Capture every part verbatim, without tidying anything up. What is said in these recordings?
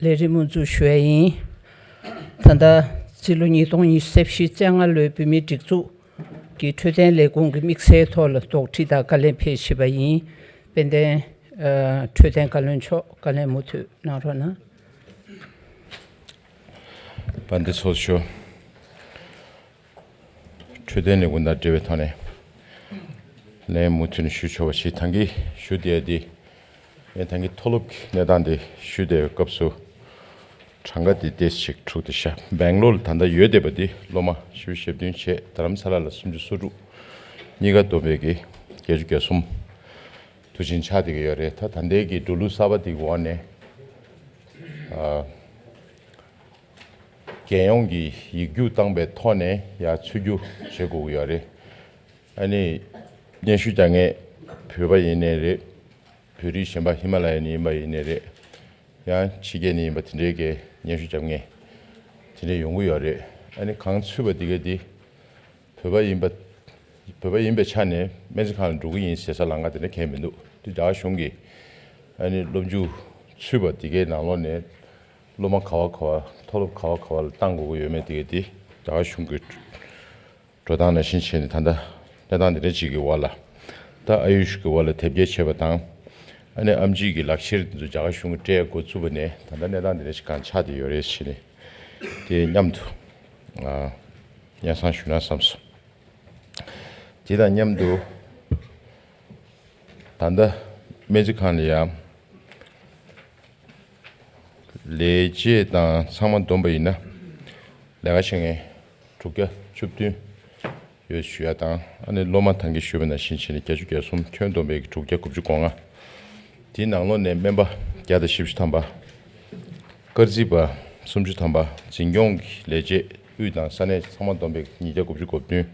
ལས་རིམ་དབུ་འཛུགས་ཞུ་ཡ་ཡིན། ད་ལྟ་རྩིས་ལོ་ཉིས་སྟོང་ཉི་ཤུ་རྩ་བཞི་རྩ་ལྔ་ལོའི་བོད་མིའི་སྒྲིག་འཛུགས་ཀྱི་འཕྲོད་བསྟེན་ལས་ཁུངས་ཀྱི་དམིགས་བསལ་ཐོག་ལ་དོགས་འདྲི་དང་བཀའ་ལན་ཕེབས་བཞིན་པ་ཡིན། དཔལ་ལྡན་ཨ་འཕྲོད་བསྟེན་བཀའ་བློན་མཆོག་བཀའ་ལན་མུ་མཐུད་གནང་རོགས་གནང་། དཔལ་ལྡན་ཚོགས་གཙོ། འཕྲོད་བསྟེན་ལས་ཁུངས་དང་འབྲེལ་བའི་ཐོག་ནས་ལན་མུ་མཐུད་ནས་ཞུ་ཆོག་པ་ཞིག། ད་གིན་ཞུ་བསྡད་དེ། ངས་ད་གིན་མཐོ་སློབ་ཀྱི་གནས་སྟངས་དེ་ཞུ་བསྡད་པའི་སྐབས་སུ། གྲངས་ཀ་དེ་ཏོག་ཙམ་འཁྲུགས་བསྡད་ཤག། སྦེང་ལོར་ད་ལྟ་ཡོད་བསྡད་པ་དེ་སློབ་མ་བཞི་བཅུ་ཞེ་བདུན་བྱས། རྡ་རམ་ས་ལ་ལ་སུམ་ཅུ་སོ་དྲུག། གཉིས་ཀ་བསྡོམས་པས་ཀྱི་བརྒྱད་ཅུ་གྱ་གསུམ། དུ་ཕྱིན་ཆགས་བསྡད་ཀྱི་ཡོད་རེད། ད་ད་ལྟའི་གི་འགྲོ་ལུགས་གསར་པ་དེ་གི་འོག་ནས། ཨ། རྒྱལ་ཡོངས་ཀྱི་ཡིག་རྒྱུགས་བཏང་པའི་ཐོག་ནས་ཡར་ཚུད་རྒྱུ་བྱེད་དགོས་ཀྱི་ཡོད་རེད། ཨ་ནི། སྙན་ཞུ་རྒྱག་མཁན་བོད་པ་ཡིན་ནའི་རེད། བོད་རིགས་གཞན་པ་ཧི་མ་ལ་ཡ་ནས་ཡིན་པ་ཡིན་ནའི་རེད། ཡང་ཕྱི་རྒྱལ་ནས་ཡིན་པ་དེ་འདྲའི་གི་སྙན་ཞུ་རྒྱབ་མཁན་དེ་འདྲ་ཡོང་གི་ཡོད་རེད། ཨ་ནི་གང་ཚུད་པ་དེ་ག་དེ་བོད་པ་ཡིན་པ། བོད་པ་ཡིན་པའི་ཆ་ནས་སྨན་རྩིས་ཁང་ལ་འགྲོ་གི་ཡིན་ཟེར་ས་ལམ་ཁ་དེ་འདྲ་གང་ཡང་མི་འདུག། དེ་རྒྱ་གར་གཞུང་གིས་ཨ་ནི་སློབ་འཇུག་ཚུད་པ་དེ་གའི་ནང་ལོགས་ནས་སློབ་མ་ག་བ་ག་བ། མཐོ་སློབ་ག་བ་ག་བ་ལ་བཏང་དགོས་ཀྱི་ཡོད་མེད་དེ་གའི་དེ་རྒྱ་གར་གཞུང་གི་འགྲོ་སྟངས་ནང་བཞིན་བྱས་ནས་ད་ལྟ་གནས་སྟངས་འདི་འདྲ་ཅིག་གི་འོག་ལ། ད་ཨ་ཡུཤ་གི་འོག་ལ་དེབ་སྐྱེལ་བྱས་པ་དང་། ཨ་ནི་ཨེམ་ཆི་གི་ལག་ཁྱེར་འདི་ཚོ་རྒྱ་གར་གཞུང་གིས་སྤྲད་འགོ་བཙུགས་པ་ནས་ད་ལྟ་གནས་སྟངས་འདི་འདྲ་ཅིག་གང་ཆགས་བསྡད་ཡོད་རེད་ཟེར་ནས། དེ་མཉམ་དུ་ཨ་སྙན་སེང་ཞུ་ན་བསམ་སོང་། དེ་དང་མཉམ་དུ་ད་ལྟ་སྨན་རྩིས་ཁང་ལ་ཡང་ལས་བྱེད་དང་ཚང་མ་བསྡོམས་པ་ཡིན་ན་ལས་ཀ་བྱེད་མཁན་དྲུག་བརྒྱ་བཅུ་བདུན་ཡོད་ཞུ་ཡ་དང་། ཨ་ནི་སློབ་མ་ད་གིན་ཞུས་པ་ནང་བཞིན་བྱས་ནས་བརྒྱད་ཅུ་གྱ་གསུམ། ཁྱོན་བསྡོམས་པས་དྲུག་བརྒྱ་དགུ་བཅུ་གོ་ལྔ། དེའི་ནང་ལོགས་ནས་སྨན་པ་བརྒྱ་དང་བཞི་བཅུ་ཐམ་པ། སྐར་རྩིས་པ་སུམ་ཅུ་ཐམ་པ། འཛིན་སྐྱོང་གི་ལས་བྱེད་དབུས་དང་ས་གནས་ཚང་མ་བསྡོམས་པས་ཉིས་བརྒྱ་དགུ་བཅུ་གོ་བདུན།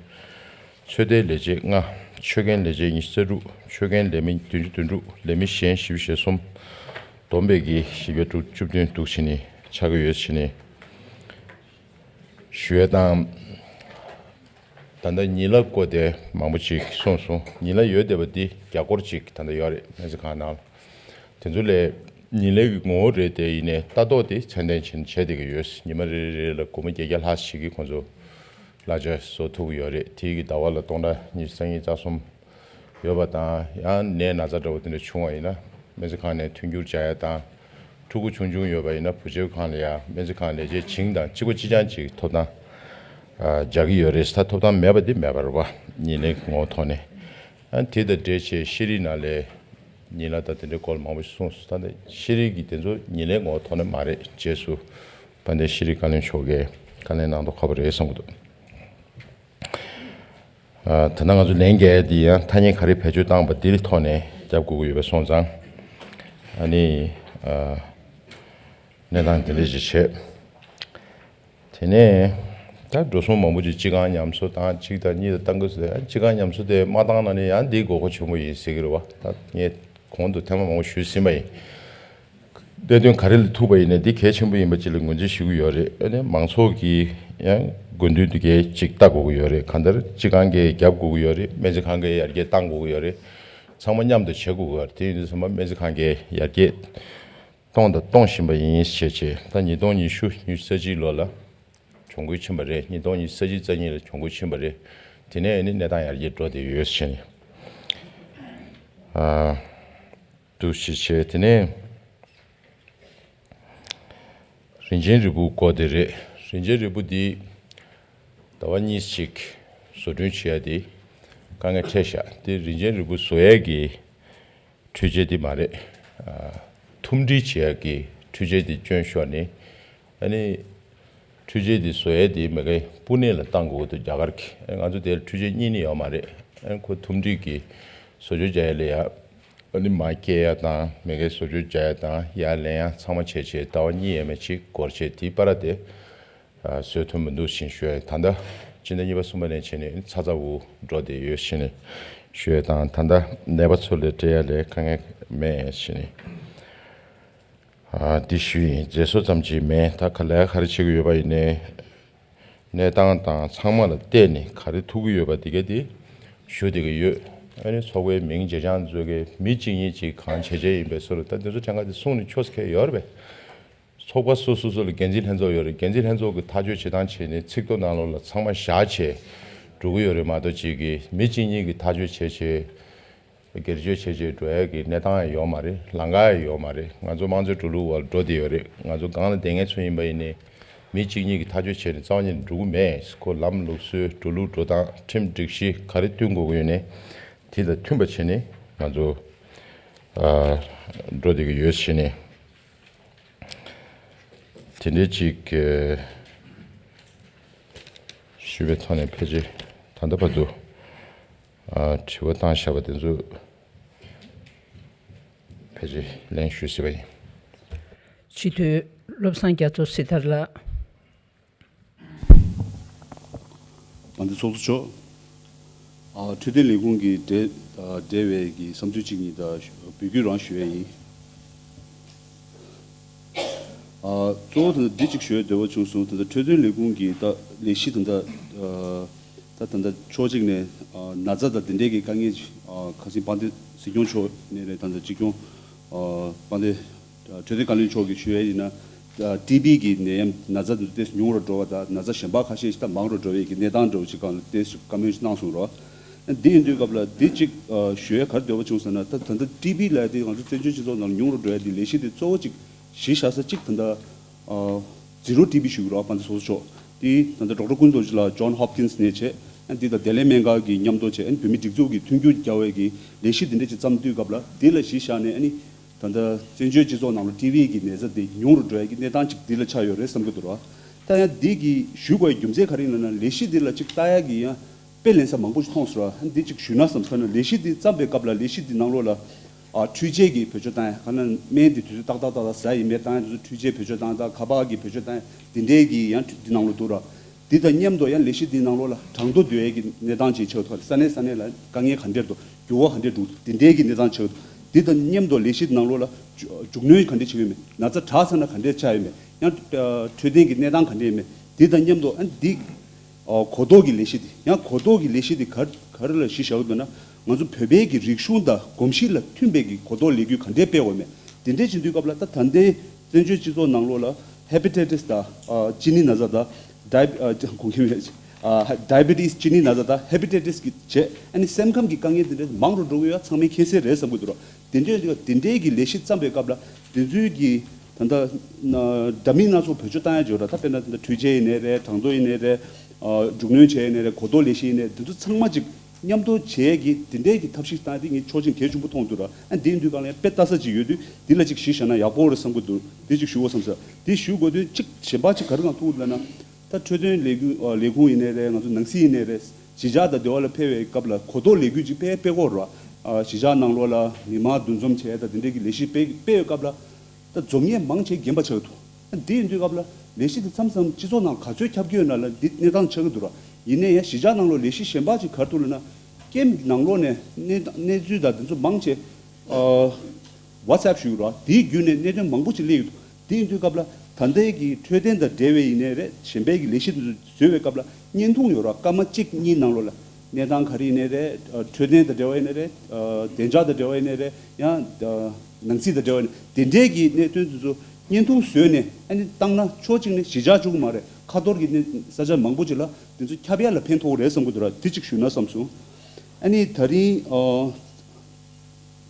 ཚོད་ལྟའི་ལས་བྱེད་ལྔ། ཆོད་མཁན་ལས་བྱེད་ཉི་ཤུ་རྩ་དྲུག། ཆོད་མཁན་ལས་མི་བདུན་ཅུ་དོན་དྲུག། ལས་མི་གཞན་བཞི་བཅུ་ཞེ་གསུམ། བསྡོམས་པས་ཀྱི་བཞི་བརྒྱ་དྲུག་ཅུ་བདུན་འདུག་བྱས་ནས་ཆགས་ཀྱི་ཡོད་བྱས་ནས་ཞུ་ཡ་དང་། ད་ལྟ་ཉིན་ལྷ་སྐོར་དེ་མང་པོ་ཅིག་གསུངས་སོང་། ཉིན་ལྷ་ཡོད་བསྡད་པ་འདི་བརྒྱ་སྐོར་ཅིག་ད་ལྟ་ཡོད་རེད། སྨན་རྩིས་ཁང་ནང་ལ། དེ་ཚོ་ལས་ཉིན་ལྷའི་གི་ངོ་བོ་རེད་དེ། ཡིན་ནའི་ལྟ་རྟོག་དེ་ཚད་ལྡན་ཅན་བྱས་བསྡད་ཀྱི་ཡོད། ཉི་མ་རེ་རེ་རེ་ལ་སྒོར་མོ་བརྒྱད་བརྒྱ་ལྷག་ཞིག་གིས་ཁོང་ཚོ་གླ་ཆ་བཟོ་ཐུབ་ཀྱི་ཡོད་རེད། དེའི་གི་ཟླ་བ་ལ་སྟོང་ཕྲག་ཉི་ཤུ་རྩ་གཉིས་རྩ་གསུམ་ཡོད་པ་དང་། ཡང་ནད་ན་ཚ་འདྲ་བོ་དེ་འདྲ་བྱུང་བ་ཡིན་ན་སྨན་རྩིས་ཁང་ནས་མཐུན་འགྱུར་བྱ་ཡ་དང་། ཕྲུ་གུ་ཆུང་ཆུང་ཡོད་པ་ཡིན་ན་བུ་བཅོལ་ཁང་ལ་ཡ་སྨན་རྩིས་ཁང་ལས་བྱེད་བྱིངས་དང་གཅིག་པ་གཅིག་རྐྱང་གཅིག་ཐོབ་ཐང་ཨ་རྒྱག་གི་ཡོད་རེད། ད་ཐོབ་ཐང་མེད་པ་དེ་མེད་པ་རེད་པ། ཉིན་ལྷའི་ངོ་བོ་ཐོག་ནས། ཨ་དེ་དང་འབྲེལ་བྱས་ཤེས་རིག་ནང་ལས་ཉིན་ལྷ་དང་དེ་འདྲའི་སྐོར་ལ་མང་པོ་ཞིག་གསུངས་སོང་། ད་ནི་ཤེས་རིག་གི་དེ་ཚོ་ཉིན་ལྷའི་ངོ་བོ་ཐོག་ནས་མ་རེད། རྗེས་སུ་དཔལ་ལྡན་ཤེས་རིག་བཀའ་བློན་མཆོག་གིས་བཀའ་ལན་གནང་མདོག་ཁ་པོ་རེད་བསམ་གྱི་འདུག། ཨ་ད་ལྟ་ང་ཚོ་ལན་རྒྱག་ཡ་འདི་ཡང་ཐ་སྙད་ག་རེ་བེད་སྤྱོད་བཏང་པ་འདིའི་ཐོག་ནས་རྒྱབ་དགོས་ཀྱི་ཡོད་པ་སོང་ཙང་། ཨ་ནི་ཨ་གནས་སྟངས་དེ་འདྲ་ཞིག་བྱས། དེ་ནས་ད་འགྲོ་སོང་མང་པོ་ཅིག་གཅིག་སྒང་ཉམས་གསོ་བཏང་། གཅིག་དང་གཉིས་དང་བཏང་གི་ཟེར། ཨ་གཅིག་སྒང་ཉམས་གསོ་དེ་མ་བཏང་ན་ནི་ཡང་འདི་དགོས་མཁོ་ཆེན་པོ་ཡིན་ཟེར་གྱི་རེད་པ། ད་ངས་གོང་དུ་ཐེངས་མ་མང་པོ་ཞུས་ཟིན་པ་ཡིན། གནད་དོན་ག་རེ་ལ་ཐུག་པ་ཡིན་ནའི་འདི་གལ་ཆེན་པོ་ཡིན་པ་ཅིག་ལ་ངོས་འཛིན་ཞུ་གི་ཡོད་རེད། ཨ་ནི་མང་ཚོགས་ཀྱིས་ཡང་དགོས་འདུན་འདི་གའི་ཅིག་ལྟ་དགོས་ཀྱི་ཡོད་རེད། གང་ལྟར་སྤྱི་ཁང་གིས་རྒྱབ་དགོས་ཀྱི་ཡོད་རེད། སྨན་རྩིས་ཁང་གིས་ཡར་རྒྱས་གཏང་དགོས་ཀྱི་ཡོད་རེད། ཚང་མ་མཉམ་དུ་བྱེད་དགོས་ཀྱི་ཡོད་རེད། དེ་ཡིན་དུས་ཚང་མ་སྨན་རྩིས་ཁང་གིས་ཡར་རྒྱས་གཏོང་དང་གཏོང་བཞིན་པ་ཡིན་ཞེས་བྱས། ད་ཉིས་སྟོང་ཉི་ཤུ་ཉི་ཤུ་རྩ་གཅིག་ལོ་ལ་གྱོང་གུན་ཕྱིན་པ་རེད། ཉིས་སྟོང་ཉི་ཤུ་རྩ་གཅིག་རྩ་གཉིས་ལ་གྱོང་གུན་ཕྱིན་པ་རེད། དེ་ནས་ནི་གནས་སྟངས་ཡར་རྒྱས་འགྲོ་བསྡད་ཡོད་ཟེར་ནས། ཨ། འདུག་ཞེས་བྱས། དེ་ནས་རིན་ཆེན་རིལ་བུ་སྐོར་དེ་རེད། རིན་ཆེན་རིལ་བུ་འདི་ཟླ་བ་གཉིས་ཤིག་བཟོ་སྐྲུན་བྱེད་ཡ་དེ་དཀའ་ངལ་འཕྲད་ཤག། དེ་རིན་ཆེན་རིལ་བུ་བཟོ་ཡས་ཀྱི་འཕྲུལ་ཆས་དེ་མ་རེད། ཨ། ཐུམ་སྒྲིལ་བྱེད་ཡ་གི་འཕྲུལ་ཆས་དེ་བསྐྱོན་ཤོར་ནས། ཨ་ནི་འཕྲུལ་ཆས་དེ་བཟོ་ཡས་དེ་མ་གིའི་པུ་ནེ་ལ་བཏང་དགོས་འདུག། རྒྱ་གར་གྱི། ཨ་ང་ཚོ་དེར་འཕྲུལ་ཆས་གཉིས་ནི་ཡོད་མ་རེད། ཨ་ཁོ་ཐུམ་སྒྲིལ་གྱི་བཟོ་བཅོས་བྱ་ཡ་ལ་ཡ། ཨ་ནི་མར་སྐྱེལ་ཡ་དང་མ་གིའི་བཟོ་བཅོས་བྱ་ཡ་དང་ཡར་ལེན་ཡ་ཚང་མ་བྱས་བྱས་ཟླ་བ་གཉིས་ཡས་མས་ཅིག་འགོར་བྱས། དེའི་བར་དེ་ཨ་བཟོས་ཐུབ་མི་འདུག་ཟེར་ཞུ་ཡ། ད་ལྟ་སྤྱི་ཟླ་གཉིས་པ་གསུམ་པ་ནས་བྱས་ནས་ཚ་ཚ་འུར་འུར་འགྲོ་བསྡད་ཡོད་ཟེར་ནས་ཞུ་ཡ་དང་། ད་ལྟ་ནད་པ་ཚོ་ལ་སྤྲད་ཡ་ལ་དཀའ་ངལ་མེད་ཟེར་ནས། ཨ་འདི་ཞུས་ཡིན། མཛད་སྒོ་ཙམ་ཅིག་མིན། ད་ག་ལས་ག་རེ་བྱེད་ཀྱི་ཡོད་པ་ཡིན་ནའི། གནས་སྟངས་དང་ཚང་མ་ལ་བལྟས་ནས་ག་རེ་ཐུག་གི་ཡོད་པ་འདི་ག་དེ་ཞུ་བསྡད་ཀྱི་ཡོད། ཨ་ནི་ཚོགས་པའི་མིང་བརྗེད་ཆགས་ཚོས་ཀྱི་མི་གཅིག་གཉིས་ཅིག་གང་བྱས་བྱས་ཡིན་པའི་བཟོ་འདྲ། ད་འདི་ཚོ་གྲངས་ཀ་དེ་གསུངས་ནས་ཆོག་ས་གང་ཡང་ཡོད་རེད་པས། ཚོགས་པ་སོ་སོ་སོ་ལ་འགན་འཛིན་ལྷན་ཚོགས་ཡོད་རེད། འགན་འཛིན་ལྷན་ཚོགས་ཀྱི་ཐག་གཅོད་བྱེད་སྟངས་བྱས་ནས་ཚིག་ཐོ་ནང་ལོགས་ལ་ཚང་མ་བཞག་བྱས་འགྲོ་གི་ཡོད་རེད་མ་གཏོགས། གཅིག་གིས་མི་གཅིག་གཉིས་ཀྱིས་ཐག་གཅོད་བྱས་བྱས་སྒེར་གཅོད་བྱས་བྱས་འགྲོ་ཡ་གི་གནས་སྟངས་ཡང་ཡོད་མ་རེད། ལམ་ཁ་ཡང་ཡོད་མ་རེད། ང་ཚོ་དམངས་གཙོའི་འགྲོ་ལུགས་འོག་ལ་འགྲོ་བསྡད་ཡོད་རེད། ང་ཚོ་སྒང་ལ་བསྡད་མཁན་ཚོ་ཡིན་པ་ཡིན་ནའི་མི་གཅིག་གཉིས་ཀྱིས་ཐག་གཅོད་བྱས་ནས་རྩ་བ་ཉིད་ནས་འགྲོ་གི་མེད། ཁོ་ལམ་ལུགས་སྲོལ་འགྲོ་ལུགས་འགྲོ་སྟངས་ཁྲིམས་སྒྲིག་གཞི་ག་རེ་བསྟུན་དགོས་ཀྱི་ཡོད་ནའི་དེ་དང་མཐུན་པ་བྱས་ནས་ང་ཚོ་ཨ་འགྲོ་བསྡད་ཀྱི་ཡོད་བྱས་ནས། དེ་འདྲའི་ཅིག་ཨ་ཞུས་པའི་ཐོག་ནས་ཕལ་ཆེར་ད་ལྟ་བར་དུ་ཨ་དྲི་བ་བཏང་བཞག་པ་དེ་ཚོ་ཕལ་ཆེར་ལན་ཞུས་ཟིན་པ་ཡིན། སྤྱི་འཐུས་བློ་བཟང་རྒྱ་མཚོ་སྲི་ཐར་ལགས། དཔལ་ལྡན་ཚོགས་གཙོ་མཆོག་ཨ་འཕྲོད་བསྟེན་ལས་ཁུངས་ཀྱི་འབྲེལ་ཨ་འབྲེལ་བའི་གི་བསམ་ཚུལ་གཅིག་གཉིས་དང་འབོད་སྐུལ་རང་ཞུ་ཡས་ཡིན། ཨ་གཙོ་བོ་ད་ལྟ་འདི་གཅིག་ཞུ་ཡས་འདོད་པ་བྱུང་སོང་། ད་ལྟ་འཕྲོད་བསྟེན་ལས་ཁུངས་ཀྱི་ད་ལས་གཞི་ད་ལྟ་ཨ་ད་ད་ལྟ་ཕྱོགས་གཅིག་ནས་ཨ་ན་ཚ་དང་དེ་འདྲའི་གི་དཀའ་ངལ་ཨ་ཁ་སང་དཔལ་ལྡན་སྲིད་སྐྱོང་མཆོག་ནས་རེད། ད་ལྟ་སྤྱི་སྐྱོང་ཨ་དཔལ་ལྡན་འཕྲོད་བསྟེན་བཀའ་བློན་མཆོག་གིས་ཞུ་ཡས་ཡིན་ན། ཊི་བི་གི་ནད་ཡམས་ན་ཚ་འདི་ཏོག་ཙམ་ཉུང་རུ་འགྲོ་བ་དང་ན་ཚ་གཞན་པ་ཁ་ཤས་ཤིག་ད་མང་རུ་འགྲོ་བའི་གི་གནས་སྟངས་འདྲ་བོ་ཅིག་སྒང་ལ་ཏོག་ཙམ་བཀའ་མོལ་ཞིག་གནང་སོང་རོགས། འདི་ཡིན་དུས་སྐབས་ལ་འདི་གཅིག་ཨ་ཞུ་ཡས་ག་རེ་འདོད་པ་བྱུང་ཟེར་ན། ད་ད་ལྟ་ཊི་བི་ལབ་ཡ་དེ་ང་ཚོ་བཙན་བྱོལ་སྤྱི་ཚོགས་ནང་ལ་ཉུང་རུ་འགྲོ་ཡ་དེ་ལས་གཞི་དེ་གཙོ་བོ་གཅིག་གཞི་བཞག་ས་གཅིག་ད་ལྟ་ཨ་ཛི་རོ་ཊི་བི་ཞུ་གི་རོགས། དཔལ་ལྡན་ཚོགས་གཙོ་མཆོག་དེ་ད་ལྟ་ཌོག་ཊར་ཀུན་བཟང་ལགས་ཇོན་ཧོབ་ཀིན་སི་ནས་བྱས། ཨ་འདི་དང་བདེ་ལེགས་སྨན་ཁང་གི་མཉམ་དུ་བྱས། ཨ་བོད་མིའི་སྒྲིག་འཛུགས་ཀྱི་མཐུན་འགྱུར་རྒྱག་པའི་གི་ལས་གཞི་དེ་འདྲ་ཅིག་བརྩམས་དུས་སྐབས་ལ་དེ་ལ་གཞི་བཞག་ནས་ཨ་ནི། ད་ལྟ་བཙན་བྱོལ་སྤྱི་ཚོགས་ནང་ལ་ཊི་བི་གི་ནད་ཚ་དེ་ཉུང་རུ་འགྲོ་ཡ་གི་གནས་སྟངས་ཅིག་འདི་ལ་ཆགས་ཡོད་རེད་བསམ་གྱི་འདུག་ར། ད་ཡང་འདི་གི་ཞུ་དགོས་ཡ་རྒྱུ་མཚན་ག་རེ་ཡིན་ལབ་ན། ལས་གཞི་འདི་ལ་ཅིག་ལྟ་ཡ་གི་ཡང་དཔེ་ལེན་ས་མང་པོ་ཞིག་མཐོང་སོང་ར། འདི་ཅིག་ཞུས་ན་བསམ་སོང་ན། ལས་གཞི་འདི་བརྩམས་པའི་སྐབས་ལ་ལས་གཞི་འདི་ནང་ལོགས་ལ་ཨ་འཕྲུལ་ཆས་ཀྱི་བེད་སྤྱོད་བཏང་ཡ། ག་ན་སྨན་འདི་དུས་ཚོད་ཏག་ཏག་ཏག་ཏག་ཟ་ཡིན་མེད་བཏང་ཡ་དེ་ཚོ་འཕྲུལ་ཆས་བེད་སྤྱོད་བཏང་ཡ་དང་ཁ་པར་གྱི་བེད་སྤྱོད་བཏང་ཡ་དེ་འདྲའི་གི་ཡང་འདི་ནང་ལོགས་འདུག་ར། འདི་དང་མཉམ་དུ་ཡང་ལས་གཞི་འདིའི་ནང་ལོགས་ལ་གྲངས་ཐོ་འདོན་ཡས་ཀྱི་གནས་སྟངས་ཅིག་ཆགས་འདུག་ས་གནས་ས་གནས་ལ་དཀའ་ངལ་ག་འདྲས་འདུག་འགྱུར་བ་ག་འདྲས་འདུག་དེ་འདྲའི་གི་གནས་སྟངས་ཆགས་འདུག་འདི་དང་མཉམ་དུ་ལས་གཞི་ནང་ལོགས་ལ་མཇུག་སྣོན་ག་འདྲས་བྱེད་ཀྱི་ཡོད་མེད། ན་ཚ་དྲག་ཚར་ན་ག་འདྲས་ཆགས་ཡོད་མེད། ཡང་འཕྲོད་བསྟེན་གྱི་གནས་སྟངས་ག་འདྲས་ཡོད་མེད། འདི་དང་མཉམ་དུ་ཨ་འདི་གོ་རྟོགས་ཀྱི་ལས་གཞི་འདི། ཡང་གོ་རྟོགས་ཀྱི་ལས་གཞི་འདི་ག་ག་རེ་ལ་གཞི་བཞག་གི་འདུག་ན། ང་ཚོ་བོད་པའི་གི་རིག་གཞུང་དང་གོམས་གཤིས་ལ་མཐུན་པའི་གི་གོ་རྟོགས་ལས་འགུལ་ག་འདྲས་སྤེལ་དགོས་མེད། དེ་འདྲས་བྱེད་དུས་སྐབས་ལ་ད་ད་ལྟའི་བཙན་བྱོལ་སྤྱི་ཚོགས་ནང་ལོགས་ལ་ཧེ་པ་ཊའི་ཊི་སི་དང་ཨ་གཅིན་སྙི་ན་ཚ་དང་ཌའི་ཨ་གོང་ཁེ་ཨ་ཌའི་བེ་ཊི་སི་གཅིན་སྙི་ན་ཚ་དང་ཧེ་པ་ཊའི་ཊི་སི་གི་བྱས། ཨ་ནི་སེམས་ཁམས་ཀྱི་དཀའ་ངལ་དེ་འདྲ་མང་རུ་འགྲོ་གི་ཡོད་ཚང་མས་མཁྱེན་གསལ་རེད་བསམ་གྱི་འདུག་ར། དེ་འདྲའི་དེ་འདྲའི་གི་ལས་གཞི་བརྩམས་པའི་སྐབས་ལ་དེ་ཚོའི་གི་ད་ལྟ་འདྲ་མིན་སྣ་ཚོགས་བེད་སྤྱོད་བཏང་ཡ་ཅིག་ཡོད་ར། ད་དཔེར་ན་ད་ལྟ་འཕྲུལ་ཆས་ཡིན་ནའི་རེད། གྲངས་ཐོ་ཡིན་ནའི་རེད། ཨ་མཇུག་སྣོན་བྱས་ཡིན་ནའི་རེད། གོ་རྟོགས་ལས་གཞི་ཡིན་ནའི་དེ་ཚོ་ཚང་མ་ཅིག་མཉམ་དུ་བྱས་ཀྱི་དེ་འདྲའི་གི་ཐབས་ཤེས་བཏང་དེ་ངས་ཆོག་མཆན་གལ་ཆེན་པོ་མཐོང་འདུག་ར། ཨ་འདི་ཡིན་དུས་གང་ལ་ཡང་དཔེ་ལྟ་ས་ཅིག་ཡོད་དུས་འདི་ལ་ཅིག་གཞི་བཞག་ན་ཡག་པོ་རེད་བསམ་གྱི་འདུག་འདི་ཅིག་ཞུ་དགོས་བསམ་ས། འདི་ཞུ་དགོས་དུས་གཅིག་གཞན་པ་ཅིག་ག་རེ་གང་ཐུག་ལབ་ན། ད་འཕྲོད་བསྟེན་ལས་འགུལ་ཨ་ལས་ཁུངས་ཡིན་ནའི་རེད། ང་ཚོ་ནང་སྲིད་ཡིན་ནའི་རེད། གཞིས་ཆགས་དང་འབྲེལ་བ་ལ་ཕེབས་པའི་སྐབས་ལ་གོ་རྟོགས་ལས་འགུལ་ཅིག་དཔེ་སྤེལ་དགོས་ར། ཨ་གཞིས་ཆགས་ནང་ལོགས་ལ་མི་མང་འདུ་འཛོམས་བྱས་དང་དེ་འདྲའི་གི་ལས་གཞི་སྤེལ་སྤེལ་བའི་སྐབས་ལ། ད་འཛོམས་མཁན་མང་ཆེ་རྒན་པ་ཆགས་འདུག་འདི་ཡིན་དུས་སྐབས་ལ་ལས་གཞི་འདི་མཚམས་མཚམས་སྤྱི་ཚོགས་ནང་ག་ཚོད་ཁྱབ་ཀྱི་ཡོད་ན་ལ་འདི་གནས་སྟངས་ཆགས་ཀྱི་འདུག་ར། ཡིན་ནའི་ཡང་གཞིས་ཆགས་ནང་ལོགས་ལས་གཞི་གཞན་པ་ཅིག་ག་རེ་འདུག་ལབ་ན། ཀེམ་ནང་ལོགས་ནས་གནས་གནས་ཚུལ་དང་འདི་ཚོ་མང་ཆེ་ཨ་ཝ་ཊི་སི་ཨེབ་ཞུ་གི་ར། དེའི་བརྒྱུད་ནས་གནད་དོན་མང་པོ་ཅིག་སླེབས་ཡོད་འདུག་འདི་ཡིན་དུས་སྐབས་ལ་ད་ལྟའི་གི་འཕྲོད་བསྟེན་དང་འབྲེལ་བའི་ཡིན་ནའི་རེད། གཞན་པའི་གི་ལས་གཞི་འདི་ཚོ་བཟོས་པའི་སྐབས་ལ་བརྙན་ཐུང་ཡོད་ར། སྐར་མ་གཅིག་གཉིས་ནང་ལོགས་ལ་གནས་སྟངས་ག་རེ་ཡིན་ནའི་རེད། ཨ་འཕྲོད་བསྟེན་དང་འབྲེལ་བ་ཡིན་ནའི་རེད། ཨ་བདེ་འཇགས་དང་འབྲེལ་བ་ཡིན་ནའི་རེད། ཡང་ཨ་ནང་སྲིད་དང་འབྲེལ་བ་ཡིན་ནའི་དེ་འདྲའི་གི་གནད་དོན་དེ་ཚོ་བརྙན་ཐུང་བཟོས་ནས་ཨ་ནི་བཏང་ན་ཕྱོགས་གཅིག་ནས་གཞིས་ཆགས་གཅིག་པུ་མ་རེད། ཁ་ཐོར་གྱི་གནས་ས་ཆ་མང་པོ་ཅིག་ལ་དེ་ཚོ་ཁྱབ་ཡ་ལ་ཕན་ཐོགས་རེད་བསམ་གྱི་འདུག་ར། དེ་གཅིག་ཞུས་ན་བསམ་སོང་། ཨ་ནི་ད་རིང་ཨ་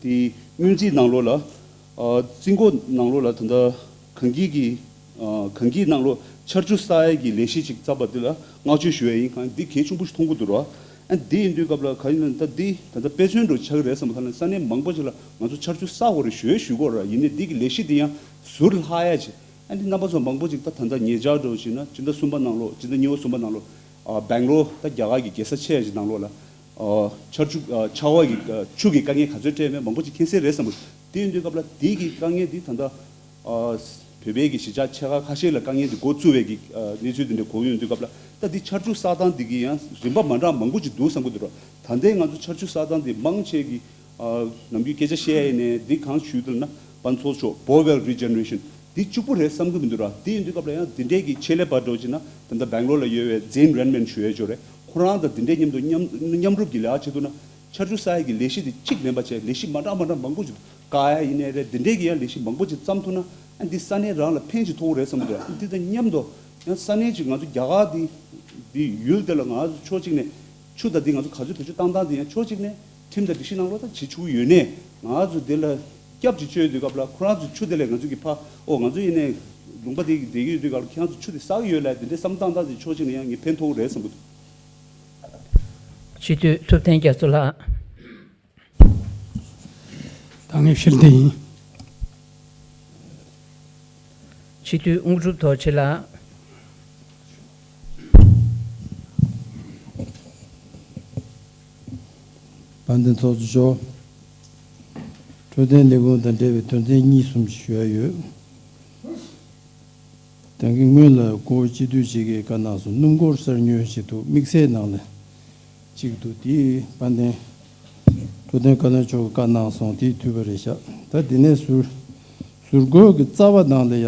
དེ་སྔོན་རྩིས་ནང་ལོགས་ལ་ཨ་རྩིས་འགོ་ནང་ལོགས་ལ་ད་ལྟ་གངས་སྐྱིད་ཀྱི་ཨ་གངས་སྐྱིད་ནང་ལོགས་ཆར་ཆུ་བསགས་ཡས་ཀྱི་ལས་གཞི་ཅིག་བརྩམས་པ་འདི་ལ་བསྔགས་བརྗོད་ཞུ་ཡས་ཡིན། གང་འདི་གལ་ཆེན་པོ་ཞིག་མཐོང་གི་འདུག་ར། ཨ་འདི་ཡིན་དུས་སྐབས་ལ་ག་ཡིན་ན་ད་འདི་ད་ལྟ་དཔེ་མཚོན་འདྲ་ཆགས་ཀྱི་རེད་བསམ་པ་ལ་ས་གནས་མང་པོ་ཅིག་ལ་ང་ཚོ་ཆར་ཆུ་བསགས་དགོས་རེད་ཞུ་ཡས་ཞུ་གི་ཡོད་ར། ཡིན་ནའི་འདི་གི་ལས་གཞི་འདི་ཡང་ཟུར་ལྷག་ཡས་ཅིག་ཨ་འདི་རྣམ་པ་ཚོ་མང་པོ་ཅིག་ད་ད་ལྟ་ཉེ་ཆར་འདྲ་བྱས་ན་སྤྱི་ཟླ་གསུམ་པ་ནང་ལོགས་སྤྱི་ཟླ་གཉིས་པ་གསུམ་པ་ནང་ལོགས་ཨ་སྦེང་ལོར་ད་རྒྱ་གར་གྱི་རྒྱལ་ས་ཆེ་ཡ་ཅིག་ནང་ལོགས་ལ། ཨ་ཆར་ཆུ་ཨ་ཆར་པ་གི་ཨ་ཆུ་གི་དཀའ་ངལ་ག་ཚོད་འཕྲད་མེད་མང་པོ་ཅིག་མཁྱེན་གསལ་རེད་བསམ་གི། དེ་ཡིན་དུས་སྐབས་ལ་དེ་གི་དཀའ་ངལ་འདི་ད་ལྟ་ཨ་བོད་པའི་གི་གཞིས་ཆགས་ཆེ་ཁག་ཁ་ཤས་ལ་དཀའ་ངལ་འདི་འགོ་བཙུགས་པའི་གི་ཨ་གནས་ཚུལ་འདི་འདྲ་གོ་གི་ཡོང་དུས་སྐབས་ལ་ད་འདི་ཆར་ཆུ་བསགས་སྟངས་འདི་གི་ཡང་རིམ་པ་མ་འདྲ་མང་པོ་ཅིག་འདུག་བསམ་གི་འདུག་ར། ད་ལྟའི་ང་ཚོ་ཆར་ཆུ་བསགས་སྟངས་འདི་མང་ཆེ་གི་ཨ་ནམ་རྒྱུན་སྐད་ཆ་བཤད་ཡ་ཡིན་ནའི་འདི་གང་ཞུས་འདུག་ན་དཔལ་ཚོགས་མཆོག་Bowel Regeneration འདི་གཅིག་པུ་རེད་བསམ་གི་མི་འདུག་ར། དེ་ཡིན་དུས་སྐབས་ལ་ཡང་འདི་འདྲའི་གི་ཆེད་ལས་པ་འདྲ་བོ་ཅིག་ན་ད་ལྟ་སྦེང་ལོར་ལ་ཡོད་པའི་ཛེན་རན་མན་ཞུ་ཡས་ཅིག་རེད། ཁོ་རང་དང་འདི་འདྲའི་མཉམ་དུ་མཉམ་མཉམ་རུབ་ཀྱི་ལས་ཀ་བྱེད་ཐུབ་ན་ཆར་ཆུ་བསགས་ཡས་ཀྱི་ལས་གཞི་འདི་གཅིག་མིན་པ་བྱས་ལས་གཞི་མ་འདྲ་མ་འདྲ་མང་པོ་ཅིག་བཀག་ཡ་ཡིན་ནའི་རེད། འདི་འདྲའི་གི་ཡང་ལས་གཞི་མང་པོ་ཅིག་བརྩམས་ཐུབ་ན་ ཨ་འདི་ས་གནས་རང་ལ་ཕན་ཅིག་ཐོགས་རེད་བསམ་གི་འདུག་ཨ་འདི་དང་མཉམ་དུ་ཡང་ས་གནས་ཅིག་ང་ཚོ་རྒྱ་གར་འདི་འདི་ཡུལ་དེ་ལ་ང་ཚོ་ཕྱོགས་གཅིག་ནས་ཆུ་དང་འདི་ང་ཚོ་ག་ཚོད་བེད་སྤྱོད་བཏང་སྟངས་འདི་ཡང་ཕྱོགས་གཅིག་ནས་ཁྲིམས་དང་སྒྲིག་གཞི་ནང་ལོགས་ད་བྱེད་ཆོག་གི་ཡོད་ནས། ང་ཚོ་འདི་ལ་སྐྱབས་ཅིག་བཅོལ་དུས་སྐབས་ལ་ཁོ་རང་ཚོ་ཆུ་དེ་ལས་ང་ཚོ་གི་ཕ་ཨོ་ང་ཚོ་ཡིན་ནས་ལུང་པ་དེ་གི་བསྡད་ཀྱི་ཡོད་དུས་སྐབས་ལ་ཁྱེད་རང་ཚོ་ཆུ་དེ་བསགས་ཀྱི་ཡོད་ལ་དེ་འདྲའི་བསམ་བློ་བཏང་སྟངས་དེ་ཕྱོགས་གཅིག་ནས་ཡང་ངས་ཕན་ཐོགས་རེད་བསམ་གི་འདུག་སྤྱི་འཐུས་ཐུབ་བསྟན་རྒྱ་མཚོ་ལགས། ད་ངས་ཕྱིར་འཐེན་ཡིན། སྤྱི་འཐུས་དངོས་གྲུབ་རྡོ་རྗེ་ལགས། དཔལ་ལྡན་ཚོགས་གཙོ་མཆོག་འཕྲོད་བསྟེན་ལས་ཁུངས་དང་འབྲེལ་བའི་དོན་ཚན་གཉིས་གསུམ་ཞིག་ཞུ་ཡ་ཡོད། ད་གིན་སྔོན་ལ་སྐུ་ངོ་སྤྱི་འཐུས་ཅིག་གིས་བཀའ་གནང་སོང་། སྣུམ་འཁོར་གསར་ཉོས་ཞིག་འདུག་དམིགས་བསལ་ནང་ལ་གཅིག་འདུག་དེ་དཔལ་ལྡན་འཕྲོད་བསྟེན་བཀའ་བློན་མཆོག་གིས་བཀའ་གནང་སོང་། དེ་འཐུས་པ་རེད་ཤག་ད་དེ་ནས་ཟུར་ཟུར་བཀོལ་གྱི་རྩ་བ་ནང་ལ་ཡ་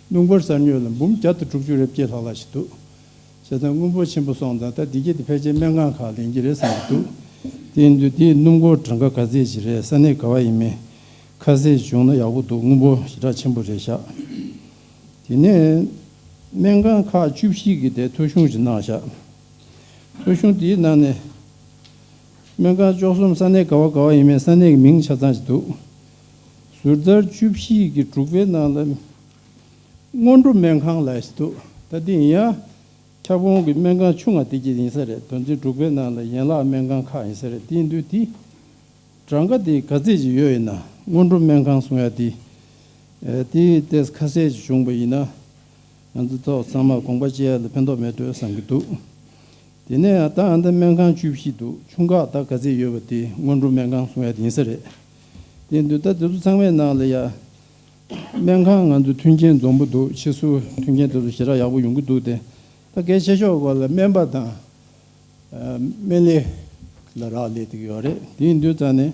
སྣུམ་འཁོར་གསར་ཉོས་ལ་འབུམ་བརྒྱ་དང་དྲུག་ཅུ་རེ་བརྒྱད་ལྷག་ལྷག་ཞིག་འདུག་བྱས་ཙང་དངུལ་འབོར་ཆེན་པོ་སོང་ཙང་ད་འདི་གྱད་དེ་ཕལ་ཆེར་སྨན་ཁང་ཁག་ལེན་གྱི་རེད་བསམ་གྱི་འདུག་དེ་ཡིན་དུས་དེའི་སྣུམ་འཁོར་གྲངས་ཀ་ག་ཚད་ཅིག་རེད། ས་གནས་ག་བ་ཡིན་མིན་ཁ་གསལ་བྱུང་ན་ཡག་པོ་འདུག་དངུལ་འབོར་ཞེ་དྲག་ཆེན་པོ་རེད་ཤག་དེ་ནས་སྨན་ཁང་ཁག་བཅུ་བཞི་གིས་དེ་ཐོ་གཞུང་ཞིག་གནང་ཤག་ཐོ་གཞུང་དེའི་ནང་ནས་སྨན་ཁང་བཅུ་གསུམ་ས་གནས་ག་བ་ག་བ་ཡིན་མིན་ས་གནས་ཀྱི་མིང་ཆ་ཚང་ཞིག་འདུག་ཟུར་རྩར་བཅུ་བཞི་གི་དྲུག་པའི་ནང་ལ་སྔོན་འགྲོ་སྨན་ཁང་ལབ་ཞིག་འདུག་ད་དེ་ཡིན་ཡང་། ཁྱབ་ཁོངས་ཀྱི་སྨན་ཁང་ཆུང་ང་དེ་གྱད་ཡིན་ས་རེད། དོན་ཚན་དྲུག་པའི་ནང་ལ་ཡན་ལག་སྨན་ཁང་ཁག་ཡིན་ས་རེད། དེ་ཡིན་དུས་དེ་གྲངས་ཀ་དེ་ག་ཚད་ཅིག་ཡོད་ཡིན་ན། སྔོན་འགྲོ་སྨན་ཁང་གསུང་ཡ་དེ་ཨེ་དེ་ཏོག་ཙམ་ཁ་གསལ་ཅིག་བྱུང་པ་ཡིན་ན་ང་ཚོ་ཚོ་ཚང་མ་དགོངས་པ་བཅད་ཡ་ལ་ཕན་ཐོགས་མེད་འགྲོ་བསམ་གྱི་འདུག་དེ་ནས་ད་ཨ་ད་སྨན་ཁང་བཅུ་བཞི་འདུག་ཆུང་ཁག་ད་ག་ཚད་ཡོད་པ་དེ་སྔོན་འགྲོ་སྨན་ཁང་གསུང་ཡ་དེ་ཡིན་ས་རེད། དེ་ཡིན་དུས་ད་དེ་ཚོ་ཚང་མའི་ནང་ལ་ཡ་སྨན་ཁང་ང་ཚོ་མཐུན་རྐྱེན་འཛོམས་པོ་འདུག་ཕྱི་ཚུལ་མཐུན་རྐྱེན་དེ་ཚོ་ཞེ་དྲག་ཡག་པོ་ཡོང་གི་འདུག་སྟེ། ད་གལ་ཆེ་ཤོས་སྐོར་ལ་སྨན་པ་དང་ཨ་སྨན་ལས་ལ་རག་ལས་བསྡད་ཀྱི་ཡོད་རེད། དེ་ཡིན་དུས་ཙང་ནས་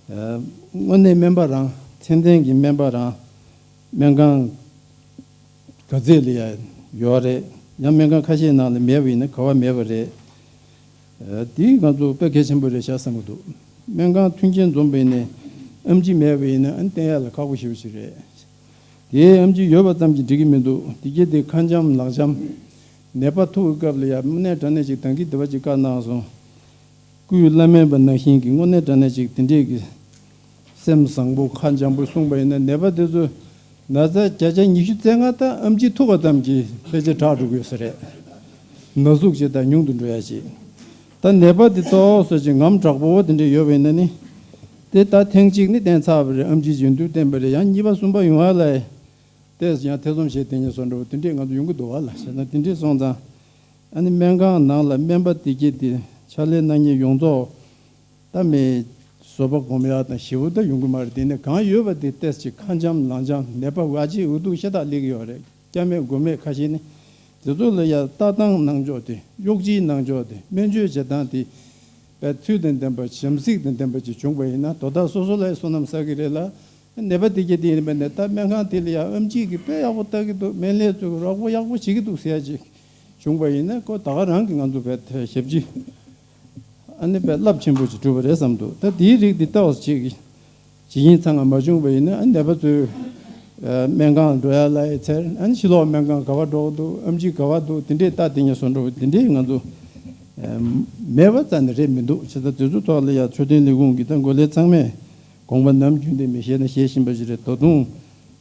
ཨ་དངོས་གནས་སྨན་པ་རང་ཚད་ལྡན་གྱི་སྨན་པ་རང་སྨན་ཁང་ག་ཚད་ལ་ཡ་ཡོད་རེད། ཡང་སྨན་ཁང་ཁ་ཤས་ནང་ལ་མེད་པ་ཡིན་ན་ག་བ་མེད་པ་རེད། ཨ་དེ་ང་ཚོ་དཔེ་གལ་ཆེན་པོ་རེད་ཤག་བསམ་གྱི་འདུག་སྨན་ཁང་མཐུན་རྐྱེན་འཛོམས་པ་ཡིན་ནའི་ཨེམ་ཆི་མེད་པ་ཡིན་ན་ཨ་ནི་བསྟེན་ཡ་ལ་ཁག་པོ་ཞེ་པོ་ཅིག་རེད། དེའི་ཨེམ་ཆི་ཡོད་པ་ཙམ་གྱིས་འགྲིག་གི་མི་འདུག་དེ་གྱད་དེ་ཁ་འཇམ་ལག་འཇམ། ནད་པ་ཐུག་གི་སྐབས་ལ་ཡ་དངོས་གནས་དྲང་གནས་ཅིག་ད་གིན་དེ་བ་ཅིག་བཀའ་གནང་སོང་། སྐུའི་བླ་སྨན་པ་ནང་བཞིན་གྱི་དངོས་གནས་དྲང་གནས་ཅིག་དེ་འདྲས་ཀྱི་སེམས་བཟང་པོ་ཁ་འཇམ་པོ་གསུངས་པ་ཡིན་ན་ནད་པ་དེ་ཚོ་ན་ཚ་བརྒྱ་ཆ་ཉི་ཤུ་རྩ་ལྔ་ད་ཨེམ་ཆི་ཐུག་པ་ཙམ་གྱིས་ཕལ་ཆེར་དྲག་འགྲོ་གི་ཡོད་ས་རེད། ན་ཟུག་ཅིག་ད་ཉུང་དུ་འགྲོ་ཡ་ཅིག་ད་ནད་པ་དེ་ཏོག་ཙམ་ཅིག་ངམ་དྲག་པོ་དེ་འདྲས་ཡོད་པ་ཡིན་ན་ནི། དེ་ད་ཐེངས་གཅིག་ནི་བསྟེན་ཚར་བ་རེད། ཨེམ་ཆི་རྒྱུན་དུ་བསྟེན་པ་རེད། ཡང་གཉིས་པ་གསུམ་པ་ཡོང་བ་ལ་ཏོག་ཙམ་ཡང་ཐེ་ཚོམ་བྱེད་དེ་ཉེ་སོ་འགྲོ་བ་དེ་འདྲས་ང་ཚོ་ཡོང་གི་འདུག་བ་ལ། བྱས་ཙང་དེ་འདྲས་སོང་ཙང་ཨ་ནི་སྨན་ཁང་ནང་ལ་སྨན་པ་དེ་གྱད་དེ་ཕྱག་ལས་གནང་མཁན་ཡོངས་རྫོགས་ད་མི་བཟོད་པ་སྒོམ་ཡག་དང་ཞེ་པོ་ད་ཡོང་གི་མ་རེད། དེ་ནས་གང་ཡོད་པ་དེ་ཏོག་ཙམ་ཁ་འཇམ་ལག་འཇམ། ནད་པ་བ་ཅིག་འུ་ཐུག་ཤ་སྟག་སླེབས་ཀྱི་ཡོད་རེད། སྐྱ་མེད་མགོ་མེད་ཁ་ཤས་ནི་དེ་ཚོ་ལ་ཡ་ལྟ་སྟངས་གནང་ཕྱོགས་དེ། གཡོག་བྱེད་གནང་ཕྱོགས་དེ། སྨན་བཅོས་བྱེད་སྟངས་དེ་བས་ཚུལ་དང་ལྡན་པ་བྱམས་བརྩེ་དང་ལྡན་པ་ཅིག་བྱུང་པ་ཡིན་ན་དོ་བདག་སོ་སོ་ལ་བསོད་ནམས་བསགས་ཀྱི་རེད་ལ། ནད་པ་དེ་གྱད་དེ་ཡིན་པ་ནས་ད་སྨན་ཁང་དེ་ལ་ཡ་ཨེམ་ཆི་གིས་དཔེ་ཡག་པོ་ལྟ་གི་འདུག་སྨན་ལས་ཚོས་རོགས་པ་ཡག་པོ་བྱེད་ཀྱི་འདུག་ཟེར་ཡ་ཅིག་བྱུང་པ་ཡིན་ན་ཁོ་ད་ག་རང་གི་ང་ཚོ་བས་ཞབས་ཕྱི་ཨ་ནི་བས་རླབས་ཆེན་པོ་ཅིག་གྲུབ་པ་རེད་བསམ་འདུག་ད་དེའི་རིགས་དེ་ལྟ་བ་ཅིག་ཇི་བཞིན་ཚང་མ་མ་བྱུང་བ་ཡིན་ན་ཨ་ནི་ནད་པ་ཚོས་ཨ་སྨན་ཁང་འགྲོ་ཡ་ལ་ཡི་ཚེར། ཨ་ནི་ཕྱི་ལོགས་སྨན་ཁང་ག་བ་འགྲོ་གི་འདུག་ཨེམ་ཆི་ག་བ་འདུག་དེ་འདྲས་ལྟ་དེ་ཉེ་སོ་འགྲོ་བ་དེ་འདྲས་ང་ཚོ་ཨ་མེད་པ་རྩ་ནས་རེད་མི་འདུག་བྱས་ཙང་དེ་ཚོའི་ཐོག་ལ་ཡ་འཕྲོད་བསྟེན་ལས་ཁུངས་ཀྱི་ད་འགོ་ལས་ཚང་མས་དགོངས་པ་ནམ་རྒྱུན་དེ་མི་བཞེས་ན་བཞེས་བཞིན་པ་ཞིག་རེད། ད་དུང་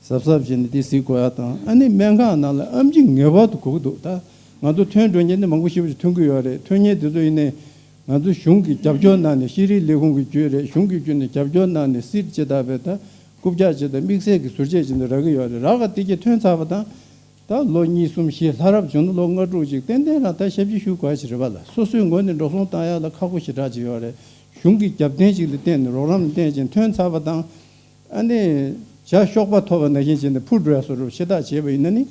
གཟབ་གཟབ་བྱས་ནས་དེ་གཟིགས་དགོས་ཡ་དང་། ཨ་ནི་སྨན་ཁང་ནང་ལ་ཨེམ་ཆི་ངེས་པར་དུ་དགོས་ཀྱི་འདུག་ད་ང་ཚོ་ཐོན་འགྲོ་མཁན་ནི་མང་པོ་ཞེ་པོ་ཞིག་ཐོན་གྱི་ཡོད་རེད། ཐོན་མཁན་དེ་ཚོ་ཡིན་ནའི་ང་ཚོ་གཞུང་གི་རྒྱབ་སྐྱོར་གནང་ནས། ཤེས་རིག་ལས་ཁུངས་ཀྱི་བརྒྱུད་རེད། གཞུང་གི་བརྒྱུད་ནས་རྒྱབ་སྐྱོར་གནང་ནས་སིར་ཇི་ལྟ་བུའི་ད་རྐུབ་བཀྱག་ཇི་ལྟ་དམིགས་བསལ་གྱི་ཟུར་བཅད་ཇི་ལྟ་རག་གི་ཡོད་རེད། རག་ག་དེ་གྱད་ཐོན་ཚར་བ་དང་། ད་ལོ་གཉིས་གསུམ་བཞི་ལྷ་རབ་བྱུང་ན་ལོ་ལྔ་དྲུག་ཅིག་ཏན་ཏན་རང་ད་ཞབས་ཕྱི་ཞུ་དགོས་ཡ་ཅིག་རེད་པ་ལ། སོ་སོའི་ངོས་ནས་འགྲོ་སོང་བཏང་ཡ་ལ་ཁག་པོ་ཞེ་དྲག་ཅིག་ཡོད་རེད། གཞུང་གི་རྒྱབ་རྟེན་ཅིག་ལ་བརྟེན་ནས་རོགས་རམ་ལ་བརྟེན་ཅིང་ཐོན་ཚར་བ་དང་། ཨ་ནི་བྱ་གཤོག་པ་ཐོབ་པ་ནང་བཞིན་བྱས་ནས་འཕུར་འགྲོ་ཡ་བཟོ་འདྲ་ཞེ་དྲག་བྱས་པ་ཡིན་ན་ནི།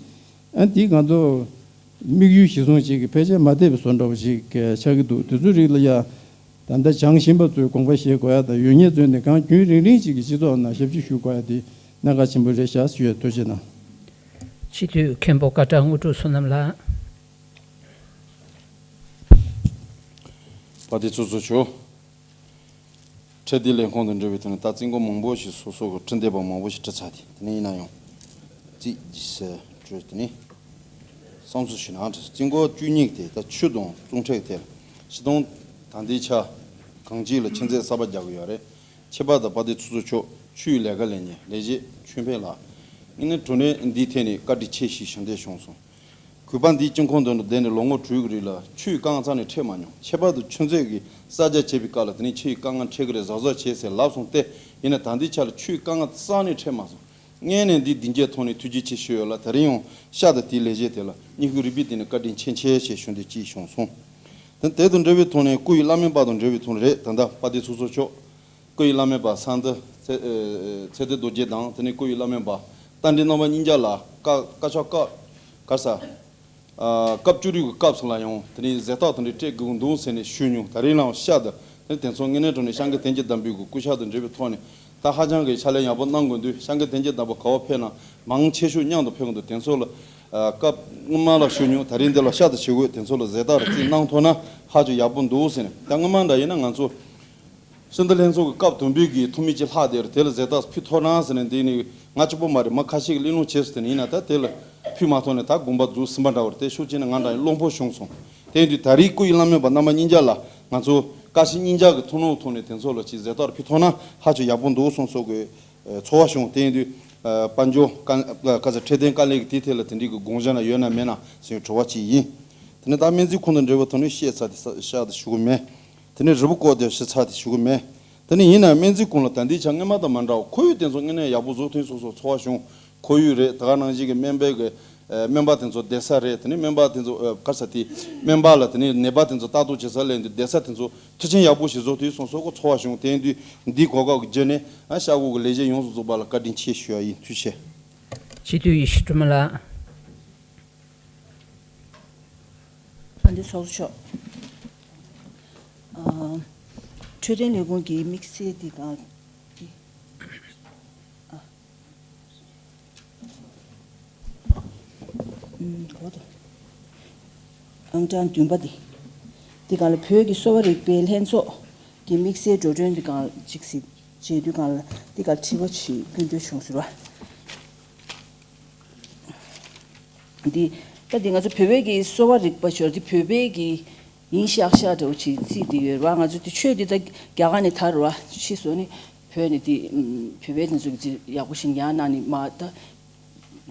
ཨ་འདི་ང་ཚོ་དམིགས་ཡུལ་གཞིར་བཟུང་ཅིག་གི་ཕལ་ཆེར་མ་བདེ་བའི་བཟོ་འདྲ་བོ་ཞིག་ཆགས་ཀྱི་འདུག་དེ་ཚོའི་རིགས་ལ་ཡ་ད་ལྟ་སྦྱང་བཞིན་པ་ཚོས་དགོངས་པ་བཞེས་དགོས་ཡ་དང་། ཡོད་མཁན་ཚོས་ནི་གང་རྒྱུན་རིང་རིང་ཅིག་གི་སྤྱི་ཚོགས་ནང་ཞབས་ཕྱི་ཞུ་དགོས་ཡ་དེ་གནད་འགག་ཆེན་པོ་རེད་ཤག་ཞུ་ཡ། ཐུགས་རྗེ་གནང་། སྤྱི་འཐུས་མཁན་པོ་སྐད་གྲགས་དངོས་གྲུབ་བསོད་ནམས་ལགས། དཔལ་ལྡན་ཚོགས་གཙོ་མཆོག་འཕྲོད་བསྟེན་ལས་ཁུངས་དང་འབྲེལ་བའི་ཐོག་ནས་ད་རྩིས་འགོ་མང་པོ་ཞིག་སོ་སོ་གི་ཁྲིམས་དེབ་པ་མང་པོ་ཞིག་བྲིས་ཚར་ཏེ། དེ་ནས་ཡིན་ན་ཡང་ ཏིག་ཟེར་བྲོས་ཏེ་ནི། བསམ་ཚུལ་ཞུ་ན་འདྲ། རྩིས་འཁོར་བཅུ་གཉིས་དེ་ད་ཆུ་དང་གཙང་ཁྲིག་དེ་ལ་ཕྱི་དོན་ད་ལྟའི་ཆ་གང་ཅི་ལ་ཆུ་མཛོད་གསར་པ་རྒྱག་གི་ཡོད་རེད། ཁྱད་པར་དུ་དཔལ་ལྡན་ཚོགས་གཙོ་མཆོག་ཆུའི་ལས་ཀ་ལས་ཉེ་ལས་བྱེད་ཆོས་འཕེལ་ལགས། ངས་ནི་དྲུང་ནས་འདིའི་ཐད་ནས་བཀའ་དྲིན་ཆེ་ཞེས་ཞུ་འདོད་བྱུང་སོང་། གུས་པ་འདིའི་སྤྱི་ཁོངས་དུ་བསྡད་ནས་ལོ་ངོ་དྲུག་གི་རིང་ལ་ཆུའི་དཀའ་ངལ་རྩ་ནས་འཕྲད་མ་མྱོང་། ཁྱད་པར་དུ་ཆུ་མཛོད་ཀྱི་གསར་རྒྱག་བྱེད་པའི་སྐབས་ལ་དེ་ནས་ཆུའི་དཀའ་ངལ་འཕྲད་ཀྱི་རེད་གཟབ་གཟབ་བྱས་ཟེར་ལབ་སོང་སྟེ། ཡིན་ན་ད་ལྟའི་ཆ་ལ་ཆུའི་དཀའ་ངལ་རྩ་ནས་འཕྲད་མ་སོང་། སྔོན་ནས་འདི་སྡིངས་ཆའི་ཐོག་ནས་ཐུགས་རྗེ་ཆེ་ཞུ་ཡོད་ལ། དེ་རིང་ཡང་ཤར་དང་དེའི་ལས་བྱེད་དེ་ལ་སྙིང་ཁུང་རུས་པའི་གཏིང་ནས་བཀའ་དྲིན་ཆེ་ཆེ་ཞེས་ཞུ་འདོད་ཅིག་བྱུང་སོང་། དེ་དེ་དང་འབྲེལ་བའི་ཐོག་ནས་སྐུ་ཡི་བླ་སྨན་པ་དང་འབྲེལ་བའི་ཐོག་ནས་རེད། ད་ལྟ་དཔལ་ལྡན་ཚོགས་གཙོ་མཆོག་སྐུ་ཡི་བླ་སྨན་པ་གསང་བདེ་ཚེ་ཚེ་བརྟན་རྡོ་རྗེ་དང་། དེ་ནས་སྐུ་ཡི་བླ་སྨན་པ་རྟ་མགྲིན་རྣམ་པ་གཉིས་ཀ་ལ་བཀའ་བཀའ་ཤག་བཀའ་ག་ས། ཨ། སྐབས་བཅུ་དྲུག་གི་སྐབས་སུ་ལ་ཡང་དེ་ནས་ཟས་རྟགས་དེ་འདྲ་སྤྲད་དགོས་འདུག་ཟེར་ནས་ཞུས་མྱོང་། ད་རེས་ལའང་ཤར་དང་དེ་ནས་དེ་ཚོ་དངོས་གནས་དྲང་གནས་ཤར་མཁན་བསྟན་འཛིན་དམ་པའི་གི་སྐུ་ཕྱག་དང་འབྲེལ་བའི་ཐོག་ནས་ད་ཧ་ཅང་གི་ཕྱག་ལས་ཡག་པོ་གནང་དགོས་འདུག་ཤར་མཁན་བསྟན་འཛིན་དམ་པ་ག་པར་ཕེབས་ན་མང་ཆེ་ཤོས་མཉམ་དུ་ཕེབས་ཀྱི་འདུག་དེ་ཚོ་ལ་ཨ། སྐབས་སྔོན་མ་ལ་ཞུས་མྱོང་། ད་རེས་འདི་ལ་ཤར་དང་བྱེད་དགོས། དེ་ཚོ་ལ་ཟས་རྟགས་རེ་རྩིས་གནང་ཐུབ་ན་ཧ་ཅང་ཡག་པོ་འདུག་ཟེར་ནས། ད་སྔོན་མ་འདྲ་ཡིན་ན་ང་ཚོ་སྤྱི་འཐུས་ལྷན་ཚོགས་ཀྱི་སྐབས་དང་པོའི་གི་ཐོན་མི་གཅིག་ལྷག་དེར་དེ་ལ་ཟས་རྟགས་ཕུལ་ཐུབ་ན་ཟེར་ནས། འདི་ནི་ང་གཅིག་པོ་མ་རེད། མ་ཁ་ཤས་ཀྱིས་གླེང་སློང་བྱས་སོང་། དེ་ནི་ཡིན་ན་ད་དེ་ལ་ཕུལ་མ་ཐུབ་ནས་ད་དགོངས་པ་རྫོགས་ཟིན་པ་འདྲ་བ་རེད། དེ་ཤུགས་ཆེ་ནས་ང་འདྲ་ཡང་བློ་ཕམ་བྱུང་སོང་། དེ་ཡིན་དུས་ད་རེས་སྐུ་ཡི་བླ་སྨན་པ་རྣམ་པ་གཉིས་ཀ་ལ་ང་ཚོ་བཀའ་སྤྱི་གཉིས་ཆ་གི་ཐུགས་སྣང་ཐོག་ནས་དེ་ཚོ་ལ་ཅིག་ཟས་རྟགས་ཕུལ་ཐུབ་ན་ཧ་ཅང་ཡག་པོ་འདུག་གསུངས་སོགས་ཀྱི་ཚོར་བ་བྱུང་། དེ་ཡིན་དུས་དཔལ་འབྱོར་དཀའ་ཁ་ཚ་འཕྲོད་བསྟེན་དཀའ་ལས་ཀྱི་དེའི་ཐད་ལ་དེ་འདྲའི་གི་དགོངས་འཆར་ཡོད་ན་མེད་ན་ཟེར་བའི་དྲི་བ་ཅིག་ཡིན། དེ་ནས་ད་སྨན་རྩིས་ཁང་དང་འབྲེལ་བའི་ཐོག་ནས་བཤད་ཚར་དེ་ཤར་དེ་ཞུ་གི་མེད། དེ་ནས་རི་བོ་བཀོད་དེ་ཞུ་ཚར་དེ་ཞུ་གི་མེད། དེ་ནས་ཡིན་ན་སྨན་རྩིས་ཁང་ལ་ད་ལྟའི་ཆ་སྔོན་མ་དང་མ་འདྲ་བ་ཁོར་ཡུག་དེ་ཚོ་དངོས་གནས་ཡག་པོ་བཟོ་ཐུབ་སོང་སོགས་ཚོར་བ་བྱུང་། ཁོར་ཡུག་རེད། ད་ག་ནང་བཞིན་གྱི་སྨན་པའི་གི་ཨ། སྨན་པ་དེ་ཚོ་བསྡད་ས་རེད། དེ་ནས་སྨན་པ་དེ་ཚོ་ཨ། ག་རེ་ཟེར་དེ་སྨན་པ་ལ་དེ་ནས་ནད་པ་དེ་ཚོ་ལྟ་རྟོག་བྱེད་ས་ལས་འདི་བསྡད་ས་དེ་ཚོ་མཐིལ་ཕྱིན་ཡག་པོ་ཞིག་བཟོ་ཐུབ་སོང་སོགས་ཀྱི་ཚོར་བ་བྱུང་། དེ་ཡིན་དུས་འདིའི་གོ་སྐབས་ཀྱི་བརྒྱུད་ནས་ཨ། ཤར་ཁུལ་གྱི་ལས་བྱེད་ཡོངས་སུ་རྫོགས་པ་ལ་བཀའ་དྲིན་ཆེ་ཞུ་ཡ་ཡིན། ཐུགས་རྗེ་ཆེ། སྤྱི་འཐུས་ཡེ་ཤེས་སྒྲོལ་མ་ལགས། དཔལ་ལྡན་ཚོགས་གཙོ་མཆོག་ཨ། འཕྲོད་བསྟེན་ལས་ཁུངས་ཀྱི་དམིགས་བསལ་འདི་གང་། ཨ། ཨུམ། གོ་ཏོ། ཨང་གྲངས་བདུན་པ་འདི། འདི་གང་ལ་བོད་ཀྱི་གསོ་བ་རིག་པའི་ལྷན་ཚོགས་ཀྱི་དམིགས་བསལ་འགྲོ་གྲོན་འདི་གང་ཅིག་ཟིག་བྱེད་དུས་གང་ལ་འདི་ག་དྲི་བ་ཅིག་སྐྱོན་བརྗོད་བྱུང་ཟེར་བ། འདི་ད་འདི་ང་ཚོ་བོད་པའི་གི་གསོ་བ་རིག་པ་ཞོར་འདི་བོད་པའི་གི་ཡིན་ཤག་ཤག་འདྲ་བོ་ཅིག་རྩིས་འདི་ཡོད་ར། ང་ཚོ་འདི་ཆོས་འདི་ད་རྒྱ་གར་ནས་དར་བ་ཕྱིས་སོ་ནི་བོད་ནས་འདི་བོད་པའི་དེ་ཚོ་གི་ཡག་པོ་ཞིག་ཡང་གནང་ནི་མ་ད་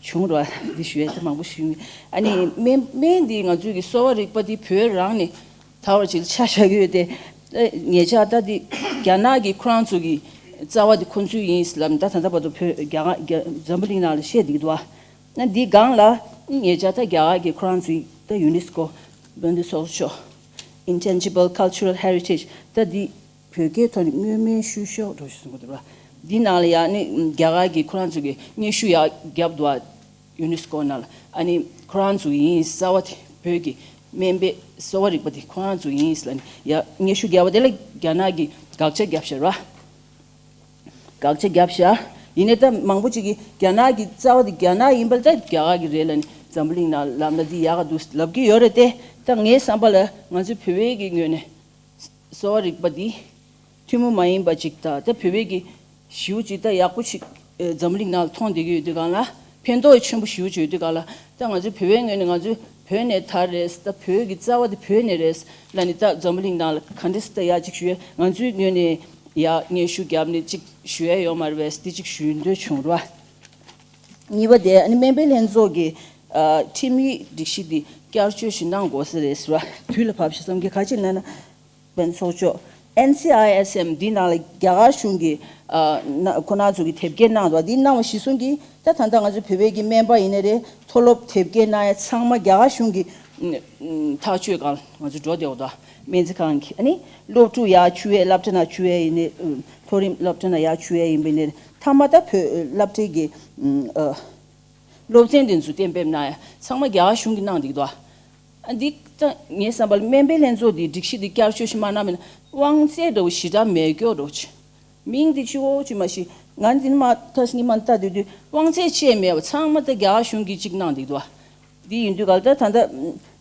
བྱུང་ར། འདི་ཞུ་ཡ་ད་མང་པོ་ཞུ། ཨ་ནི་སྨན་སྨན་འདི་ང་ཚོའི་གི་གསོ་བ་རིག་པ་འདི་བོད་རང་ནས་དར་བ་ཅིག་ཆ་བཞག་གི་ཡོད་དེ། ད་ངེད་ཅག་ད་འདི་རྒྱ་ནག་གི་ཁོ་རང་ཚོ་གི་རྩ་བ་འདི་ཁོ་ཚོའི་ཡིན་ལབ་ནས་ད་ད་ལྟ་བར་དུ་བོད་རྒྱ་གར་རྒྱ་འཛམ་བུ་གླིང་ནང་ལ་བཤད་བསྡད་ཀྱི་འདུག་བ། ན་འདི་སྒང་ལ་ངེད་ཅག་ད་རྒྱ་གར་གི་ཁོ་རང་ཚོའི་ད་ཡུ་ནེ་སི་ཀོ་དཔལ་ལྡན་ཚོགས་གཙོ་མཆོག Intangible Cultural Heritage ད་འདི་བོད་སྐད་ཐོག་ནས་དངོས་མིན་བཤུས་གཞོགས་འགྲོ་ཞུ་གསུང་གི་འདུག་ར། འདི་ནང་ལ་ཡང་ནི་རྒྱ་གར་གྱི་ཁོ་རང་ཚོ་གི་སྙན་ཞུ་ཡག་བརྒྱབ་འདུག་ཨ། ཡུ་ནེ་སི་ཀོ་ནང་ལ། ཨ་ནི་ཁོ་རང་ཚོ་ཡིན་རྩ་བ་དེ་བོད་ཀྱི་སྨན་པའི་གསོ་བ་རིག་པ་དེ་ཁོ་རང་ཚོ་ཡིན་ལབ་ནས་ཡ་སྙན་ཞུ་བརྒྱབ་པ་དེ་ལ་རྒྱ་ནག་གིས་དགག་བྱ་བརྒྱབ་ཤག་ར། དགག་བྱ་བརྒྱབ་ཤག་ཡིན་ནའི་ད་མང་པོ་ཅིག་གིས་རྒྱ་ནག་གི་རྩ་བ་དེ་རྒྱ་ནག་ཡིན་པ་ལ་ད་རྒྱ་གར་གི་རེད་ལབ་ནས་འཛམ་བུ་གླིང་ནང་ལབ་ན་འདི་ཡག་ག་འདུག་ལབ་ཀྱི་ཡོད་རེད་དེ། ད་ངའི་བསམ་པ་ལ་ང་ཚོའི་བོད་པའི་གི་ངོས་ནས་གསོ་བ་རིག་པ་འདི་ཐུན་མོང་མ་ཡིན་པ་ཅིག་དང་ད་བོད་པའི་གི་ཞེ་པོ་ཅིག་ད་ཡག་པོ་ཞིག་ཨེ་འཛམ་གླིང་ནང་ལ་མཐོང་བསྡད་ཀྱི་ཡོད་དུས་སྒང་ལ་ཕན་ཐོགས་ཆེན་པོ་ཞེ་པོ་ཅིག་ཡོད་དུས་སྒང་ལ། ད་ང་ཚོའི་བོད་པའི་ངོས་ནས་ང་ཚོའི་བོད་ནས་དར་རེད། ད་བོད་ཀྱི་རྩ་བ་དེ་བོད་ནས་རེད་ལབ་ནས་ད་འཛམ་བུ་གླིང་ནང་ལ་ག་འདྲས་ད་ཡག་ཅིག་ཞུ་ཡས། ང་ཚོའི་ངོས་ནས་ཡག་སྙན་ཞུ་བརྒྱབ་ནས་ཅིག་ཞུ་ཡས་ཡོད་མ་རེད་པས། འདི་ཅིག་ཞུ་འདོད་བྱུང་ར། གཉིས་པ་དེ་ཨ་ནི་སྨན་པའི་ལྷན་ཚོགས་ཀྱི་ཨ་ཁྲིམས་ཡིག་སྒྲིག་གཞི་འདི་བསྐྱར་བཅོས་ཤིག་གནང་དགོས་ས་རེད་ཟེར་བ། དུས་ལ་བབ་ཤག་བསམ་གྱི། ག་ཅི་ལབ་ན། དཔལ་ཚོགས་གཙོ། ཨེན་སི་ཨའི་ཨེས་ཨེམ་འདི་ནང་ལ་རྒྱ་གར་གཞུང་གིས་ཨ་ན་ཁོ་ན་ཚོ་གི་དེབ་སྐྱེལ་གནང་འདུག་འདི་གནང་བ་གཞིར་བཟུང་གིས་ད་ད་ལྟ་ང་ཚོ་བོད་པའི་གི་སྨན་པ་ཡིན་ནའི་རེད། མཐོ་སློབ་དེབ་སྐྱེལ་གནང་ཡ་ཚང་མ་རྒྱ་གར་གཞུང་གི་ཨ་ཐག་གཅོད་སྒང་ང་ཚོ་འགྲོ་བསྡད་ཡོད་དོ། སྨན་རྩིས་ཁང་གི་ཨ་ནི་སློབ་ཕྲུག་ཡར་ཚུད་ཡས་སློབ་གྲྭ་ནང་ཚུད་ཡས་ཡིན་ནའི་མཐོ་རིམ་སློབ་གྲྭ་ནང་ཡར་ཚུད་ཡས་ཡིན་པ་ཡིན་ནའི་མཐའ་མ་ད་བོད་སློབ་གྲྭའི་གི་ཨ་སློབ་ཚན་དེ་ཚོ་གཏན་འབེབས་གནང་ཡ་ཚང་མ་རྒྱ་གར་གཞུང་གིས་གནང་བསྡད་ཀྱི་འདུག་ཨ་འདི་ད་ངའི་བསམ་པ་ལ་སྨན་པའི་ལྷན་ཚོགས་འདིའི་སྒྲིག་གཞི་འདི་བསྐྱར་བཅོས་ཤིག་མ་གནང་མིན་ན་དབང་ཚད་འདྲ་བོ་ཞེ་དྲག་མེད་སྐྱོ་འདྲ་བོ་ཅིག་མིང་འདི་ཅི་འོ་ཅི་མ་ཤེས། ང་འདི་ནི་མ་ཐ་སྙད་མ་ལྟ་དུས་དུས་དབང་ཚད་ཅི་ཡང་མེད་པ་ཚང་མ་ད་རྒྱ་གར་གཞུང་གིས་ཅིག་གནང་བསྡད་ཀྱི་འདུག་འདི་ཡིན་དུས་ག་ལ་ད་ད་ལྟ་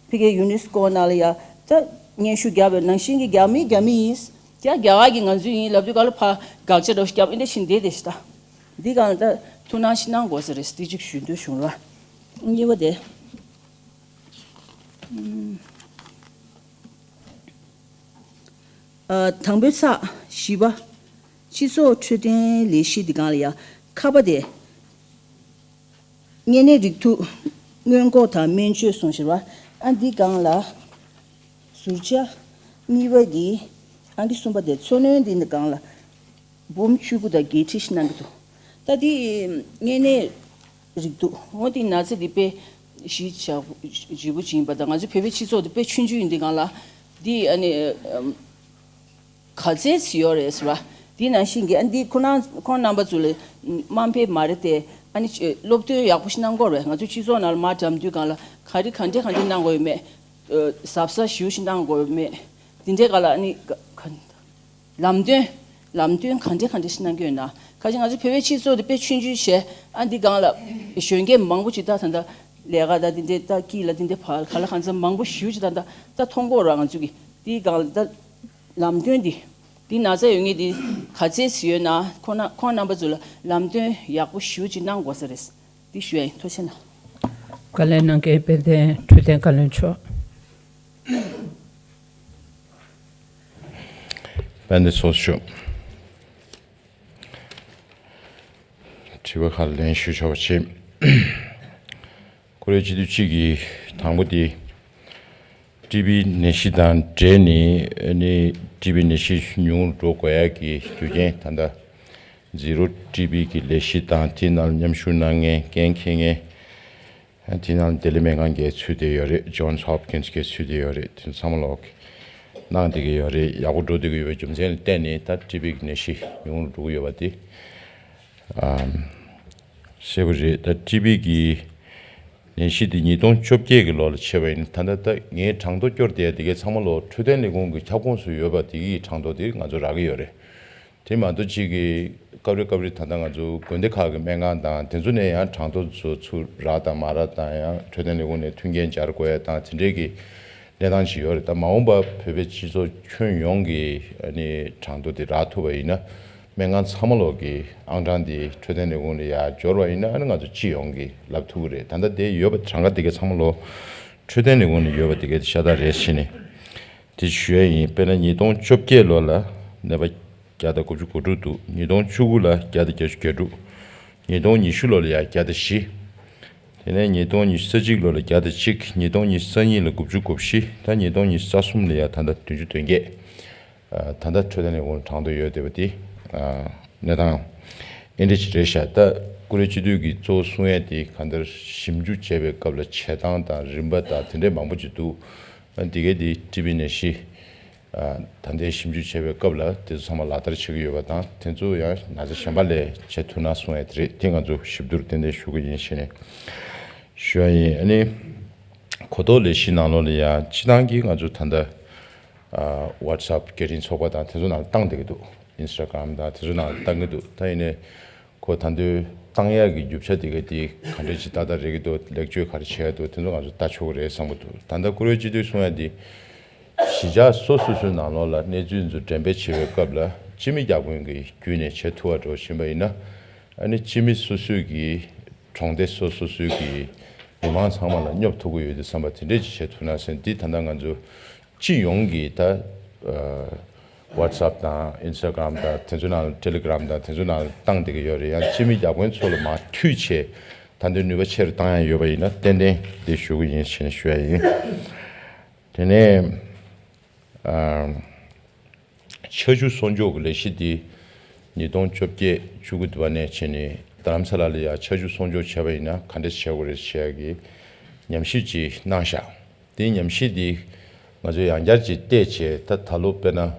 ཕ་གིའི་ཡུ་ནེ་སི་ཀོ་ནང་ལ་ཡ་ད་སྙན་ཞུ་བརྒྱབ་པའི་ནང་བཞིན་གྱི་རྒྱ་མི་རྒྱ་མི་ཡིན། རྒྱ་རྒྱ་གར་གྱི་ང་ཚོའི་ཡིན་ལབ་དུས་ག་ལ་ཕ་དགག་བྱ་འདྲ་བོ་ཞིག་བརྒྱབ་ཨེ་འདྲ་ཞིག་འདི་དེ་ཞིག་ད། འདི་སྒང་ལ་ད་ཐུགས་སྣང་ཞིག་གནང་དགོས་ས་རེད། འདི་གཅིག་ཞུ་འདོད་བྱུང་ར། གཉིས་པ་དེ། ཨ། དང་པོའི་ཚགས་བཞི་པ། སྤྱི་ཚོགས་འཕྲོད་བསྟེན་ལས་གཞི་འདི་སྒང་ལ་ཡ། ཁ་པ་དེ། གཉན་ནད་རེག་དུག་སྔོན་འགོག་དང་སྨན་བཅོས་གསུངས་བཞག་པ། ཨ། འདི་སྒང་ལ་ཟུར་བཅད་གཉིས་པ་འདི། ཨང་ཀི་གསུམ་པ་དེ། འཚོ་སྣོན་འདི་འདི་སྒང་ལ་འབུམ་བཅུ་དགུ་དང་བརྒྱད་ཁྲི་ཞིག་གནང་གི་འདུག། ད་འདི་གཉན་ནད་རེག་དུག། འོ་འདི་ན་ཚ་འདི་དཔེ་ཞི་ཞག་ལྗིད་པོ་ཅིག་ཡིན་པ་དང་། ང་ཚོའི་བོད་པའི་སྤྱི་ཚོགས་འདི་དཔེ་ཆུང་ཆུང་ཡིན། འདི་སྒང་ལ་འདི། ཨ་ནི། ག་ཚད་ཅིག་ཡོད་རེད་ཟེར་བ། དེ་ནང་བཞིན་གྱི། ཨ། འདི་ཁོ་རང་ཁོང་རྣམ་པ་ཚོ་ལ་དམའ་འབེབས་མ་རེད་དེ། ཨ་ནི་སློབ་སྟོན་ཡག་པོ་ཞིག་གནང་དགོས་རེད། ང་ཚོ་སྤྱི་ཚོགས་ནང་ལ་མར་འགྲམ་དུས་སྒང་ལ་ག་རེ་ག་འདྲས་ག་འདྲས་གནང་དགོས་ཡོད་མེད། ཨ། གཟབ་གཟབ་ཞེ་པོ་ཞིག་གནང་དགོས་ཡོད་མེད། དེ་འདྲའི་སྒང་ལ། ཨ་ནི་ག་ག་ལམ་སྟོན་ལམ་སྟོན་ག་འདྲས་ག་འདྲས་ཞིག་གནང་གི་ཡོད་ན། ཁ་ཅིག་ང་ཚོ་བོད་པའི་སྤྱི་ཚོགས་དེ་དཔེ་ཆུང་ཆུང་བྱས། ཨ། འདི་སྒང་ལ་གཞོན་སྐྱེས་མང་པོ་ཅིག་ད་ད་ལྟ་ལས་ཀ་ད་དེ་འདྲས་ད་སྐྱིད་ལ་དེ་འདྲས་བར་ག་ལ་གང་འཚམ་མང་པོ་ཞེ་པོ་ཅིག་ད་ད་ད་མཐོང་གི་ཡོད་རེད། ང་ཚོ་གི་དེའི་སྒང་ལ་ད། ལམ་སྟོན་འདི། འདི་ན་ཚ་ཡོད་མཁན་འདི་ག་ཚད་ཅིག་ཡོད་ན། ཁོང་རྣམ་ཁོང་རྣམ་པ་ཚོ་ལ་ལམ་སྟོན་ཡག་པོ་ཞེ་པོ་ཅིག་གནང་དགོས་ས་རེད། འདི་ཞུ་ཡ་ཡིན། ཐུགས་རྗེ་གནང་། བཀའ་ལན་གནང་མཁན་དཔལ་ལྡན་འཕྲོད་བསྟེན་བཀའ་བློན་མཆོག། དཔལ་ལྡན་ཚོགས་གཙོ། དྲི་བ་ཁག་ལན་ཞུ་ཆོག་པ་བྱེད། ཀུ་རེ་སྤྱི་འཐུས་གཅིག་གིས་དང་པོ་དེ། ཀྲི་བི་ནད་གཞི་དང་འབྲེལ་ནས། ཨ་ནི་ཀྲི་བི་ནད་གཞི་ཉུང་རུ་འགྲོ་དགོས་ཡ་གི་རྒྱུ་རྐྱེན། ད་ལྟ་ཛི་རོ་ཀྲི་བི་གི་ལས་གཞི་དང་། དེའི་ནང་མཉམ་ཞུགས་གནང་མཁན། འགན་འཁྱེར་མཁན། དེའི་ནང་ལྡི་ལི་སྨན་ཁང་གིས་ཚུད་བསྡད་ཡོད་རེད། ཇོན་སི་ཧོབ་ཀིན་སི་གིས་ཚུད་བསྡད་ཡོད་རེད། དེ་ཚང་མ་ལོག་གནང་བསྡད་ཀྱི་ཡོད་རེད། ཡག་པོ་འགྲོ་བསྡད་ཀྱི་ཡོད་པའི་རྒྱུ་མཚན་ལ་བརྟེན་ནས་ད་ཀྲི་བི་གི་ནད་གཞི་ཉུང་རུ་འགྲོ་གི་ཡོད་པ་དེ། ཨམ། གསལ་པོ་རེད། ད་ཀྲི་བི་གི་ནད་གཞི་འདི་ཉིས་སྟོང་བཅོ་བརྒྱད་ཀྱི་ལོ་ལ་མཆེད་པ་ཡིན། ད་ལྟ་ད་ངའི་གྲངས་ཐོ་སྐྱོར་བསྡད་ཡ་དེ་གའི་ཚང་མ་ལོ་འཕྲོད་བསྟེན་ལས་ཁུངས་ཀྱི་ཁྱབ་ཁོངས་སུ་ཡོད་པ་དེ་གི་གྲངས་ཐོ་དེ་ང་ཚོ་རག་གི་ཡོད་རེད། དེ་མ་གཏོགས་གཅིག་གི་སྐབས་རེ་སྐབས་རེ་ད་ལྟ་ང་ཚོ་དགོན་སྡེ་ཁག་གི་སྨན་ཁང་དང་དེ་ཚོ་ནས་ཡང་གྲངས་ཐོ་ཚོ་ཚུར་རག་དང་མ་རག་དང་། ཡང་འཕྲོད་བསྟེན་ལས་ཁུངས་ནས་མཐུན་རྐྱེན་སྦྱར་དགོས་ཡ་དང་དེ་འདྲའི་གི་གནས་སྟངས་ཤིག་ཡོད་རེད། ད་མ་འོངས་པ་བོད་པའི་སྤྱི་ཚོགས་ཁྱོན་ཡོངས་ཀྱི་ཨ་ནི་གྲངས་ཐོ་དེ་རག་ཐུབ་པ་ཡིན་ན། སྨན་ཁང་ཚང་མ་ལོག་གི་ཨང་གྲངས་དེ་འཕྲོད་བསྟེན་ལས་ཁུངས་ལ་ཡར་འབྱོར་བ་ཡིན་ན། ཨ་ནི་ང་ཚོ་སྤྱི་ཡོངས་ཀྱི་ལབ་ཐུབ་ཀྱི་རེད། ད་ལྟ་དེ་ཡོད་པ་གྲངས་ཀ་དེ་གའི་ཚང་མ་ལོ་འཕྲོད་བསྟེན་ལས་ཁུངས་ནས་ཡོད་པ་དེ་གའི་ཤ་སྟག་རེད་ཟེར་ནས་དེ་ཞུ་ཡ་ཡིན། དཔེར་ན་ཉིས་སྟོང་བཅོ་བརྒྱད་ལོ་ལ་ནད་པ་བརྒྱ་དང་དགུ་བཅུ་གོ་དྲུག་འདུག། ཉིས་སྟོང་བཅུ་དགུ་ལ་བརྒྱ་དང་བརྒྱད་ཅུ་གྱ་དྲུག། ཉིས་སྟོང་ཉི་ཤུ་ལོ་ལ་ཡང་བརྒྱ་དང་བཞི། དེ་ནས་ཉིས་སྟོང་ཉི་ཤུ་རྩ་གཅིག་ལོ་ལ་བརྒྱ་དང་གཅིག། ཉིས་སྟོང་ཉི་ཤུ་རྩ་གཉིས་ལ་དགུ་བཅུ་གོ་བཞི། ད་ཉིས་སྟོང་ཉི་ཤུ་རྩ་གསུམ་ལ་ཡང་ད་ལྟ་བདུན་ཅུ་དོན་བརྒྱད། ཨ། ད་ལྟ་འཕྲོད་བསྟེན་ལས་ཁུངས་གྲངས་ཐོ་ཡོད་བསྡད་པ་དེ། ཨ། གནས་སྟངས་ཨེ་འདྲ་ཅིག་རེད་ཤག། ད་ཀུ་རེ་སྤྱི་འཐུས་ཀྱིས་གཙོ་བོ་གསུང་ཡས་དེ་གང་ལྟར་ཞིབ་འཇུག་བྱས་པའི་སྐབས་ལ་བྱེད་སྟངས་དང་རིམ་པ་དང་དེ་འདྲའི་མང་པོ་ཅིག་འདུག། ཨ། འདི་གའི་དེ་ཀྲི་བི་ནད་གཞི། ཨ། ད་ལྟའི་ཞིབ་འཇུག་བྱས་པའི་སྐབས་ལ་དེ་ཚོ་ཚང་མ་ལག་བསྟར་བྱེད་ཀྱི་ཡོད་པ་དང་། དེ་ཚོ་ཡང་ན་ཚ་གཞན་པ་ལས་བྱེད་ཐུབ་ན་གསུང་ཡས་དེ་རེད། དེ་ང་ཚོ་ཞིབ་བསྡུར་ཏན་ཏན་ཞུ་གི་ཡིན་ཞེས་ནས་ཞུ་ཡ་ཡིན། ཨ་ནི་གོ་རྟོགས་ལས་གཞི་ནང་ལོགས་ལ་ཡང་སྤྱི་བཏང་གི་ང་ཚོ་ད་ལྟ། ཨ། ཝ་ཊི་སེབ་སྐད་འཕྲིན་ཚོགས་པ་དང་དེ་ཚོ་ནང་ལ་བཏང་བསྡད་ཀྱི་འདུག། ཨིན་སི་ཊ་གྷ་རམ་དང་དེ་ཚོ་ནང་ལ་བཏང་གི་འདུག། ད་ཡིན་ནའི་ཁོ་ད་དུང་བཏང་ཡག་གི་རྒྱུ་ཆ་དེ་ག་དེ་ག་འདྲ་ཅིག་ཏག་ཏག་རེད་ཀྱི་འདུག། ལེགས་བཅོས་ག་རེ་བྱེད་ཡག་འདུག། དེ་ཚོ་ང་ཚོ་ལྟ་ཆོག་གི་རེད་བསམ་གྱི་འདུག། ད་ལྟ་ཀུ་རེ་སྤྱི་འཐུས་གསུང་ཡག་དེ། གཞིས་ཆགས་སོ་སོ་སོའི་ནང་ལོགས་ལ་གནས་ཚུལ་ཚོ་འགྲེམས་སྤེལ་བྱེད་པའི་སྐབས་ལ་སྤྱི་མི་བརྒྱ་དཔོན་གྱི་བརྒྱུད་ནས་བྱེད་ཐུབ་པ་འདྲ་བོ་ཕྱིན་པ་ཡིན་ན། ཨ་ནི་སྤྱི་མི་སོ་སོའི་གི་གྲོང་སྡེ་སོ་སོ་སོའི་གི་མི་མང་ཚང་མ་ལ་སྙོབ་ཐུབ་ཀྱི་ཡོད་དུས་ཙམ་པ་དེ་འདྲས་ཅིག་བྱེད་ཐུབ་ན་ཟེར། འདི་ད་ལྟ་ང་ཚོ་སྤྱི་ཡོངས་ཀྱི་ད། ཨ། ཝ་ཊི་སེབ་དང་ཨིན་སི་ཊ་གྷ་རམ་དང་དེ་ཚོ་ནང་ལ། ཊེ་ལི་གྷི་རམ་དང་དེ་ཚོ་ནང་ལ་བཏང་བསྡད་ཀྱི་ཡོད་རེད། ཡང་སྤྱི་མི་བརྒྱ་དཔོན་ཚོ་ལ་མར་མཐུད་བྱས་ད་དུང་ནུས་པ་ཆེ་རུ་བཏང་ཡག་ཡོད་པ་ཡིན་ན་ཏན་ཏན་དེ་ཞུ་གི་ཡིན་ཞེས་ཞུ་ཡ་ཡིན། དེ་ནས། ཨ། ཆར་ཆུ་སྲུང་སྐྱོབ་ཀྱི་ལས་གཞི་འདི་ཉིས་སྟོང་བཅོ་བརྒྱད་བཅུ་དགུ་དུ་བ་ནས་བྱས་ནས་རྡ་རམ་ས་ལ་ལ་ཡང་ཆར་ཆུ་སྲུང་སྐྱོབ་བྱས་པ་ཡིན་ན་ག་འདྲས་བྱེད་དགོས་རེད་བྱེད་ཡག་གི་ཉམས་ཞིབ་ཅིག་གནང་བཞག། དེ་ཉམས་ཞིབ་འདི་ང་ཚོས་ཡང་བསྐྱར་ཅིག་བལྟས་བྱས། ད་ད་ལོ་དཔེར་ན། ཨ།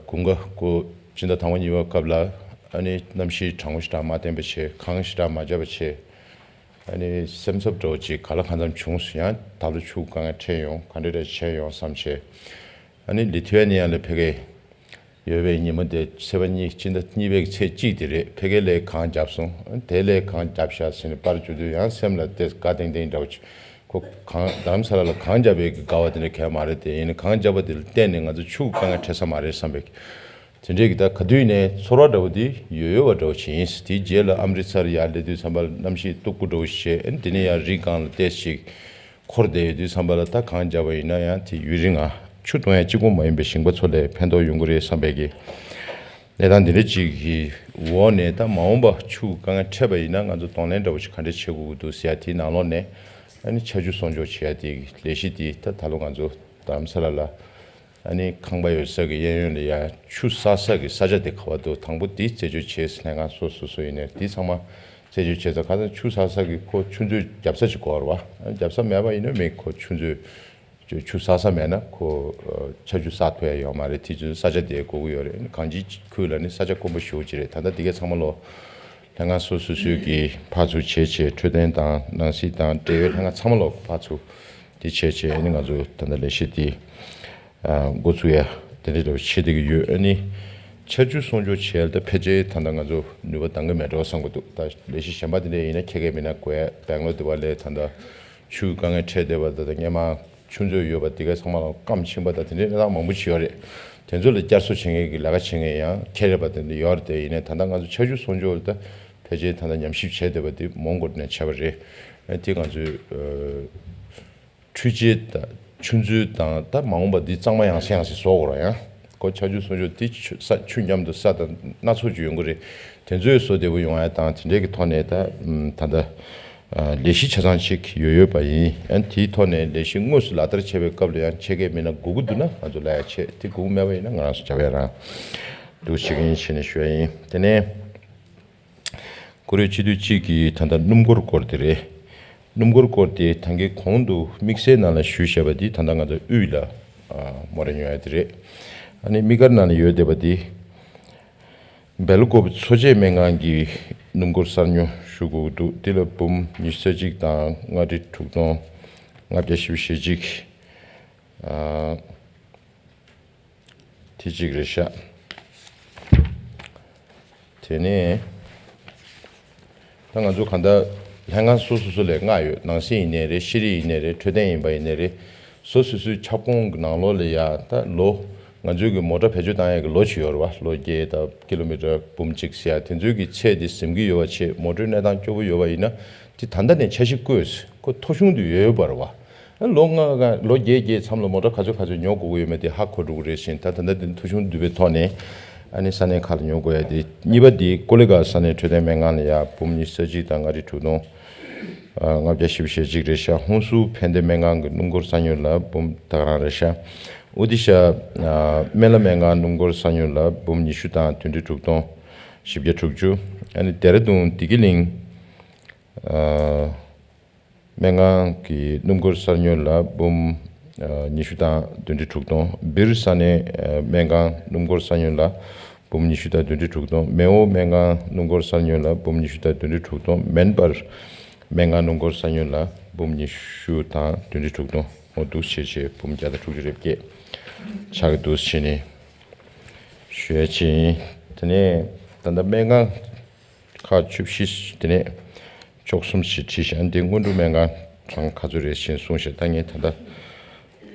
དགུན་ཁ་སྐོར་སྤྱི་ཟླ་དང་པོ་གཉིས་པའི་སྐབས་ལ་ཨ་ནི་གནམ་གཤིས་གྲང་མོ་ཞེ་དྲག་མ་བསྟན་པ་བྱས། གངས་ཞེ་དྲག་མ་འཁྱག་པ་བྱས། ཨ་ནི་སེམས་འཚབ་འདྲ་བོ་ཅིག་ག་ལ་གང་འཚམ་བྱུང་སོང་། ཡང་ད་ལོ་ཆུ་དཀའ་ངལ་འཕྲད་ཡོང་། ག་འདྲ་འདྲ་བྱས་ཡོང་བསམ་བྱས། ཨ་ནི་ལི་ཐུ་ཝེ་ནི་ཡ་ལ་ཕ་གིར་ཡོད་པའི་ཉིན་མོ་དེ་ཚེས་པ་གཉིས། སྤྱི་ཟླ་གཉིས་པའི་ཚེས་གཅིག་དེ་རེད། ཕ་གི་ལ་གངས་བརྒྱབ་སོང་། དེ་ལ་གངས་བརྒྱབ་ཤག་ཟེར་ནས་པར་བཅུག་དུས་ཡང་སེམས་ལ་དེ་དགའ་ལྡིང་ལྡིང་འདྲ་བོ་ཅིག། ཁོ་གངས། རྡ་རམ་ས་ལ་ལ་གངས་བརྒྱབ་པའི་དགའ་བ་དེ་འདྲ་གང་ཡང་མ་རེད་དེ། ཡིན་ནའི་གངས་བརྒྱབ་པ་དེ་ལ་བརྟེན་ནས་ང་ཚོ་ཆུ་དཀའ་ངལ་འཕྲད་ས་མ་རེད་བསམ་པའི། དེ་འདྲས་ཀྱི་ད་ག་དུས་ནས་ཚོར་བ་འདྲ་བོ་དེ་ཡོད་ཡོད་པ་འདྲ་བོ་ཞིག་ཡིན། དེའི་རྗེས་ལ་ཨམ་རི་ཚར་ཡར་སླེབས་དུས་ཙམ་པ་ལ་གནམ་གཤིས་སྟུག་པོ་འདྲ་བོ་ཞིག་བྱས། ཨ་ནི་དེ་ནས་ཡང་རི་སྒང་ལ་ཏོག་ཙམ་ཅིག་འཁོར་བསྡད་ཡོད་དུས་ཙམ་པ་ལ་ད་གང་བརྒྱབ་པ་ཡིན་ན་ཡང་དེ་ཡུན་རིང་ང་ཆུ་གཏོང་ཡ་གཅིག་པོ་མ་ཡིན་པའི་ཞིང་པ་ཚོ་ལ་ཕན་ཐོགས་ཡོང་གི་རེད་བསམ་པའི་གི་གནས་སྟངས་འདི་འདྲ་ཅིག་གི་འོག་ནས། ད་མ་འོངས་པ་ཆུ་དཀའ་ངལ་འཕྲད་པ་ཡིན་ན་ང་ཚོ་གདོང་ལེན་འདྲ་བོ་ཞིག་ག་འདྲས་བྱེད་དགོས་ཀྱི་འདུག་ཟེར་ཡ་དེའི་ནང་ལོགས་ནས། ཨ་ནི་ཆར་ཆུ་སྲུང་སྐྱོབ་བྱེད་ཡ་དེ་ལས་གཞི་དེ་ད་ད་ལོ་ང་ཚོ་རྡ་རམ་ས་ལ་ལ། ཨ་ནི་ཁང་པ་ཡོད་ས་གི་གཡས་གཡོན་ལ་ཡ་ཆུ་བསགས་ས་གི་ས་ཆ་དེ་ག་པར་འདུག་དང་པོ་དེ་རྩད་གཅོད་བྱེད་ཟེར་ནས་ང་སོ་སོ་སོ་ཡིན་ནའི་དེ་ཚང་མ་རྩད་གཅོད་བྱས་ཙང་། ཁ་སང་ཆུ་བསགས་ས་གི་ཁོ་ཆུ་མཛོད་རྒྱབ་ས་ཅིག་དགོས་རེད་བ། ཨ་ནི་རྒྱབ་ས་མེད་པ་ཡིན་ན་མེད། ཁོ་ཆུ་མཛོད་ཆུ་བསགས་ས་མེད་ན་ཁོ་ཆར་ཆུ་བསགས་ཐུབ་ཡ་ཡོད་མ་རེད། དེ་ཚོའི་ས་ཆ་དེ་དགོས་ཀྱི་ཡོད་རེད། ཨ་ནི་གངས་སྐྱིད་ཁུལ་ལ་ནི་ས་ཆ་དཀོན་པོ་ཞེ་པོ་ཅིག་རེད། ད་ལྟ་དེ་གའི་ཚང་མ་ལོ་ལྷན་ཁང་སོ་སོ་སོའི་གི་ཕར་ཚུར་བྱས་བྱས། འཕྲོད་བསྟེན་དང་ནང་སྲིད་དང་འབྲེལ་ཡོད་ལྷན་ཁང་ཚང་མ་ལོ་ཕར་ཚུར་དེ་བྱས་བྱས། ཨ་ནི་ང་ཚོ་ད་ལྟ་ལས་གཞི་དེ་ཨ་འགོ་ཚུགས་ཡ་དེ་འདྲ་འདྲ་བོ་བྱེད་བསྡད་ཀྱི་ཡོད། ཨ་ནི་ཆར་ཆུ་སྲུང་སྐྱོབ་བྱས་ལ་ད་ཕལ་ཆེར་ད་ལྟ་ང་ཚོ་ནུས་པ་འདང་གི་མེད་འགྲོ་བསམ་གྱི་འདུག་ད་ལས་གཞི་གཞན་པ་དེ་འདྲ་ཡིན་ན་ཁྱད་མཚར་མིན་ན་དགོས་ཡ། སྦེང་ལོར་དེ་བ་ལས་ད་ལྟ་ཆུའི་དཀའ་ངལ་འཕྲད་བསྡད་པ། ད་ལྟ་སྔོན་མ་ཆུ་མཛོད་ཡོད་པ་དེ་ག་ཚང་མ་ལ་སྐམ་ཕྱིན་པ་དང་དེ་འདྲའི་གནས་སྟངས་མང་པོ་ཞིག་ཡོད་རེད། དེ་ཚོ་ལ་བསྐྱར་གསོ་བྱེད་མཁན་གྱི་ལས་ཀ་བྱེད་མཁན་ཡང་ཁྱེད་རེད་པ། དེ་འདྲ་ཡོད་རེད། དེ་ཡིན་ནའི་ད་ལྟ་ང་ཚོ་ཆར་ཆུ་སྲུང་སྐྱོབ་ལ་ད་ཕལ་ཆེར་ད་ལྟ་ཉམས་ཞིབ་བྱས་བསྡད་པ་དེ་མོན་གྷོ་ནས་བྱས་པ་རེད། ཨ་དེ་ང་ཚོའི་ཨ་འཕྲུལ་ཆས་དང་ཆུ་མཛོད་དང་ད་མ་འོངས་པ་འདི་གཙང་མ་ཡང་སེ་ཡང་སེ་བཟོ་དགོས་ར། ཡང་ཁོ་ཆར་ཆུ་སྲུང་སྐྱོབ་དེ་ཆུ་ས་ཆུ་མཉམ་དུ་ས་དང་སྣ་ཚོགས་ཅིག་ཡོང་གི་རེད། དེ་ཚོའི་བཟོ་བདེ་པོ་ཡོང་ཡ་དང་དེ་འདྲའི་གི་ཐོག་ནས་ད་ད་ལྟ་ཨ་ལས་གཞི་ཆ་ཚང་ཅིག་ཡོད་ཡོད་པ་ཡིན། ཨ་དེའི་ཐོག་ནས་ལས་གཞི་དངོས་སུ་ལག་བསྟར་བྱེད་པའི་སྐབས་ལ་ཡང་ཆད་ཁྱད་མེད་ན་དགོས་ཀྱི་འདུག་ན་ང་ཚོ་ལབ་ཡ་བྱེད། དེ་དགོས་ཀྱི་མེད་པ་ཡིན་ན་ང་རང་ཚོ་རྒྱབ་ཡ་རང་འདུག་བྱེད་ཀྱི་ཡིན་བྱས་ནས་ཞུ་ཡ་ཡིན། དེ་ནས་ཀོ་རི་ཡ་སྤྱི་འཐུས་གཅིག་གིས་ད་ལྟ་སྣུམ་འཁོར་སྐོར་དེ་རེད། སྣུམ་འཁོར་སྐོར་དེ་ད་གིན་གོང་དུ་དམིགས་བསལ་ནང་ལ་ཞུས་བཞག་པ་འདི་ད་ལྟ་ང་ཚོ་དབུས་ལ་ཨ་མོ་ར་ཉོ་ཡ་དེ་རེད། ཨ་ནི་དམིགས་བཀར་ནང་ལ་ཡོད་བསྡད་པ་འདི། སྦེལ་ཀོབ་མཚོ་བྱེད་སྨན་ཁང་གི་སྣུམ་འཁོར་གསར་ཉོ་ཞུ་དགོས་འདུག་འདི་ལ་འབུམ་ཉི་ཤུ་རྩ་གཅིག་དང་ལྔ་ཁྲི་དྲུག་སྟོང་ལྔ་བརྒྱ་བཞི་བཅུ་ཞེ་གཅིག་ཨ་དེ་གཅིག་རེད་ཤག་དེ་ནས་ད་ང་ཚོ་གང་ལྟར་ལྷན་ཁང་སོ་སོ་སོ་ལས་མངགས་ཡོད། ནང་སྲིད་ཡིན་ནའི་རེད། ཤེས་རིག་ཡིན་ནའི་རེད། འཕྲོད་བསྟེན་ཡིན་པ་ཡིན་ནའི་རེད། སོ་སོ་སོའི་ཁྱབ་ཁོངས་ཀྱི་ནང་ལོགས་ལ་ཡ་ད་ལོ། ང་ཚོའི་གི་མོ་ཊ་བེད་སྤྱོད་བཏང་ཡས་ཀྱི་ལོ་ཅིག་ཡོད་རེད་བ། ལོ་བརྒྱད་དང་ཀི་ལོ་མི་ཊར་འབུམ་གཅིག་ཟེར་ཡ་དེ་ཚོའི་གི་ཚད་དེ་ཟིན་གྱི་ཡོད་པ་བྱས། མོ་ཊའི་གནས་སྟངས་སྐྱོ་པོ་ཡོད་པ་ཡིན་ན་དེ་ད་ལྟ་ནས་འཆར་གཞི་བཀོད། ཁོ་ཐོ་གཞུང་དུ་ཡོད་ཡོད་པ་རེད་བ། ལོ་ལྔ་ལོ་བརྒྱད་བརྒྱད་མཚམས་ལ་མོ་ཊ་ག་ཚོད་ག་ཚོད་ཉོ་དགོས་ཀྱི་ཡོད་མེད་དེ་ཧ་གོ་འགྲོ་གི་རེད་ཟེར། ད་ད་ལྟ་དེ་ཐོ་གཞུང་བསྡུས་པའི་ཐོག་ནས་ཨ་ནི་ས་གནས་ཁག་ལ་ཉོ་དགོས་ཡ་དེ། གཉིས་པ་དེ་ཀོ་ལི་གྷལ་ས་གནས་འཕྲོད་བསྟེན་སྨན་ཁང་ལ་ཡ་འབུམ་ཉི་ཤུ་རྩ་གཅིག་དང་ལྔ་ཁྲི་དྲུག་སྟོང་ལྔ་བརྒྱ་བཞི་བཅུ་ཞེ་གཅིག་རེད་ཤག་ཧུན་སུར་ཕན་བདེ་སྨན་ཁང་གི་སྣུམ་འཁོར་གསར་ཉོ་ལ་འབུམ་ད་ག་རང་རེད་ཤག་ཨོ་ཏི་ཤ་སྨན་བླ་སྨན་ཁང་སྣུམ་འཁོར་གསར་ཉོ་ལ་འབུམ་ཉི་ཤུ་དང་བདུན་ཁྲི་དྲུག་སྟོང་བཞི་བརྒྱ་དྲུག་ཅུ། ཨ་ནི་ལྡེ་ར་ལྡུན་བདེ་སྐྱིད་གླིང་སྨན་ཁང་གི་སྣུམ་འཁོར་གསར་ཉོ་ལ་འབུམ་ཉི་ཤུ་དང་བདུན་ཁྲི་དྲུག་སྟོང་། སྦིར་ས་གནས་སྨན་ཁང་སྣུམ་འཁོར་གསར་ཉོ་ལ་འབུམ་ཉི་ཤུ་དང་བདུན་ཁྲི་དྲུག་སྟོང་། མེའོ་སྨན་ཁང་སྣུམ་འཁོར་གསར་ཉོ་ལ་འབུམ་ཉི་ཤུ་དང་བདུན་ཁྲི་དྲུག་སྟོང་། མེན་པར་སྨན་ཁང་སྣུམ་འཁོར་གསར་ཉོ་ལ་འབུམ་ཉི་ཤུ་དང་བདུན་ཁྲི་དྲུག་སྟོང་། འོ་འདུག་བྱས་བྱས་འབུམ་བརྒྱ་དང་དྲུག་ཅུ་རེ་བརྒྱད་ཆགས་ཀྱི་འདུག་བྱས་ནས་ཞུ་ཡ་ཅིག་ཡིན། དེ་ནས་ད་ལྟ་སྨན་ཁང་ཁག་བཅུ་བཞི། དེ་ནས་བཅུ་གསུམ་ཞེས་བྲིས་ཤག་འདི་སྔོན་འགྲོ་སྨན་ཁང་གྲངས་ག་ཚོད་རེད་ཅེས་གསུངས་ཤག་ད་ངས་ད་ལྟ་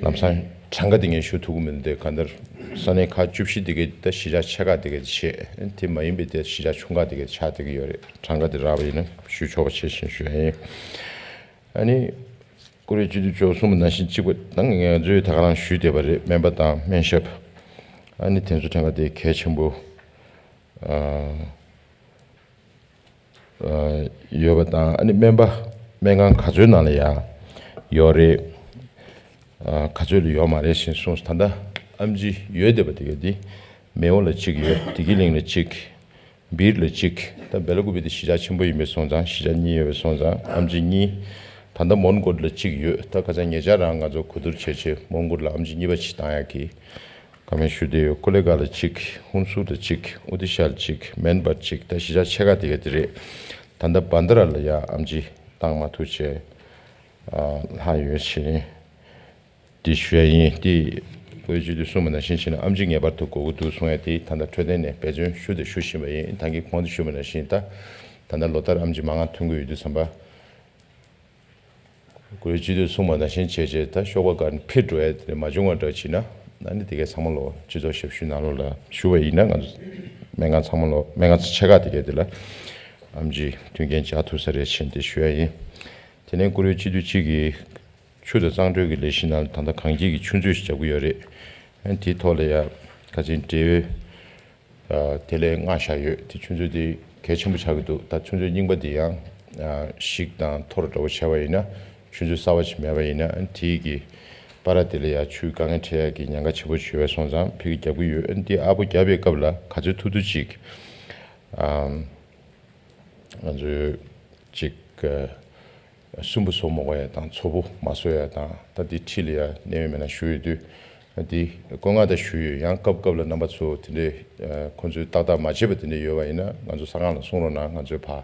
ལམ་སང་གྲངས་ཀ་འདི་ངས་ཞུ་ཐུབ་ཀྱི་མི་འདུག་གང་ལྟར་ས་གནས་ཁག་བཅུ་བཞི་འདི་གའི་ད་གཞིས་ཆགས་ཆེ་ཁག་འདི་གའི་བྱས། དེ་མ་ཡིན་པའི་དེ་གཞིས་ཆགས་ཆུང་ཁག་འདི་གའི་ཆགས་བསྡད་ཀྱི་ཡོད་རེད། གྲངས་ཀ་འདི་རག་པ་ཡིན་ན་ཞུ་ཆོག་པ་བྱས་ཤིང་ཞུ་ཡ་ཡིན། ཨ་ནི་ཀོ་རི་ཡ་སྤྱི་འཐུས་བཅུ་གསུམ་པ་ནང་བཞིན་གཅིག་པ་ད་ང་ཚོས་ད་ག་རང་ཞུས་བསྡད་པ་རེད། སྨན་པ་དང་སྨན་ཞབས། ཨ་ནི་དེ་ཚོ་གྲངས་ཀ་དེ་གལ་ཆེན་པོ་ཨ་ཡོད་པ་དང་། ཨ་ནི་སྨན་པ་སྨན་ཁང་ག་ཚོད་ནང་ལ་ཡང་ཡོད་རེད། ཨ་ག་ཚོད་ལ་ཡོད་མ་རེད་ཞེས་གསུངས། ད་ལྟ་ཨེམ་ཆི་ཡོད་བསྡད་པ་དེ་ག་དེ་མེའོ་ལ་གཅིག་ཡོད། བདེ་སྐྱིད་གླིང་ལ་གཅིག་སྦིར་ལ་གཅིག་ད་སྦེ་ལ་ཀུ་པི་དེ་གཞིས་ཆགས་ཆེན་པོ་ཡིན་པའི་སོང་ཙང་། གཞིས་ཆགས་གཉིས་ཡོད་པའི་སོང་ཙང་ཨེམ་ཆི་གཉིས། ད་ལྟ་མོན་གྷོ་ལ་གཅིག་ཡོད། ད་ཁ་སང་ཉེ་ཆར་རང་ང་ཚོ་གོ་བསྡུར་བྱས་བྱས་མོན་གྷོ་ལ་ཨེམ་ཆི་གཉིས་པ་ཅིག་བཏང་ཡག་གི་བཀའ་མོལ་ཞུས་བསྡད་ཡོད། ཀོ་ལི་གྷལ་ལ་གཅིག་ཧུན་སུར་ལ་གཅིག་ཨོ་ཏི་ཤ་ལ་གཅིག་མེན་པར་གཅིག་ད་གཞིས་ཆགས་ཆེ་ཁག་དེ་ག་དེ་རེད། ད་ལྟ་བྷན་དྷ་ར་ལ་ཡ་ཨེམ་ཆི་བཏང་མ་ཐུབ་བྱས་ཨ་ལྷག་ཡོད་ཕྱིན། འདི་ཞུ་ཡ་ཡིན། འདི་བོད་སྤྱི་འཐུས་གསུངས་པ་ནང་བཞིན་བྱས་ན་ཨེམ་ཆི་ངེས་པར་དུ་དགོས་ཀྱི་འདུག་གསུང་ཡ་དེ་ད་ལྟ་འཕྲོད་བསྟེན་ནས་འབད་བརྩོན་ཞུ་དང་ཞུ་བཞིན་པ་ཡིན། ད་གིན་གོང་དུ་ཞུས་པ་ནང་བཞིན་ད་ད་ལྟ་ལོ་ལྟར་ཨེམ་ཆི་མང་ང་ཐོན་གྱི་ཡོད་དུས་ཙམ་པ། བོད་སྤྱི་འཐུས་གསུངས་པ་ནང་བཞིན་བྱས་བྱས་ད་ཤོག་པ་སྒར་ནས་ཕུད་འགྲོ་ཡ་དེ་མ་བྱུང་བ་འདྲ་བྱས་ན་ ཨ་ནི་དེ་གའི་ཚང་མ་ལོ་སྤྱི་ཚོགས་ཞབས་ཞུའི་ནང་ལོགས་ལ་ཞུ་བ་ཡིན་ན། ང་ཚོ་སྨན་ཁང་ཚང་མ་ལོ་སྨན་ཁང་ཆེ་ཁག་དེ་གའི་དེ་ལ་ཨེམ་ཆི་མཐུན་རྐྱེན་སྦྱར་ཐུབ་ས་རེད་ཅེས་དེ་ཞུ་ཡ་ཡིན། དེ་ནས་བཀུར་འོས་སྤྱི་འཐུས་གཅིག་གིས་ཆུ་དང་གཙང་སྦྲུལ་གྱི་ལས་གཞི་ནང་ལ་ད་ལྟ་གངས་སྐྱིད་ཀྱི་ཆུ་མཛོད་ཞིག་རྒྱག་གི་ཡོད་རེད། ཨ་ནི་དེའི་ཐོག་ལ་ཡ་ཁ་ཆེ་འབྲེལ་ཡོད་ཨ་དེ་ལས་མངགས་བཞག་ཡོད། དེ་ཆུ་མཛོད་དེ་གལ་ཆེན་པོ་ཆགས་ཀྱི་འདུག་ད་ཆུ་མཛོད་རྙིང་པ་དེ་ཡང་ཨ་ཞིག་དང་འཐོར་འདྲ་བོ་བྱས་པ་ཡིན་ན། ཆུ་མཛོད་གསར་བ་ཞིག་མེད་པ་ཡིན་ན། ཨ་ནི་དེའི་གི་པར་དེ་ལ་ཡ་ཆུའི་དཀའ་ངལ་འཕྲད་ཡ་གི་ཉེན་ཁ་ཆེ་པོ་ཞིག་ཡོད་པ་སོང་ཙང་ཕ་གིར་རྒྱབ་ཀྱི་ཡོད། ཨ་ནི་དེ་ཨ་པོ་རྒྱབ་པའི་སྐབས་ལ་ག་ཚོད་ཐུབ་ཐུབ་ཅིག་ཨ་ང་ཚོས་ཅིག་ཨ་སུན་པོ་བཟོ་མ་དགོས་ཡ་དང་། ཚོགས་པ་མ་བཟོ་ཡ་དང་། ད་འདི་འཁྲིས་ལ་ཡ་གནད་ཡོད་མི་སྣ་ཞུ་ཡོད་དུས། ཨ་འདི་བཀོད་མངགས་ད་ཞུས་ཡོད། ཡང་སྐབས་སྐབས་ལ་རྣམ་པ་ཚོ་དེ་འདྲའི་ཨ་ཁོང་ཚོས་ཏག་ཏག་མ་བྱེད་པ་དེ་འདྲ་ཡོད་པ་ཡིན་ན་ང་ཚོ་ས་ཁང་ལ་གསུང་རོགས་གནང་། ང་ཚོས་ཕར་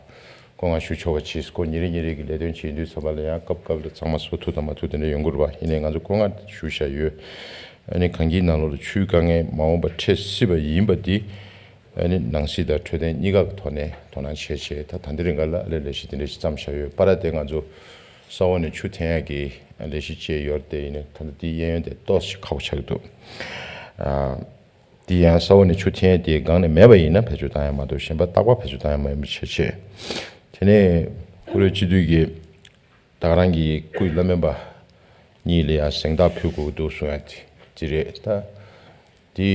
བཀོད་མངགས་ཞུ་ཆོག་པ་བྱས། ཁོ་ཉིན་རེ་ཉིན་རེ་གི་ལས་དོན་བྱེད་དུས་ཙམ་པ་ལ་ཡང་སྐབས་སྐབས་ལ་ཚང་མ་བཟོ་ཐུབ་དང་མ་ཐུབ་དེ་འདྲ་ཡོང་གི་རེད་པ། ཡིན་ནའི་ང་ཚོ་བཀོད་མངགས་ཞུས་བཞག་ཡོད། ཨ་ནི་གངས་སྐྱིད་ནང་ལོགས་ལ་ཆུའི་དཀའ་ངལ་མ་འོངས་པར་འཕྲད་སྲིད་པ་ཡིན་པ་འདི། ཨ་ནི་ནང་སྲིད་དང་འཕྲོད་བསྟེན་གཉིས་ཀ་གི་ཐོག་ནས་དོ་སྣང་བྱས་བྱས། ད་ད་འདི་རིང་ག་ལ་ཨ་ལས་ལས་གཞི་དེ་འདྲ་ཞིག་བརྩམས་བཞག་ཡོད། པར་དེ་ང་ཚོ་ས་འོག་ནས་ཆུ་འཐེན་ཡག་གི་ལས་གཞི་བཅས་ཡོད་རེད་དེ། ཡིན་ནའི་ད་ལྟ་འདི་གཡས་གཡོན་དེ་ཏོག་ཙམ་ཁག་པོ་ཆགས་ཀྱི་འདུག་ཨ་འདི་ཡང་ས་འོག་ནས་ཆུ་འཐེན་ཡག་དེ་སྒང་ནས་མེད་པ་ཡིན་ན་བེད་སྤྱོད་བཏང་ཡག་མ་གཏོགས་གཞན་པ་རྟག་པར་བེད་སྤྱོད་བཏང་ཡག་མེད་པ་བྱས་བྱས། དེ་ནས་བཀུར་འོས་སྤྱི་འཐུས་ཀྱིས་ད་ག་རང་གི་སྐུའི་བླ་སྨན་པ་གཉིས་ལ་ཡང་གཟེངས་རྟགས་ཕུལ་དགོས་ཀྱི་འདུག་གསུང་ཡ་དེ་དེ་རེད། ད་དེ་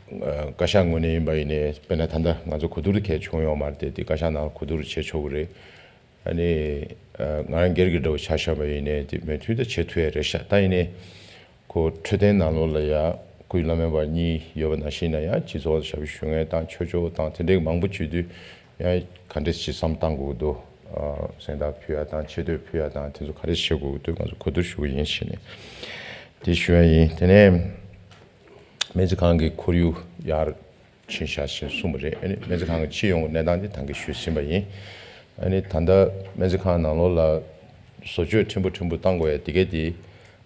ཨ་བཀའ་ཤག་ངོས་ནས་ཡིན་པ་ཡིན་ནའི། དཔེར་ན་ད་ལྟ་ང་ཚོ་གོ་བསྡུར་གལ་བྱུང་ཡོད་མ་རེད་དེ། དེ་བཀའ་ཤག་ནང་གོ་བསྡུར་བྱེད་ཆོག་གི་རེད། ཨ་ནི་ཨ་ང་རང་སྒེར་གྱི་འདྲ་བོ་ཆ་བཞག་པ་ཡིན་ནའི་དེ་མོས་མཐུན་ད་བྱེད་ཐུབ་ཡ་རེད་ཤག་ད་ཡིན་ནའི་ཁོ་འཕྲོད་བསྟེན་ནང་ལོགས་ལ་ཡ་སྐུའི་བླ་སྨན་པ་གཉིས་ཡོད་པ་ནང་བཞིན་ན། ཡང་སྤྱི་ཚོགས་ཞབས་ཞུ་མཁན་དང་ཆོས་ཕྱོགས་དང་དེ་འདྲའི་མང་པོ་བྱེད་དུས། ཡང་ག་འདྲས་ཞིག་བསམ་བཏང་དགོས་ཀྱི་འདུག་ཨ་གཟེངས་རྟགས་ཕུལ་ཡ་དང་ཆེ་བསྟོད་ཕུལ་ཡ་དང་དེ་ཚོ་ག་རེ་བྱེད་དགོས་ཀྱི་འདུག་ང་ཚོ་གོ་བསྡུར་ཞུ་གི་ཡིན་ཞེས་ནས་དེ་ཞུ་ཡ་ཡིན། དེ་ནས་སྨན་རྩིས་ཁང་གི་ཁོར་ཡུག་ཡར་ཕྱིན་ཤག་ཅེས་གསུངས་པ་རེད། ཨ་ནི་སྨན་རྩིས་ཁང་གི་སྤྱི་ཡོངས་ཀྱི་གནས་སྟངས་དེ་ད་གིན་ཞུས་ཟིན་པ་ཡིན། ཨ་ནི་ད་ལྟ་སྨན་རྩིས་ཁང་ནང་ལོགས་ལ་བཟོ་བཅོས་ཕྲན་བུ་ཕྲན་བུ་བཏང་དགོས་ཡ་དེ་གས་དེ།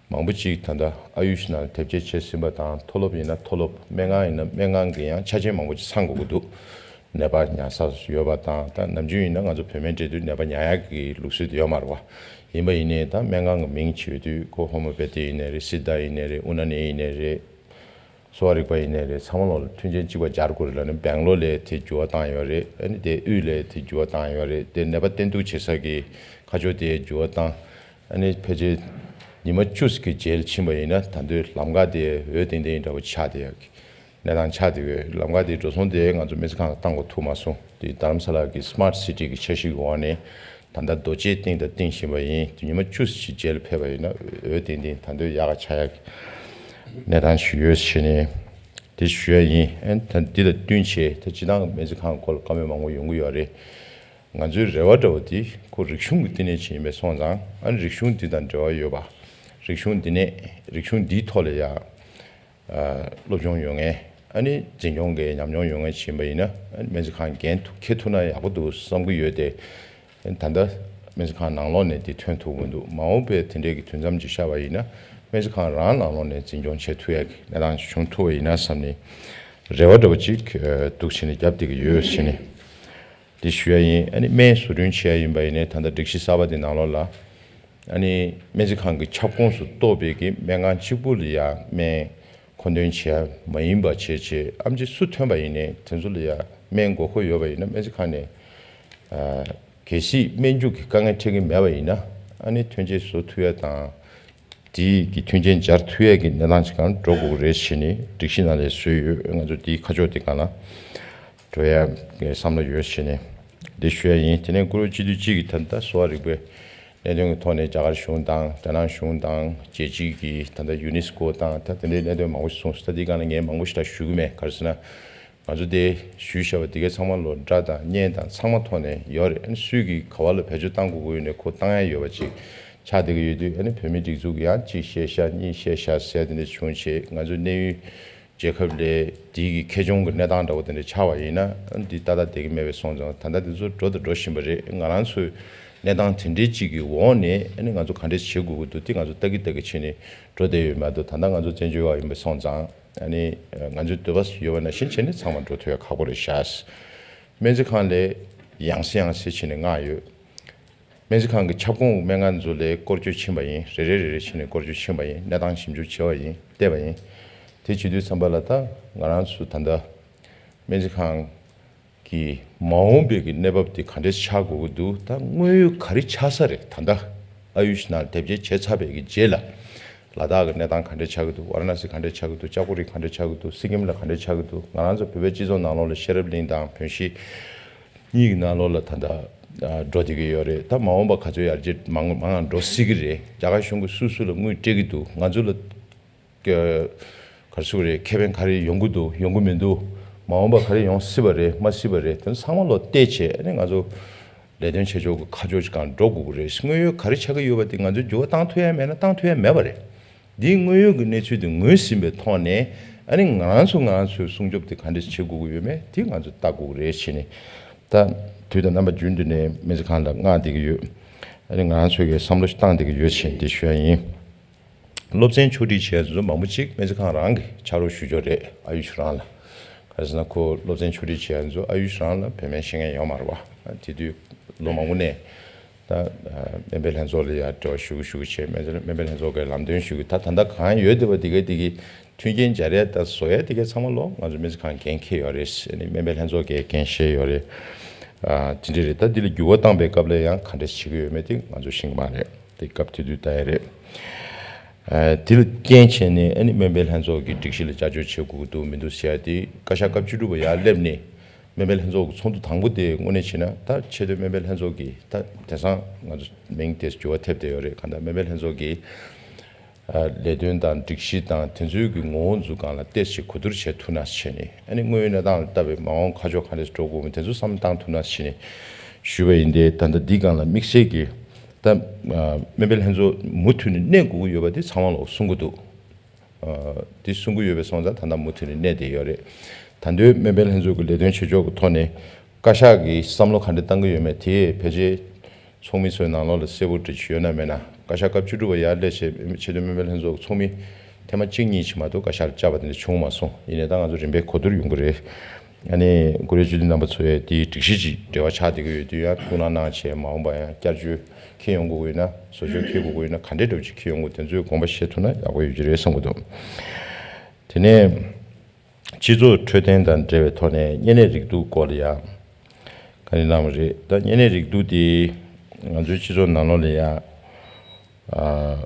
མང་པོ་ཅིག་ད་ལྟ་ཨ་ཡུཤ་ནང་ལ་དེབ་སྐྱེལ་བྱས་ཟིན་པ་དང་། མཐོ་སློབ་ཡིན་ན་མཐོ་སློབ། སྨན་ཁང་ཡིན་ན་སྨན་ཁང་གི་ཡང་ཆ་རྐྱེན་མང་པོ་ཅིག་ཚང་དགོས་ཀྱི་འདུག་ནད་པ་ཉར་ས་ཡོད་པ་དང་། ད་ནམ་རྒྱུན་ཡིན་ན་ང་ཚོ་བོད་སྨན་སྤྲད་དུས་ནད་པ་ཉར་ཡག་གི་ལུགས་སྲོལ་དེ་ཡོད་མ་རེད་པ། ཡིན་པ་ཡིན་ནའི་ད་སྨན་ཁང་གི་མིང་བྱས་དུས་ཁོ་ཧོ་མིའོ་པེ་ཐི་ཡིན་ནའི་རེད། སི་ཏཱ་ཡིན་ནའི་རེད། ཨུ་ན་ནི་ཡིན་ནའི་རེད། གསོ་བ་རིག་པ་ཡིན་ནའི་རེད། ཚང་མ་ལོག་ལ་མཐུན་རྐྱེན་གཅིག་པ་སྦྱར་དགོས་རེད་ལབ་ནས་སྦེང་ལོར་ལ་དེ་འགྱུར་བ་བཏང་ཡོད་རེད། ཨ་ནི་དེ་དབུས་ལ་དེ་འགྱུར་བ་བཏང་ཡོད་རེད། དེ་ནད་པ་བསྟེན་གཏུག་བྱེད་ས་གི་ཁ་ཕྱོགས་དེ་འགྱུར་བ་བཏང་། ཨ་ནི་ཕལ་ཆེར་ཉི་མ་བཅུ་ཙམ་གྱི་རྗེས་ལ་ཕྱིན་པ་ཡིན་ན་ད་དུང་ལམ་ཁ་དེ་འོད་ལྡེང་ལྡེང་འདྲ་བོ་ཆགས་བསྡད་ཡོད། གནས་སྟངས་ཆགས་བསྡད་ཡོད། ལམ་ཁ་དེ་འགྲོ་སོང་དེ་ང་ཚོ་སྨན་རྩིས་ཁང་ལ་བཏང་དགོས་ཐུག་མ་སོང་། དེ་རྡ་རམ་ས་ལ་གི་སི་མཱར་ཊི་སི་ཊི་གི་འཆར་གཞི་གི་འོག་ནས་ད་ལྟ་རྡོ་གཅལ་བཏིང་དང་བཏིང་བཞིན་པ་ཡིན། དེ་ཉི་མ་བཅུ་ཙམ་རྗེས་ལ་ཕེབས་པ་ཡིན་ན་འོད་ལྡེང་ལྡེང་ད་དུང་ཡག་ག་ཆགས་ཡག་གི་གནས་སྟངས་ཤིག་ཡོད་ཟེར་ནས་དེ་ཞུ་ཡ་ཡིན། ཨ་ནི་ད་འདི་དང་བསྟུན་བྱས་ད་སྤྱིར་བཏང་གི་སྨན་རྩིས་ཁང་གི་སྐོར་ལ་བཀའ་མོལ་མང་པོ་ཡོང་གི་ཡོད་རེད། ང་ཚོའི་རེ་བ་འདྲ་བོ་དེ་ཁོ་རིག་གཞུང་གི་བསྟི་གནས་ཅིག་ཡིན་པས་སོང་ཙང་། ཨ་ནི་རིག་གཞུང་འདི་དང་འབྲེལ་བ་ཡོད་པ། རིག་གཞུང་འདི་ནས་རིག་གཞུང་འདིའི་ཐོག་ལ་ཡ་ཨ་སློབ་སྦྱོང་ཡོད་མཁན། ཨ་ནི་འཛིན་སྐྱོང་གི་ཉམས་མྱོང་ཡོད་མཁན་ཅིག་ཡིན་པ་ཡིན་ན། ཨ་ནི་སྨན་རྩིས་ཁང་འགན་ཐུག་འཁྱེར་ཐུབ་ན་ཡག་པོ་འདུག་བསམ་གྱི་ཡོད་དེ། ཨ་ནི་ད་ལྟ་སྨན་རྩིས་ཁང་ནང་ལོགས་ནས་དེ་ཐོན་ཐུབ་ཀྱི་མི་འདུག་མ་འོངས་པའི་དེ་འདྲའི་གི་དུས་མཚམས་ཅིག་ཤར་བ་ཡིན་ན་སྨན་རྩིས་ཁང་རང་ནང་ལོགས་ནས་འཛིན་སྐྱོང་བྱེད་ཐུབ་ཡག་གི་གནས་སྟངས་ཅིག་བྱུང་ཐུབ་པ་ཡིན་ན་བསམ་ནས་རེ་བ་འདྲ་བོ་ཅིག་ཨ་འདུག་བྱས་ནས་རྒྱབ་བསྡད་ཀྱི་ཡོད་ཟེར་ནས། འདི་ཞུ་ཡ་ཡིན། ཨ་ནི་སྨན་བཟོ་སྐྲུན་བྱེད་ཡ་ཡིན་པ་ཡིན་ནའི་ད་ལྟ་སྒྲིག་གཞི་གསར་པ་འདི་ནང་ལོགས་ལ། ཨ་ནི་སྨན་རྩིས་ཁང་གི་ཁྱབ་ཁོངས་སུ་གཏོགས་པའི་གི་སྨན་ཁང་གཅིག་པུ་ལ་ཡ་སྨན་མཁོ་འདོན་བྱེད་ཡ་མ་ཡིན་པ་བྱས་བྱས། ཨེམ་ཆི་སུ་ཐོན་པ་ཡིན་ནའི་དེ་ཚོ་ལ་ཡ་སྨན་དགོས་མཁོ་ཡོད་པ་ཡིན་ན་སྨན་རྩིས་ཁང་ནས། ཨ་གལ་སྲིད་སྨན་རྒྱུ་གི་དཀའ་ངལ་འཕྲད་ཀྱི་མེད་པ་ཡིན་ན། ཨ་ནི་ཐོན་སྐྱེད་བཟོ་ཐུབ་ཡ་དང་། དེའི་གི་མཐུན་རྐྱེན་སྦྱར་ཐུབ་ཡས་ཀྱི་གནས་སྟངས་ཅིག་གང་འགྲོ་དགོས་ཀྱི་རེད་ཟེར་ནས་སྒྲིག་གཞི་ནང་ལ་བཟོས་ཡོད། ང་ཚོ་དེའི་ཁ་ཕྱོགས་དེ་སྒང་ལ་འགྲོ་ཡ་བསམ་བློ་ཡོད་ཟེར་ནས་འདི་ཞུ་ཡ་ཡིན། དེ་ནས་བཀུར་འོས་སྤྱི་འཐུས་གཅིག་གིས་ད་ལྟ་གསོ་བ་རིག་པའི་གནད་དོན་གྱི་ཐོག་ནས་རྒྱ་གར་གཞུང་དང་། རྒྱ་ནག་གཞུང་དང་། རྒྱལ་སྤྱིའི་གི་ད་ལྟ་ཡུ་ནེ་སི་ཀོ་དང་། ད་དེ་འདྲའི་གནད་དོན་མང་པོ་ཞིག་གསུངས་སོང་། ད་དེའི་སྒང་ལ་ངས་མང་པོ་ཞིག་ད་ཞུ་གི་མེད། ག་རེ་ཟེར་ན། ང་ཚོ་དེ་ཞུས་བཞག་པ་དེ་གའི་ཚང་མ་ལོ་འདྲ་དང་བརྙན་དང་ཚང་མ་ཐོག་ནས་ཡོད་རེད། ཨ་ནི་སུས་ཀྱིས་ག་བ་ལ་བེད་སྤྱོད་བཏང་དགོས་ཀྱི་ཡོད་ནས་ཁོ་བཏང་ཡ་ཡོད་པ་ཅིག་ཆགས་བསྡད་ཀྱི་ཡོད་དུས། ཨ་ནི་བོད་མིའི་སྒྲིག་འཛུགས་ཀྱི་ཡང་གཅིག་བཤད་ཤག་གཉིས་བཤད་ཤག་ཟེར་དེ་འདྲ་བྱུང་བྱས། ང་ཚོ་གནས་ཡུལ་རྒྱལ་ཁབ་ལས་དེའི་གི་ཁེ་གྱོང་གི་གནས་སྟངས་འདྲ་བོ་དེ་འདྲ་ཆགས་པ་ཡིན་ན། ཨ་ནི་འདི་ཏག་ཏག་བསྡད་ཀྱི་མེད་པའི་སོང་ཙང་། ད་ལྟ་དེ་ཚོ་འགྲོ་དང་འགྲོ་བཞིན་པ་རེད། ང་རང་ཚོའི་གནས་སྟངས་དེ་འདྲའི་གཅིག་གི་འོག་ནས་ཨ་ནི་ང་ཚོ་ག་འདྲས་བྱེད་དགོས་ཀྱི་འདུག་དེ་ང་ཚོ་ལྟ་གི་ལྟ་གི་བྱས་ནས་འགྲོ་བསྡད་ཡོད་མ་གཏོགས། ད་ལྟ་ང་ཚོ་བཙན་བྱོལ་བ་ཡིན་པ་སོང་ཙང་། ཨ་ནི་ང་ཚོའི་འདོད་པ་ཡོད་པ་ནང་བཞིན་བྱས་ནས་ཚང་མ་འགྲོ་ཐུབ་ཡ་ཁག་པོ་རེད་ཤག་སྨན་རྩིས་ཁང་ལ་ཡང་སེ་ཡང་སེ་བྱས་ནས་མངགས་ཡོད། སྨན་རྩིས་ཁང་གི་ཁྱབ་ཁོངས་སྨན་ཁང་ཚོ་ལ་སྐོར་སྐྱོད་ཕྱིན་པ་ཡིན། རེ་རེ་རེ་རེ་བྱས་ནས་སྐོར་སྐྱོད་ཕྱིན་པ་ཡིན། གནས་སྟངས་ཞིབ་འཇུག་བྱས་པ་ཡིན། བལྟས་པ་ཡིན། དེ་བྱེད་དུས་ཙམ་པ་ལ་ད་ང་རང་ཚོ་ད་ལྟ་སྨན་རྩིས་ཁང་གི་མ་འོངས་པའི་གི་གནས་བབ་དེ་ག་འདྲས་ཆགས་དགོས་ཀྱི་འདུག་ད་དངོས་ཡོད་ག་རེ་ཆགས་ས་རེད། ད་ལྟ་ཨ་ཡུཤ་ནང་དེབ་སྐྱེལ་བྱས་ཚར་བའི་གི་རྗེས་ལ། ལ་དྭགས་ཀྱི་གནས་སྟངས་ག་འདྲས་ཆགས་ཀྱི་འདུག་ཝཱ་ར་ཎ་སི་ག་འདྲས་ཆགས་ཀྱི་འདུག་ཅ་ཀོ་རི་ག་འདྲས་ཆགས་ཀྱི་འདུག་སི་ཀིམ་ལ་ག་འདྲས་ཆགས་ཀྱི་འདུག་ང་རང་ཚོ་བོད་པའི་སྤྱི་ཚོགས་ནང་ལོགས་ལ་ཤེས་རབ་གླིང་དང་བོན་གཞིས་གཉིས་ཀྱི་ནང་ལོགས་ལ་ད་ལྟ་འགྲོ་བསྡད་ཀྱི་ཡོད་རེད། ད་མ་འོངས་པ་ག་ཚོད་ཡར་རྒྱས་མང་མང་འགྲོ་སྲིད་ཀྱི་རེད། རྒྱ་གར་གཞུང་གིས་སུ་སུ་ལ་དངུལ་སྤྲད་ཀྱི་འདུག་ང་ཚོ་ལ་ག་རེ་ཟེར་དགོས་རེད། ཁེ་ཕན་ག་རེ་ཡོང་གི་འདུག་ཡོང་གི་མི་འདུག་མ་འོངས་པ་ག་རེ་ཡོང་སྲིད་པ་རེད་མ་སྲིད་པ་རེད། དེ་ཚང་མ་ལོག་བལྟས་བྱས་ཨ་ནི་ང་ཚོ་ལས་དོན་བྱེད་ཕྱོགས་ཀྱི་ཁ་ཕྱོགས་ཅིག་སྒང་འགྲོ་དགོས་ཀྱི་རེད། དངོས་ཡོད་ག་རེ་ཆགས་ཀྱི་ཡོད་པ་དེ་ང་ཚོས་འགྱུར་བ་བཏང་ཐུབ་ཡ་མེད་ན་བཏང་ཐུབ་ཡ་མེད་པ་རེད། འདིའི་དངོས་ཡོད་ཀྱི་གནས་ཚུལ་དེ་ངོས་ཟིན་པའི་ཐོག་ནས་ཨ་ནི་ང་རང་ཚོ་ང་རང་ཚོའི་སྲུང་སྐྱོབ་དེ་ག་འདྲས་བྱེད་དགོས་ཀྱི་ཡོད་མེད་དེ་ང་ཚོས་བལྟ་དགོས་ཀྱི་རེད་བྱས་ནས། ད་དུས་དང་རྣམ་པ་རྒྱུན་དུ་ནས་སྨན་རྩིས་ཁང་ལ་མངགས་བསྡད་ཀྱི་ཡོད། ཨ་ནི་ང་རང་ཚོས་ཀྱི་བསམ་བློ་ཞིག་བཏང་བསྡད་ཀྱི་ཡོད་བྱས་ནས་འདི་ཞུ་ཡ་ཡིན། སློབ་ཚན་ཕྱོགས་སྒྲིག་བྱས་ཚོ་མང་པོ་ཅིག་སྨན་རྩིས་ཁང་རང་གི་ཕྱག་རོགས་ཞུ་ཆོག་རེད། ཨ་ཡུཤ་རང་ལ། ག་རེ་ཟེར་ན་ཁོ་སློབ་ཚན་ཕྱོགས་སྒྲིག་བྱས་ཚོ་ཨ་ཡུཤ་རང་ལ་བོད་སྨན་ཤེས་མཁན་ཡོད་མ་རེད་བ། དེ་དུས་ལོ་མང་པོ་ནས་ད་སྨན་པའི་ལྷན་ཚོགས་ལ་ཡང་འབྲེལ་བ་ཞུ་གི་ཞུ་གི་བྱས། སྨན་པའི་ལྷན་ཚོགས་ཀྱི་ལམ་སྟོན་ཞུ་གི་ད་ད་ལྟ་གང་ཡོད་བསྡད་པ་དེ་གའི་དེ་གི་མཐུན་རྐྱེན་སྦྱར་ཡས་ད་བཟོ་ཡས་དེ་གའི་ཚང་མ་ལོ་ང་ཚོ་སྨན་རྩིས་ཁང་འགན་འཁྱེར་ཡོད་རེད། ཨ་ནི་སྨན་པའི་ལྷན་ཚོགས་ཀྱི་འགན་བཞེས་ཡོད་རེད། ཨ་དེ་འདྲ་རེད། ད་འདི་ལ་འགྱུར་བ་བཏང་པའི་སྐབས་ལ་ཡང་ག་འདྲ་བྱེད་ཀྱི་ཡོད་མེད་དེ་ང་ཚོ་ཤེས་ཀྱི་མ་རེད། དེ་སྐབས་དེ་དུས་ལྟ་ཡ་རེད། ཨ་དེ་ལ་རྐྱེན་བྱས་ནས་ཨ་ནི་སྨན་པའི་ལྷན་ཚོགས་ཀྱི་སྒྲིག་གཞི་ལ་བསྐྱར་བཅོས་བྱེད་དགོས་ཀྱི་འདུག་མི་འདུག་ཟེར་ཡ་དེ་བཀའ་ཤག་སྐབས་བཅུ་དྲུག་པ་ཡར་སླེབས་ནས་སྨན་པའི་ལྷན་ཚོགས་ཀྱི་ཚོགས་འདུ་དང་པོ་དེ་དངོས་གནས་བྱས་ན་ད་ཆེས་མཐོའི་སྨན་པའི་ལྷན་ཚོགས་ཀྱི་ད་དེང་སང་ང་ཚོ་མིང་དེ་འགྱུར་བ་ཐེབས་བསྡད་ཡོད་རེད། གང་ལྟར་སྨན་པའི་ལྷན་ཚོགས་ཀྱི་ཨ་ལས་དོན་དང་སྒྲིག་གཞི་དང་དེ་ཚོའི་གི་ངོ་བོ་འཛུགས་སྒང་ལ་ཏོག་ཙམ་གོ་བསྡུར་བྱེད་ཐུབ་ན་བྱས་ནས་ཨ་ནི་དངོས་ཡོད་གནས་སྟངས་ལ་ལྟ་བའི་མ་འོངས་ཁ་ཕྱོགས་ག་འདྲ་འགྲོ་དགོས་མིན་དེ་ཚོ་བསམ་བློ་བཏང་ཐུབ་ན་བྱས་ནས་ཞུས་པ་ཡིན་ཏེ། ད་ལྟ་འདི་སྒང་ལ་དམིགས་བསལ་གྱི་ད་ཨ་སྨན་པའི་ལྷན་ཚོགས་མུ་མཐུད་ནས་གནས་དགོས་ཀྱི་ཡོད་པ་དེ་ཚང་མ་ལོག་གསུང་གི་འདུག་ཨ་དེ་གསུང་གི་ཡོད་པའི་སོང་ཙང་ད་ལྟ་མུ་མཐུད་ནས་གནས་བསྡད་ཡོད་རེད། ད་དུང་སྨན་པའི་ལྷན་ཚོགས་ཀྱི་ལས་དོན་བྱེད་ཕྱོགས་ཀྱི་ཐོག་ནས་བཀའ་ཤག་གིས་བསམ་བློ་ག་འདྲ་བཏང་གི་ཡོད་མེད་དེ་ཕལ་ཆེར་ཚོགས་མི་ཚོའི་ནང་ལོགས་ལ་གསལ་པོ་འདྲ་ཅིག་ཡོད་ན་མེད་ན། བཀའ་ཤག་སྐབས་བཅུ་དྲུག་པ་ཡར་སླེབས་བྱས་ཆེས་མཐོའི་སྨན་པའི་ལྷན་ཚོགས་ཀྱི་ཚོགས་མི་ཐེངས་མ་གཅིག་གཉིས་ཅིག་མ་གཏོགས་བཀའ་ཤག་ལ་བཅར་བ་དེ་འདྲ་བྱུང་མ་སོང་། ཡིན་ནའི་ད་ང་ཚོ་རིམ་པས་གོ་བསྡུར་ཡོང་གི་རེད། ཨ་ནི་གུ་རུ་སྤྱི་འཐུས་རྣམ་པ་ཚོ་ཡང་དེའི་སྒྲིག་གཞི་ཅིག་འབྲེལ་བ་ཆགས་བསྡད་ཀྱི་ཡོད་དུས་ཡང་ཐུགས་སྣང་གནང་བྱས་མ་འོངས་པ་ཡང་བསྐྱར་བཅོས་འཁྱེར་ཡོང་དགོས་ཀྱི་ཡོད་ན། བཟོ་བཅོས་འཁྱེར་དགོས་ཀྱི་ཡོད་ན་ག་འདྲའི་འདྲ་བོ་ཅིག་འཁྱེར་ཡོང་དགོས་དེ་ཚོའི་དགོངས་པ་བཞེས་ཐུབ་ན་ཡག་པོ་ཡོད་ཀྱི་རེད་བསམ་གྱི་འདུག་དེ་ནས་སྤྱི་ཚོགས་འཕྲོད་བསྟེན་དང་འབྲེལ་བའི་ཐོག་ནས་གཉན་ནད་རེག་དུག་སྐོར་ལ་ཡང་ག་རེ་གནང་བ་རེད། ད་གཉན་ནད་རེག་དུག་དེ་ང་ཚོའི་སྤྱི་ཚོགས་ནང་ལོགས་ལ་ཡང་ཨ་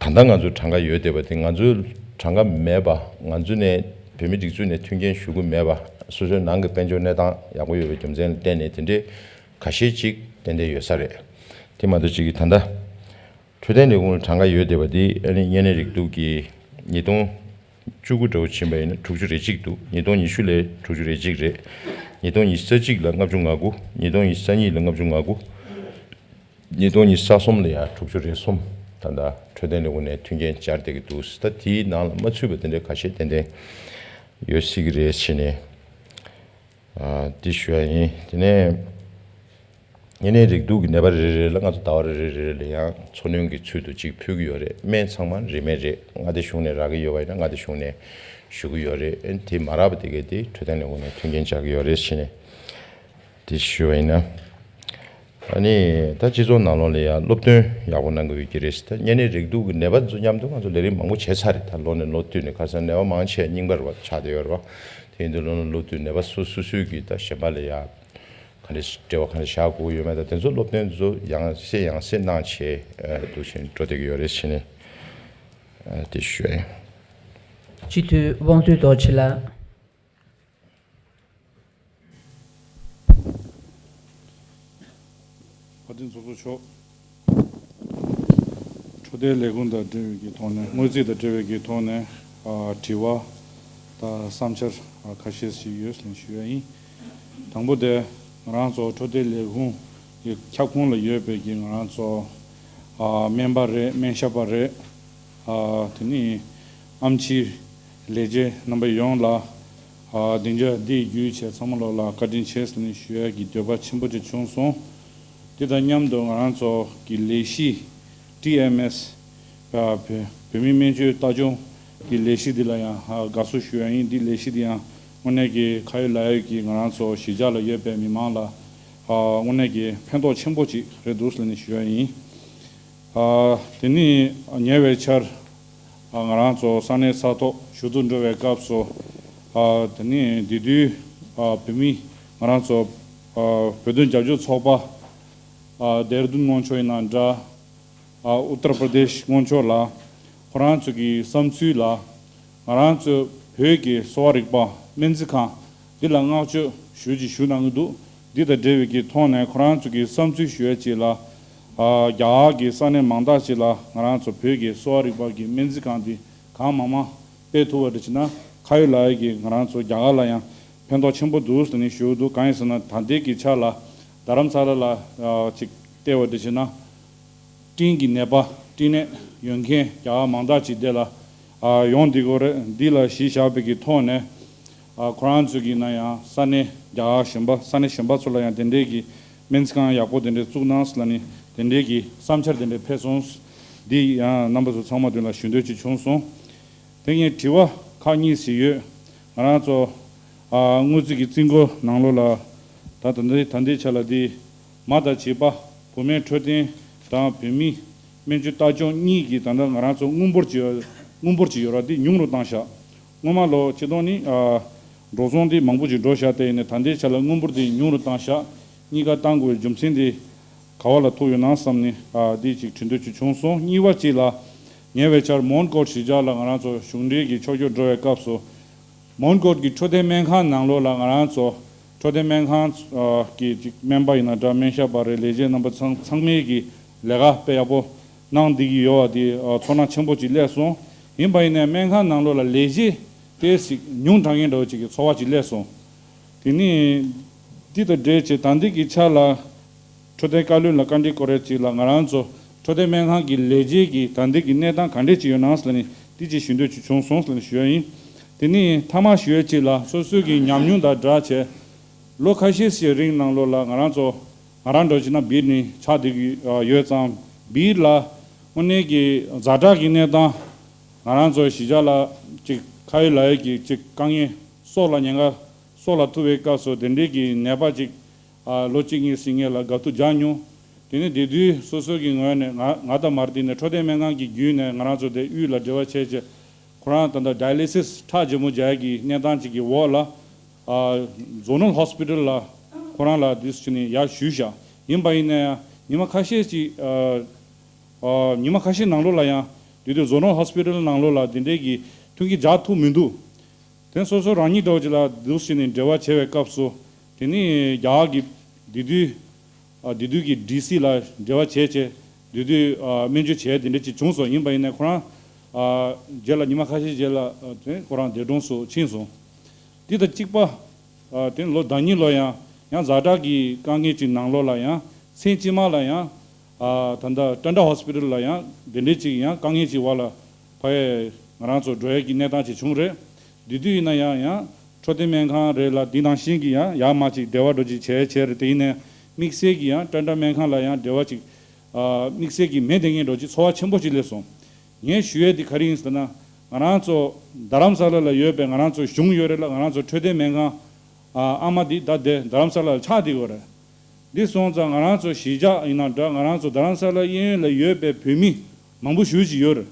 ད་ལྟ་ང་ཚོ་གྲངས་ཀ་ཡོད་བསྡད་པ་དེ་ང་ཚོའི་གྲངས་ཀ་མེད་པ། ང་ཚོ་ནས་བོད་མི་སྒྲིག་འཛུགས་ནས་མཐུན་རྐྱེན་ཞུ་གི་མེད་པ། སོ་སོའི་ནང་གི་དཔལ་འབྱོར་གནས་སྟངས་ཡག་པོ་ཡོད་པའི་རྒྱུ་མཚན་ལ་བརྟེན་ནས་དེ་འདྲའི་ཁ་ཤས་ཅིག་ཏན་ཏན་ཡོད་ས་རེད། དེ་མ་གཏོགས་ཅིག་གིས་ད་ལྟ་འཕྲོད་བསྟེན་ལས་ཁུངས་ལ་གྲངས་ཀ་ཡོད་བསྡད་པ་དེ་ཨ་ནི་གཉན་ནད་རེག་དུག་གི་ཉིས་སྟོང་བཅུ་དགུ་འདྲ་བོ་ཕྱིན་པ་ཡིན་ན་དྲུག་ཅུ་རེ་གཅིག་འདུག་ཉིས་སྟོང་ཉི་ཤུ་ལ་དྲུག་ཅུ་རེ་གཅིག་རེད། ཉིས་སྟོང་ཉི་ཤུ་རྩ་གཅིག་ལ་ལྔ་བཅུ་ང་དགུ། ཉིས་སྟོང་ཉི་ཤུ་རྩ་གཉིས་ལ་ལྔ་བཅུ་ང་དགུ། ཉིས་སྟོང་ཉི་ཤུ་རྩ་གསུམ་ལ་ཡང་དྲུག་ཅུ་རེ་གསུམ། ད་ལྟ་འཕྲོད་བསྟེན་ལས་ཁུངས་ནས་མཐུན་རྐྱེན་སྦྱར་བསྡད་ཀྱི་འདུག་ད་དེའི་ནང་ལ་མ་ཚུད་པ་དེ་འདྲའི་ཁ་ཤས་ཏན་ཏན་ཡོད་སྲིད་ཀྱི་རེད་ཟེར་ནས་ཨ་འདི་ཞུ་ཡ་ཡིན། དེ་ནས་གཉན་ནད་རེག་དུག་གི་ནད་པ་རེ་རེ་ལ་ང་ཚོ་ཟླ་བ་རེ་རེ་རེ་ལ་ཡང་འཚོ་སྣོན་གྱི་ཚུལ་དུ་གཅིག་ཕུལ་གྱི་ཡོད་རེད། སྨན་ཚང་མ་རིན་མེད་རེད། མངའ་སྡེ་གཞུང་ནས་རག་གི་ཡོད་པ་ཡིན་ན་མངའ་སྡེ་གཞུང་ནས་ཞུ་གི་ཡོད་རེད། ཨ་ནི་དེ་མ་རག་པ་དེ་གས་དེ་འཕྲོད་བསྟེན་ལས་ཁུངས་ནས་མཐུན་རྐྱེན་སྦྱར་གྱི་ཡོད་རེད་ཟེར་ནས། དེ་ཞུ་བ་ཡིན་ན། ཨ་ནི་ད་སྤྱི་ཚོགས་ནང་ལོགས་ལ་ཡང་སློབ་སྟོན་ཡག་པོ་གནང་དགོས་ཀྱི་རེད། ད་གཉན་ནད་རེག་དུག་གི་ནད་པ་ཚོ་མཉམ་དུ་ང་ཚོ་ལས་རིམ་མང་པོ་བྱས་ཚར་རེད། ད་ལོ་ནས་ལོ་བསྟུད་ནས་ཁ་སང་ནད་པ་མང་ཆེ་རྙིང་པ་རེད་པ་ཆགས་བསྡད་ཡོད་རེད་པ། དེ་ཡིན་དུས་ལོ་ནས་ལོ་བསྟུད་ནད་པ་སོ་སོ་སོའི་གི་ད་གཞན་པ་ལ་ཡང་ག་འདྲ་འབྲེལ་བ་ག་འདྲ་བཞག་དགོས་ཀྱི་ཡོད་མེད་དང་དེ་ཚོ་སློབ་སྟོན་ཚོ་ཡང་སེ་ཡང་སེ་གནང་བྱས་འདུག་བཞིན་འགྲོ་བསྡད་ཀྱི་ཡོད་རེད་ཟེར་ནས་དེ་ཞུ་ཡ་ཡིན། སྤྱི་འཐུས་དབང་འདུས་རྡོ་རྗེ་ལགས། བཀའ་དྲིན་ཚོགས་གཙོ་མཆོག་འཕྲོད་བསྟེན་ལས་ཁུངས་དང་འབྲེལ་བའི་གི་ཐོག་ནས་དངོས་རྫས་དང་འབྲེལ་བའི་གི་ཐོག་ནས་ཨ་དྲི་བ་དང་བསམ་འཆར་ཨ་ཁ་ཤས་ཤིག་ཡོད་ལེན་ཞུ་ཡ་ཡིན། དང་པོ་དེ་ང་རང་ཚོ་འཕྲོད་བསྟེན་ལས་ཁུངས་ཀྱི་ཁྱབ་ཁོངས་ལ་ཡོད་པའི་གི་ང་རང་ཚོ་ཨ་སྨན་པ་རེད། སྨན་ཞབས་པ་རེད། ཨ་དེ་ནི་ཨེམ་ཆི་ལས་བྱེད་རྣམ་པ་ཡོངས་ལ་ཨ་སྡིངས་ཆ་འདི་བརྒྱུད་བྱས་ཚང་མ་ལོག་ལ་བཀའ་དྲིན་ཆེ་ཟེར་ནས་ཞུ་ཡ་གི་འདོད་པ་ཆེན་པོ་ཅིག་བྱུང་སོང་། དེ་དང་མཉམ་དུ་ང་རང་ཚོ་གི་ལས་གཞི་ཊི་ཨེམ་ཨེས་ཨ་བོད་བོད་མིའི་སྨན་བཅོས་ལྟ་སྐྱོང་གི་ལས་གཞི་འདི་ལ་ཡང་ཨ་དགའ་བསུ་ཞུ་ཡ་ཡིན། འདི་ལས་གཞི་འདི་ཡང་དངོས་གནས་ཀྱི་ཁ་ཡོད་ལག་ཡོད་ཀྱི་ང་རང་ཚོ་གཞིས་ཆགས་ལ་ཡོད་པའི་མི་མང་ལ་ཨ་དངོས་གནས་ཀྱི་ཕན་ཐོགས་ཆེན་པོ་ཅིག་རེད་འདུག་ཟེར་ནས་ཞུ་ཡ་ཡིན། ཨ་དེ་ནི་ཉེ་བའི་ཆར་ ང་རང་ཚོ་ས་གནས་ས་ཐོག་ཞུ་གཏུག་འགྲོ་བའི་སྐབས་སུ། དེ་ནས་དེ་དུས་བོད་མི་ང་རང་ཚོ་བོད་དོན་རྒྱབ་སྐྱོར་ཚོགས་པ། ཨ་ལྡེ་ར་ལྡུན་སྔོན་ཆོག་ཡིན་ན་འདྲ། ཨ་ཨུ་ཏར་པྲ་དེཤ་སྔོན་ཆོག་ལ། ཁོ་རང་ཚོ་གི་བསམ་ཚུལ་ལ། ང་རང་ཚོ་བོད་ཀྱི་གསོ་བ་རིག་པ་སྨན་རྩིས་ཁང་འདི་ལ་བསྔགས་བརྗོད་ཞུ་ཅིག་ཞུ་གནང་གི་འདུག་འདི་དང་འབྲེལ་བའི་གི་ཐོག་ནས་ཁོ་རང་ཚོ་གི་བསམ་ཚུལ་ཞུ་ཡ་ཅིག་ལ། ཨ་རྒྱ་གར་གྱི་ས་གནས་མང་དག་ཅིག་ལ་ང་རང་ཚོ་བོད་ཀྱི་གསོ་བ་རིག་པ་གི་སྨན་རྩིས་ཁང་འདི་གང་མང་མང་སྤེལ་ཐུབ་པ་འདྲ་བྱས་ན། ཁ་ཡོད་ལག་ཡོད་ཀྱི་ང་རང་ཚོ་རྒྱ་གར་ལ་ཡང་ཕན་ཐོགས་ཆེན་པོ་འདུག་ཟེར་ནས་ཞུ་གི་འདུག་གང་ཡིན་ཟེར་ན། ད་ལྟའི་གི་ཆ་ལ་རྡ་རམ་ས་ལ་ལ་ཨ་ཅིག་བལྟས་པ་འདྲ་བྱས་ན། སྤྲིན་གྱི་ནད་པ་སྤྲིན་ནད་ཡོད་མཁན་རྒྱ་གར་མང་དག་ཅིག་འདི་ལ་ཨ་ཡོང་བསྡད་ཀྱི་ཡོད་རེད། འདི་ལ་གཞི་བཞག་པའི་གི་ཐོག་ནས། ཨ་ཁོ་རང་ཚོ་གི་ན་ཡང་ས་གནས་རྒྱ་གར་གཞན་པ་ས་གནས་གཞན་པ་ཚོ་ལ་ཡང་དེ་འདྲའི་གི་སྨན་རྩིས་ཁང་ཡག་པོ་དེ་འདྲའི་བཙུགས་གནང་ཟེར་ལ་ནི་དེ་འདྲའི་གི་བསམ་འཆར་དེ་འདྲའི་ཕེབས་སོང་། འདི་ཡང་རྣམ་པ་ཚོ་ཚང་མ་མདུན་ལ་ཞུ་འདོད་ཅིག་བྱུང་སོང་། དེ་ངས་དྲི་བ་ཁག་གཉིས་ཤིག་ཡོད། ང་རང་ཚོ་ཨ་དངུལ་རྩིས་ཀྱི་རྩིས་འགོ་ནང་ལོགས་ལ་ད་ད་ལྟའི་ད་ལྟའི་ཆ་ལ་འདི་མ་དང་བྱིས་པ་བུད་མེད་འཕྲོད་བསྟེན་དང་བོད་མི་སྨན་བཅོས་ལྟ་སྐྱོང་གཉིས་ཀྱི་ད་ལྟ་ང་རང་ཚོ་དངུལ་འབོར་ཅིག་ཡོད། དངུལ་འབོར་ཅིག་ཡོད་ར་འདི་ཉུང་རུ་བཏང་ཤག་སྔོན་མ་ལོ་ཆིག་སྟོང་ནི་ཨ་འགྲོ་སོང་འདི་མང་པོ་ཅིག་འགྲོ་ཤག་དེ་ཡིན་ནའི་ད་ལྟའི་ཆ་ལ་དངུལ་འབོར་འདི་ཉུང་རུ་བཏང་ཤག་གཉིས་ཀ་བཏང་དགོས་པའི་རྒྱུ་མཚན་འདི་ག་བ་ལ་ཐུག་ཡོད་ན་བསམ་ནས་ཨ་འདི་ཅིག་དྲི་འདོད་ཅིག་བྱུང་སོང་། གཉིས་པ་གཅིག་ལ་ཉེ་བའི་ཆར་མོན་གྷོ་གཞིས་ཆགས་ལ་ང་རང་ཚོ་གཞུང་འབྲེལ་གྱི་ཕྱོགས་བསྐྱོད་འགྲོ་བའི་སྐབས་སུ། མོན་གྷོ་གི་འཕྲོད་བསྟེན་སྨན་ཁང་ནང་ལོགས་ལ་ང་རང་ཚོ་འཕྲོད་བསྟེན་སྨན་ཁང་གི་ཅིག་སྨན་པ་ཡིན་ན་འདྲ་སྨན་ཞབས་པ་རེད། ལས་བྱེད་རྣམ་པ་ཚང་ཚང་མས་ཀྱི་ལས་ཀ་དཔེ་ཡག་པོ་གནང་བསྡད་ཀྱི་ཡོད་པ་དེ་ཚོར་སྣང་ཆེན་པོ་ཅིག་སླེབས་སོང་། ཡིན་པ་ཡིན་ནའི་སྨན་ཁང་ནང་ལོགས་ལ་ལས་བྱེད་དཔེ་ཞིག་ཉུང་དྲགས་མཁན་འདྲ་བོ་ཅིག་གི་ཚོར་བ་ཅིག་སླེབས་སོང་། དེ་ནས་འདི་དང་འབྲེལ་བྱས་ད་འདི་གི་ཆ་ལ། འཕྲོད་བསྟེན་བཀའ་བློན་ལ་བཀའ་འདྲི་སྐོར་རེ་ཅིག་ལ་ང་རང་ཚོ་འཕྲོད་བསྟེན་སྨན་ཁང་གི་ལས་བྱེད་ཀྱི་ད་ལྟའི་གི་གནས་སྟངས་ག་འདྲས་ཅིག་ཡོད་ན་ཟེར་ནས་འདི་ཅིག་ཞུ་འདོད་ཅིག་བྱུང་སོང་ཟེར་ནས་ཞུ་ཡ་ཡིན། དེ་ནས་མཐའ་མ་ཞུ་ཡ་ཅིག་ལ་སོ་སོའི་གི་ཉམས་མྱོང་དང་སྦྲགས་བྱས། ལོ་ཁ་ཤས་ཤིག་རིང་ནང་ལོགས་ལ་ང་རང་ཚོ་ང་རང་འདྲ་བྱས་ན་བིར་ནས་ཆགས་བསྡད་ཀྱི་ཡོད་ཙང་། བིར་ལ་དངོས་གནས་ཀྱི་ཛ་དྲག་གི་གནས་སྟངས་ང་རང་ཚོ་གཞིས་ཆགས་ལ་ཅིག་ཁ་ཡོད་ལག་ཡོད་ཀྱི་ཅིག་དཀའ་ངལ་སྲོག་ལ་ཉེན་ཁ་སྲོག་ལ་ཐུག་པའི་སྐབས་སུ་དེ་འདྲའི་གི་ནད་པ་ཅིག་ཨ་ལོ་གཅིག་གཉིས་ཤིག་སྔོན་ལ་དགའ་ཐུག་རྒྱག་མྱོང་། དེ་ནས་དེ་དུས་སོ་སོ་གི་ངོས་ནས་ང་ང་དང་མར་དེ་ནས་འཕྲོད་བསྟེན་སྨན་ཁང་གི་བརྒྱུད་ནས་ང་རང་ཚོ་དེ་དབུས་ལ་འབྲེལ་བ་བྱས་བྱས། ཁོ་རང་ད་ལྟ་ཌའི་ལི་སིས་ཁྲག་རྒྱལ་མོ་རྒྱག་གི་གནས་སྟངས་ཅིག་གི་འོག་ལ། ཨ་ཛོ་ནལ་ཧོ་སི་པི་ཊལ་ལ་ཁོ་རང་ལ་དུས་ཕྱིན་ནས་ཡར་ཞུས་བཞག་ཡིན་པ་ཡིན་ན་ཡང་ཉི་མ་ཁ་ཤས་ཅིག་ཨ་ཨ་ཉི་མ་ཁ་ཤས་ནང་ལོགས་ལ་ཡང་དེ་དུས་ཛོ་ནལ་ཧོ་སི་པི་ཊལ་ནང་ལོགས་ལ་དེ་འདྲའི་གི་མཐུན་རྐྱེན་རྒྱག་ཐུབ་མི་འདུག་དེ་སོ་སོ་རང་ཉིད་འདྲ་བོ་ཅིག་ལ་འདུག་ཟེར་ནས་འབྲེལ་བ་བྱས་པའི་སྐབས་སུ། དེ་ནས་རྒྱ་གར་གྱི་དེ་དུས་ཨ་དེ་དུས་ཀྱི་ཌི་སི་ལ་འབྲེལ་བ་བྱས་བྱས་དེ་དུས་ཨ་སྨན་བཅོས་བྱས་དེ་འདྲ་ཅིག་བྱུང་སོང་། ཡིན་པ་ཡིན་ནའི་ཁོ་རང་ཨ་རྗེས་ལ་ཉི་མ་ཁ་ཤས་རྗེས་ལ་ཨ་དེ་ཁོ་རང་འདས་གྲོངས་སུ་ཕྱིན་སོང་། དེ་དང་གཅིག་པ་ཨ་དེ་ལོ་ཟླ་ཉིན་ལོ་ཡང་ཡང་ཛ་དྲག་གི་དཀའ་ངལ་ཅིག་ནང་ལོགས་ལ་ཡང་མཚན་དཀྱིལ་མ་ལ་ཡང་ཨ་ད་ལྟ་ཊན་ཌ་ཧོ་སི་པི་ཊལ་ལ་ཡང་དེ་འདྲ་ཅིག་ཡང་དཀའ་ངལ་ཅིག་འོག་ལ། ཕ་ཡས་ང་རང་ཚོ་འགྲོ་ཡས་ཀྱི་གནས་སྟངས་ཅིག་བྱུང་རེད། དེ་དུས་ཡིན་ན་ཡང་ཡང་འཕྲོད་བསྟེན་སྨན་ཁང་རེད་ལ་དེ་ནང་བཞིན་གྱི་ཡང་ཡར་མར་ཅིག་འབྲེལ་བ་འགྲོ་ཅིག་བྱས་བྱས་རེད། དེ་ཡིན་ནའི་དམིགས་བསལ་གྱི་ཡང་ཊན་ཌ་སྨན་ཁང་ལ་ཡང་འབྲེལ་བ་ཅིག་ཨ་དམིགས་བསལ་གྱི་མེད་བསྡད་མཁན་འགྲོ་ཅིག་ཚོར་བ་ཆེན་པོ་ཅིག་སླེབས་སོང་། ངས་ཞུ་ཡས་དེ་ག་རེ་ཡིན་ཟེར་ན། ང་རང་ཚོ་རྡ་རམ་ས་ལ་ལ་ཡོད་པའི་ང་རང་ཚོ་གཞུང་ཡོད་རེད་ལ་ང་རང་ཚོ་འཕྲོད་བསྟེན་སྨན་ཁང་ཨ་ཨ་མ་འདི་ད་དེ་རྡ་རམ་ས་ལ་ལ་ཆགས་བསྡད་ཡོད་རེད། འདི་སོང་ཙང་ང་རང་ཚོ་གཞིས་ཆགས་ཡིན་ན་འདྲ་ང་རང་ཚོ་རྡ་རམ་ས་ལ་གཡས་གཡོན་ལ་ཡོད་པའི་བོད་མི་མང་པོ་ཞེ་ཅིག་ཡོད་རེད།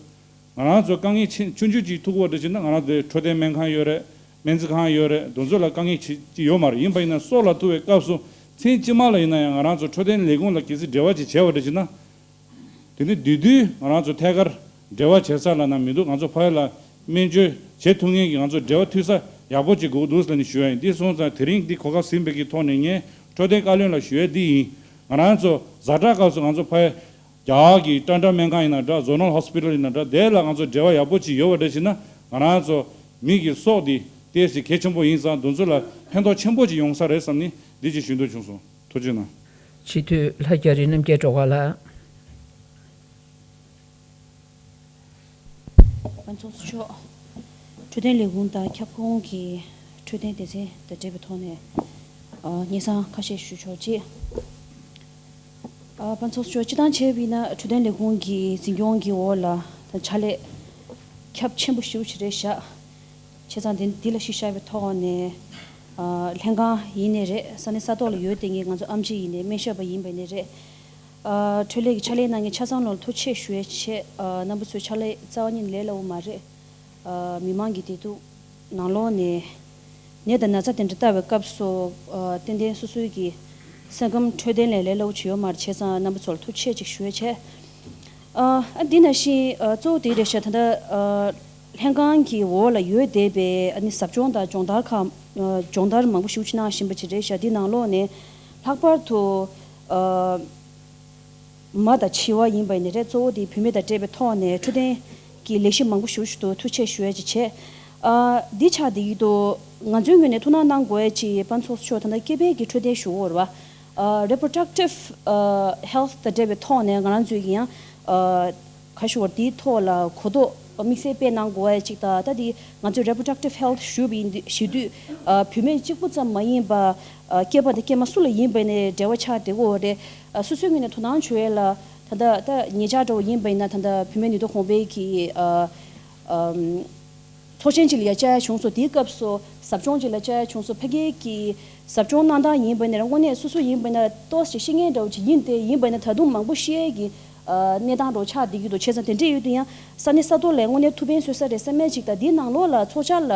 ང་རང་ཚོ་དཀའ་ངལ་ཆེ་ཆུང་ཆུང་ཅིག་ཐུག་པ་འདྲ་ཅིག་ན་ང་རང་ཚོའི་འཕྲོད་བསྟེན་སྨན་ཁང་ཡོད་རེད། སྨན་རྩིས་ཁང་ཡོད་རེད། དེ་ཚོ་ལ་དཀའ་ངལ་ཅི་ཅི་ཡོད་མ་རེད། ཡིན་པ་ཡིན་ན་སྲོག་ལ་ཐུག་པའི་སྐབས་སུ་མཚན་དཀྱིལ་མ་ལ་ཡིན་ན་ཡང་ང་རང་ཚོ་འཕྲོད་བསྟེན་ལས་ཁུངས་ལ་གལ་སྲིད་འབྲེལ་བ་ཅིག་བྱས་པ་འདྲ་ཅིག་ན། དེ་ནས་དེ་དུས་ང་རང་ཚོ་ཐད་ཀར་འབྲེལ་བ་བྱེད་ས་ལ་ན་མི་འདུག་ང་ཚོ་ཕ་ཡུལ་ལ་སྨན་བཅོས་བྱེད་ཐུབ་མཁན་གྱི་ང་ཚོ་འབྲེལ་བ་མཐུད་ས་ཡག་པོ་ཅིག་དགོས་འདུག་ཟེར་ནས་ཞུ་ཡ་ཡིན། འདི་སོང་ཙང་དེ་རིང་འདི་གོ་སྐབས་ཟིན་པའི་གི་ཐོག་ནས་ངས་འཕྲོད་བསྟེན་བཀའ་བློན་ལ་ཞུ་ཡ་འདི་ཡིན། ང་རང་ཚོ་ཛ་དྲག་སྐབས་སུ་ང་ཚོ་ཕ་ཡུལ་རྒྱ་གར་གྱི་ཊན་ཌ་སྨན་ཁང་ཡིན་ན་འདྲ་ཛོ་ནལ་ཧོ་སི་པི་ཊལ་ཡིན་ན་འདྲ་དེ་ལ་ང་ཚོ་འབྲེལ་བ་ཡག་པོ་ཅིག་ཡོད་པ་འདྲ་ཞིག་ན་ང་རང་ཚོ་མི་གི་སྲོག་འདི་ཏོག་ཙམ་གལ་ཆེན་པོ་ཡིན་ཙང་དེ་ཚོ་ལ་ཕན་ཐོགས་ཆེན་པོ་ཅིག་ཡོང་ས་རེད་བསམ་ནས་འདི་ཅིག་ཞུ་འདོད་བྱུང་སོང་། ཐུགས་རྗེ་གནང་། སྤྱི་འཐུས་ལྷ་རྒྱ་རི་རྣམ་རྒྱལ་སྒྲོལ་དཀར་ལགས། དཔལ་འཛོམས་ཚོགས་གཙོ་མཆོག་འཕྲོད་བསྟེན་ལས་ཁུངས་དང་ཁྱབ་ཁོངས་ཀྱི་འཕྲོད་བསྟེན་སྡེ་ཚན་དང་འབྲེལ་བའི་ཐོག་ནས་ཨ་སྙན་སེང་ཁ་ཤས་ཞུ་ཆོག་ཅིག་ཨ་དཔལ་འཛོམས་ཚོགས་གཙོ་མཆོག་སྤྱིར་བཏང་བྱས་པ་ཡིན་ན་འཕྲོད་བསྟེན་ལས་ཁུངས་ཀྱི་འཛིན་སྐྱོང་གི་འོག་ལ་ད་ཕྱག་ལས་ཁྱབ་ཆེན་པོ་ཞེ་པོ་ཅིག་རེད་བཞག་བྱས་ཙང་འདི་འདི་ལ་གཞི་བཞག་པའི་ཐོག་ནས་ཨ་ལྷན་ཁང་ཡིན་ནའི་རེད། ས་གནས་ས་ཐོག་ལ་ཡོད་བསྡད་མཁན་ང་ཚོ་ཨེམ་ཆི་ཡིན་ནའི་སྨན་ཞབས་པ་ཡིན་པ་ཡིན་ནའི་རེད། ཨ། འཕྲོད་ལས་ཀྱི་ཕྱག་ལས་གནང་མཁན་ཆ་ཚང་ལོ་ལ་ཐུགས་རྗེ་ཆེ་ཞུ་ཡས་བྱས། ཨ། རྣམ་པ་ཚོས་ཕྱག་ལས་རྩ་བ་ཉིད་ནས་ལས་སླ་བོ་མ་རེད། ཨ། མི་མང་གི་བདེ་སྡུག་ནང་ལོགས་ནས་ནད་དང་ན་ཚ་དེ་འདྲ་ལྟ་བའི་སྐབས་སུ། ཨ། ཏན་ཏན་སོ་སོའི་གི་སེམས་ཁམས་འཕྲོད་བསྟེན་ལས་ལས་སླ་བོ་ཅིག་ཡོད་མ་རེད། བྱས་ཙང་རྣམ་པ་ཚོ་ལ་ཐུགས་རྗེ་ཆེ་ཅིག་ཞུ་ཡས་བྱས། ཨ། ཨ། འདི་ནང་བཞིན། ཨ། གཙོ་བོ་དེ་རེད་ཤག་ད་ལྟ། ཨ། ལྷན་ཁང་གི་འོག་ལ་ཡོད་བསྡད་པའི། ཨ་ནི་ཟབ་སྦྱོང་དང་སྦྱོང་བརྡར་ཁག་ཨ། སྦྱོང་བརྡར་མང་པོ་ཞེ་པོ་ཅིག་གནང་བཞིན་པ་ཅིག་རེད་ཤག་འདི་ནང་ལོགས་ནས་ལྷག་པར་དུ། ཨ། མ་དང་བྱི་བ་ཡིན་པ་ཡིན་ནའི་རེད། གཙོ་བོ་དེ་བུད་མེད་དང་འབྲེལ་བའི་ཐོག་ནས་འཕྲོད་བསྟེན་གྱི་ལས་གཞི་མང་པོ་ཞེ་པོ་ཅིག་འདུག་ཐུགས་རྗེ་ཆེ་ཞུ་ཡ་ཅིག་བྱས། ཨ། འདི་ཆགས་བསྡད་ཀྱི་འདུག་ང་ཚོའི་ངོས་ནས་ཐུགས་སྣང་གནང་དགོས་ཡ་ཅིག་དཔལ་མགོན་ཚོགས་གཙོ་མཆོག་ད་ལྟ་སྐྱེ་འཕེལ་གྱི་འཕྲོད་བསྟེན་ཞུ་གི་ཡོད་རེད་བ། ཨ། རི་པོ་རོ་ཌག་ཊིབ། ཨ། ཧེལ་ཐི་དང་འབྲེལ་བའི་ཐོག་ནས་ང་རང་ཚོས་ཀྱི་ཡང་། ཨ། ག་ཞུ་བར་དེའི་ཐོག་ལ་གོ་རྟོགས་དམིགས་བསལ་སྤེལ་གནང་དགོས་ཡ་ཅིག་དང་། ད་དེ་ང་ཚོས་རི་པོ་རོ་ཌག་ཊིབ་ཧེལ་ཐི་ཞུ་བ་ཡིན་དུས། ཞུ་དུས། ཨ། བུད་མེད་གཅིག་པུ་ཙམ་མ་ཡིན་པ། ཨ། སྐྱེས་པ་དང་སྐྱེས་མ་སུ་ལ་ཡིན་པ་ཡིན་ནའི་འབྲེལ་བ་ཆགས་བསྡད་ཀྱི་ཡོད་རེད། ཨ། སོ་སོའི་ངོས་ནས་དོ་སྣང་བྱེད་ཡ་ལ། ད་ལྟ་ད་ཉེ་ཆར་འདྲ་བོ་ཡིན་པ་ཡིན་ན། ད་ལྟ་བུད་མེད་ནུས་སྟོབས་གོང་འཕེལ་གྱི། ཨ། ཨམ། ཚོགས་ཆེན་ཅིག་ལ་ཡ་བཅར་ཡ་བྱུང་སོང་། དེའི་སྐབས་སུ་ཟབ་སྦྱོང་ཅིག་ལ་བཅར་ཡ་བྱུང་སོང་། ཕ་གིའི་གི་ཟབ་སྦྱོང་གནང་སྟངས་ཡིན་པ་ཡིན་ན། དངོས་གནས་སོ་སོ་ཡིན་པ་ཡིན་ན་ཏོག་ཙམ་ཤེས་མཁན་འདྲ་བོ་ཅིག་ཡིན་ཏེ། ཡིན་པ་ཡིན་ན་ད་དུང་མང་པོ་ཤེས་ཡས་ཀྱི། ཨ། གནས་སྟངས་འདྲ་བོ་ཆགས་བསྡད་ཀྱི་འདུག་བྱས་ཙང་དེ་འདྲས་ཡོད་དུས་ཡང་ས་གནས་ས་ཐོག་ལ་དངོས་གནས་ཐུགས་ཕན་གསོས་ས་རེད་བསམ་ཡས་ཅིག་དང་། དེའི་ནང་ལོགས་ལ་ཚོགས་བཅར་ལ་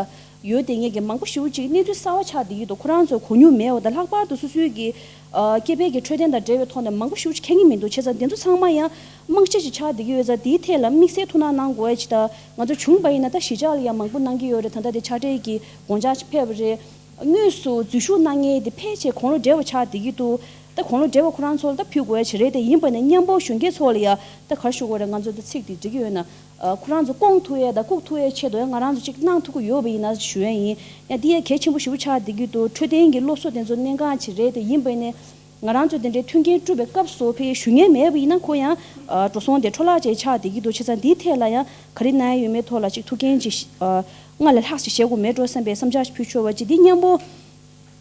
ཡོད་བསྡད་མཁན་གྱི་མང་པོ་ཞེ་པོ་ཅིག་གནས་ཚུལ་གསར་བ་ཆགས་བསྡད་ཀྱི་འདུག་ཁོ་རང་ཚོ་གོ་མྱོང་མེད་པ་དང་། ལྷག་པར་དུ་སོ་སོའི་གི། ཨ། སྐྱེ་འཕེལ་གྱི་འཕྲོད་བསྟེན་དང་འབྲེལ་བའི་ཐོག་ནས་མང་པོ་ཞེ་པོ་ཅིག་མཁྱེན་གྱི་མི་འདུག་བྱས་ཙང་དེ་ཚོ་ཚང་མ་ཡང་རྨང་གཞི་ཅིག་ཆགས་བསྡད་ཀྱི་ཡོད་ཙང་། དེའི་ཐད་ལ་དམིགས་བསལ་ཐུགས་སྣང་གནང་དགོས་ཡ་ཅིག་དང་། ང་ཚོ་བྱུང་བ་ཡིན་ན་ད་གཞིས་ཆགས་ལ་ཡང་མང་པོ་གནང་གི་ཡོད་རེད། ད་ལྟ་དེ་ཕྱག་སྦྲེལ་གྱི་དགོངས་འཆར་ཅིག་ཕེབས་པ་རེད། དངོས་སུ་འཛུལ་ཞུགས་གནང་མཁན་དེ་ཕལ་ཆེར་དགུང་ལོ་བགྲེས་པ་ཆགས་བསྡད་ཀྱི་འདུག་ད་དགུང་ལོ་བགྲེས་པ་ཁོ་རང་ཚོ་ལ་ད་ཕུལ་དགོས་ཡ་ཅིག་རེད་དེ། ཡིན་པ་ནས་མཉམ་པོ་གཞོན་སྐྱེས་ཚོ་ལ་ཡ། ད་ག་རེ་ཞུ་དགོས་རེད། ང་ཚོ་ད་ཚིག་དེ་འགྲིག་གི་ཡོད་ན། ཨ། ཁོ་རང་ཚོ་སྐོང་ཐུབ་ཡས་དང་བཀུག་ཐུབ་ཡས་ཆེད་དུ་ཡང་ང་རང་ཚོ་ཅིག་གནང་ཐུབ་ཀྱི་ཡོད་པ་ཡིན་ན་ཞུ་ཡས་ཡིན། ཡང་འདི་ཡང་གལ་ཆེན་པོ་ཞེ་པོ་ཆགས་བསྡད་ཀྱི་འདུག་འཕྲོད་བསྟེན་གྱི་སློབ་གསོ་དེ་ཚོ་གནད་འགག་ཅིག་རེད་དེ། ཡིན་པ་ཡིན་ནས་ང་རང་ཚོ་དེ་འདྲའི་མཐུན་རྐྱེན་སྒྲུབ་པའི་སྐབས་སུ་ཕ་གིར་ཞུ་མཁན་མེད་པ་ཡིན་ན། ཁོ་ཡང་། ཨ། འགྲོ་སོང་དེ་འཕྲོ་བརླག་ཅིག་ཆགས་བསྡད་ཀྱི་འདུག་བྱས་ཙང་འདིའི་ཐད་ལ་ཡང་ག་རེ་གནང་ཡས་ཡོད་མེད་ཐོག་ལ་ཅིག་ཐུགས་འགན་ཅིག་ཨ། སྔར་ལས་ལྷག་ཅིག་བཞེས་དགོས་མེད་འགྲོ་བསམ་པའི་བསམ་འཆར་ཞིག་ཕུལ་ཆོག་པ་ཅིག་འདི་མཉམ་པོ།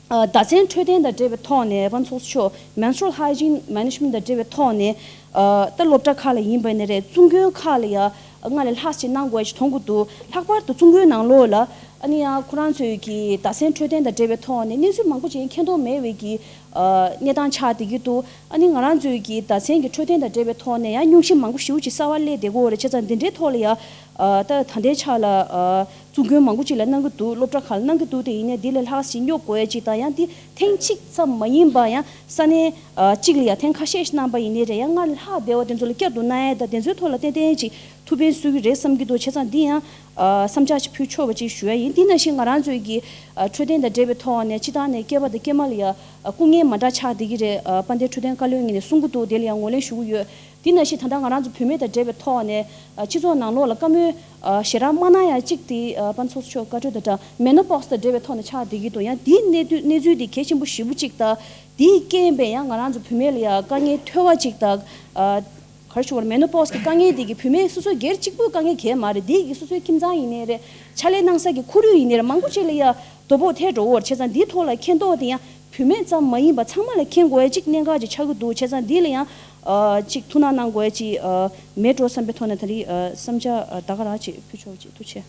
ཨ། ཟླ་མཚན་འཕྲོད་བསྟེན་དང་འབྲེལ་བའི་ཐོག་ནས་དཔལ་མགོན་ཚོགས་གཙོ་མཆོག་Menstrual Hygiene Management དང་འབྲེལ་བའི་ཐོག་ནས། ཨ། ད་སློབ་གྲྭ་ཁག་ལ་ཡིན་པ་ནས་རེད། བཙུན་དགོན་ཁག་ལ་ཡ་སྔར་ལས་ལྷག་ཅིག་གནང་དགོས་ཅིག་མཐོང་གི་འདུག་ལྷག་པར་དུ་བཙུན་དགོན་ནང་ལོགས་ལ། ཨ་ནི་ཡང་ཁོ་རང་ཚོའི་གི་ཟླ་མཚན་འཕྲོད་བསྟེན་དང་འབྲེལ་བའི་ཐོག་ནས་གནས་ཚུལ་མང་པོ་ཅིག་མཁྱེན་རྟོགས་མེད་པའི་གི། ཨ། གནས་སྟངས་ཆགས་བསྡད་ཀྱི་འདུག་ཨ་ནི་ང་རང་ཚོའི་གི་ཟླ་མཚན་གྱི་འཕྲོད་བསྟེན་དང་འབྲེལ་བའི་ཐོག་ནས་ཡང་སྙུང་གཞི་མང་པོ་ཞེ་པོ་ཅིག་གསར་བ་སླེབས་བསྡད་ཀྱི་ཡོད་རེད། བྱས་ཙང་འདི་འདྲའི་ཐོག་ལ་ཡ། ཨ། ད་ད་ལྟའི་ཆ་ལ། ཨ། བཙུན་དགོན་མང་པོ་ཅིག་ལ་གནང་གི་འདུག་སློབ་གྲྭ་ཁག་ལ་གནང་གི་འདུག་དེ་ཡིན་ནའི་འདི་ལས་ལྷག་ཅིག་སྙོབ་དགོས་ཡ་ཅིག་དང་། ཡང་འདི་ཐེངས་གཅིག་ཙམ་མ་ཡིན་པ་ཡང་ས་གནས། ཨ། གཅིག་ལ་ཡང་ཐེངས་ཁ་ཤས་ཤིག་གནང་པ་ཡིན་ནའི་རེད། ཡང་སྔར་ལས་ལྷག་བསྡད་པ་དེ་ཚོ་ལ་བསྐྱར་དུ་གནང་ཡ་དང་དེ་ཚོའི་ཐོག་ལ་ཏན་ཏན་ཅིག་ཐུགས་ཕན་གསོས་ཀྱི་རེད་བསམ་གྱི་འདུག་བྱས་ཙང་འདི་ཡང་། ཨ། བསམ་འཆར་ཅིག་ཕུལ་ཆོག་པ་ཅིག་ཞུ་ཡ་ཡིན། དེ་ནང་བཞིན་ང་རང་ཚོའི་གི། ཨ། འཕྲོད་བསྟེན་དང་འབྲེལ་བའི་ཐོག་ནས་སྤྱིར་བཏང་ནས་སྐྱེས་པ་དང་སྐྱེས་མ་ལ་ཡ། ཨ། སྐུ་ངལ་མ་འདྲ་ཆགས་བསྡད་ཀྱི་རེད། ཨ། དཔལ་ལྡན་འཕྲོད་བསྟེན་བཀའ་བློན་ངོས་ནས་གསུང་གི་འདུག་དེ་ལ་ཡང་ངོས་ལེན་ཞུ་གི་ཡོད། དེ་ནང་བཞིན་ད་ལྟ་ང་རང་ཚོ་བུད་མེད་དང་འབྲེལ་བའི་ཐོག་ནས། ཨ། སྤྱི་ཚོགས་ནང་ལོགས་ལ་བཀའ་མོལ། ཨ། ཞེ་དྲག་མ་གནང་ཡ་གཅིག་དེ། ཨ། དཔལ་མགོན་ཚོགས་གཙོ་མཆོག་བཀའ་འཁྲོལ་དང་སྦྲགས་མེ་ནོ་པོ་སི་དང་འབྲེལ་བའི་ཐོག་ནས་ཆགས་བསྡད་ཀྱི་འདུག་ཡང་དེའི་གནས་དུས་གནས་ཚུལ་དེ་གལ་ཆེན་པོ་ཞེ་པོ་གཅིག་དང་། དེའི་རྐྱེན་པས་ཡང་ང་རང་ཚོ་བུད་མེད་ལ་ཡང་དཀའ་ངལ་ཐོལ་པ་གཅིག་དང་། ཨ། ག་རེ་ཞུ་དགོས་རེད། མེ་ནོ་པོ་སི་གི་དཀའ་ངལ་དེ་གི་བུད་མེད་སོ་སོ་སྒེར་གཅིག་པུའི་དཀའ་ངལ་གང་ཡང་མ་རེད། དེ་གི་སོ་སོའི་ཁྱིམ་ཚང་ཡིན་ནའི་རེད། ཕྱག་ལས་གནང་ས་གི་ཁོར་ཡུག་ཡིན་ནའི་རེད། མང་པོ་ཅིག་ལ་ཡང་དོ་ཕོག་ཐེབས་འགྲོ་གི་ཡོད་རེད། བྱས་ཙང་འདིའི་ཐོག་ལ་མཁྱེན་རྟོགས་དེ་ཡང་བུད་མེད་ཙམ་མ་ཡིན་པ་ཚང་མ་ལ་མཁྱེན་དགོས་ཡ་གཅིག་གནད་འགག་ཅིག་ཆགས་ཀྱི་འདུག་བྱས་ཙང་འདི་ལ་ཡང་། ཨ། གཅིག་ཐུགས་སྣང་གནང་དགོས་ཡ་གཅིག་ཨ། མེད་འགྲོ་བསམ་པའི་ཐོག་ནས་ད་རེས། ཨ། བསམ་འཆར། ཨ། ད་ག་རང་ཅིག་ཕུལ་ཆོག་ཅིག་ཐུགས་རྗེ་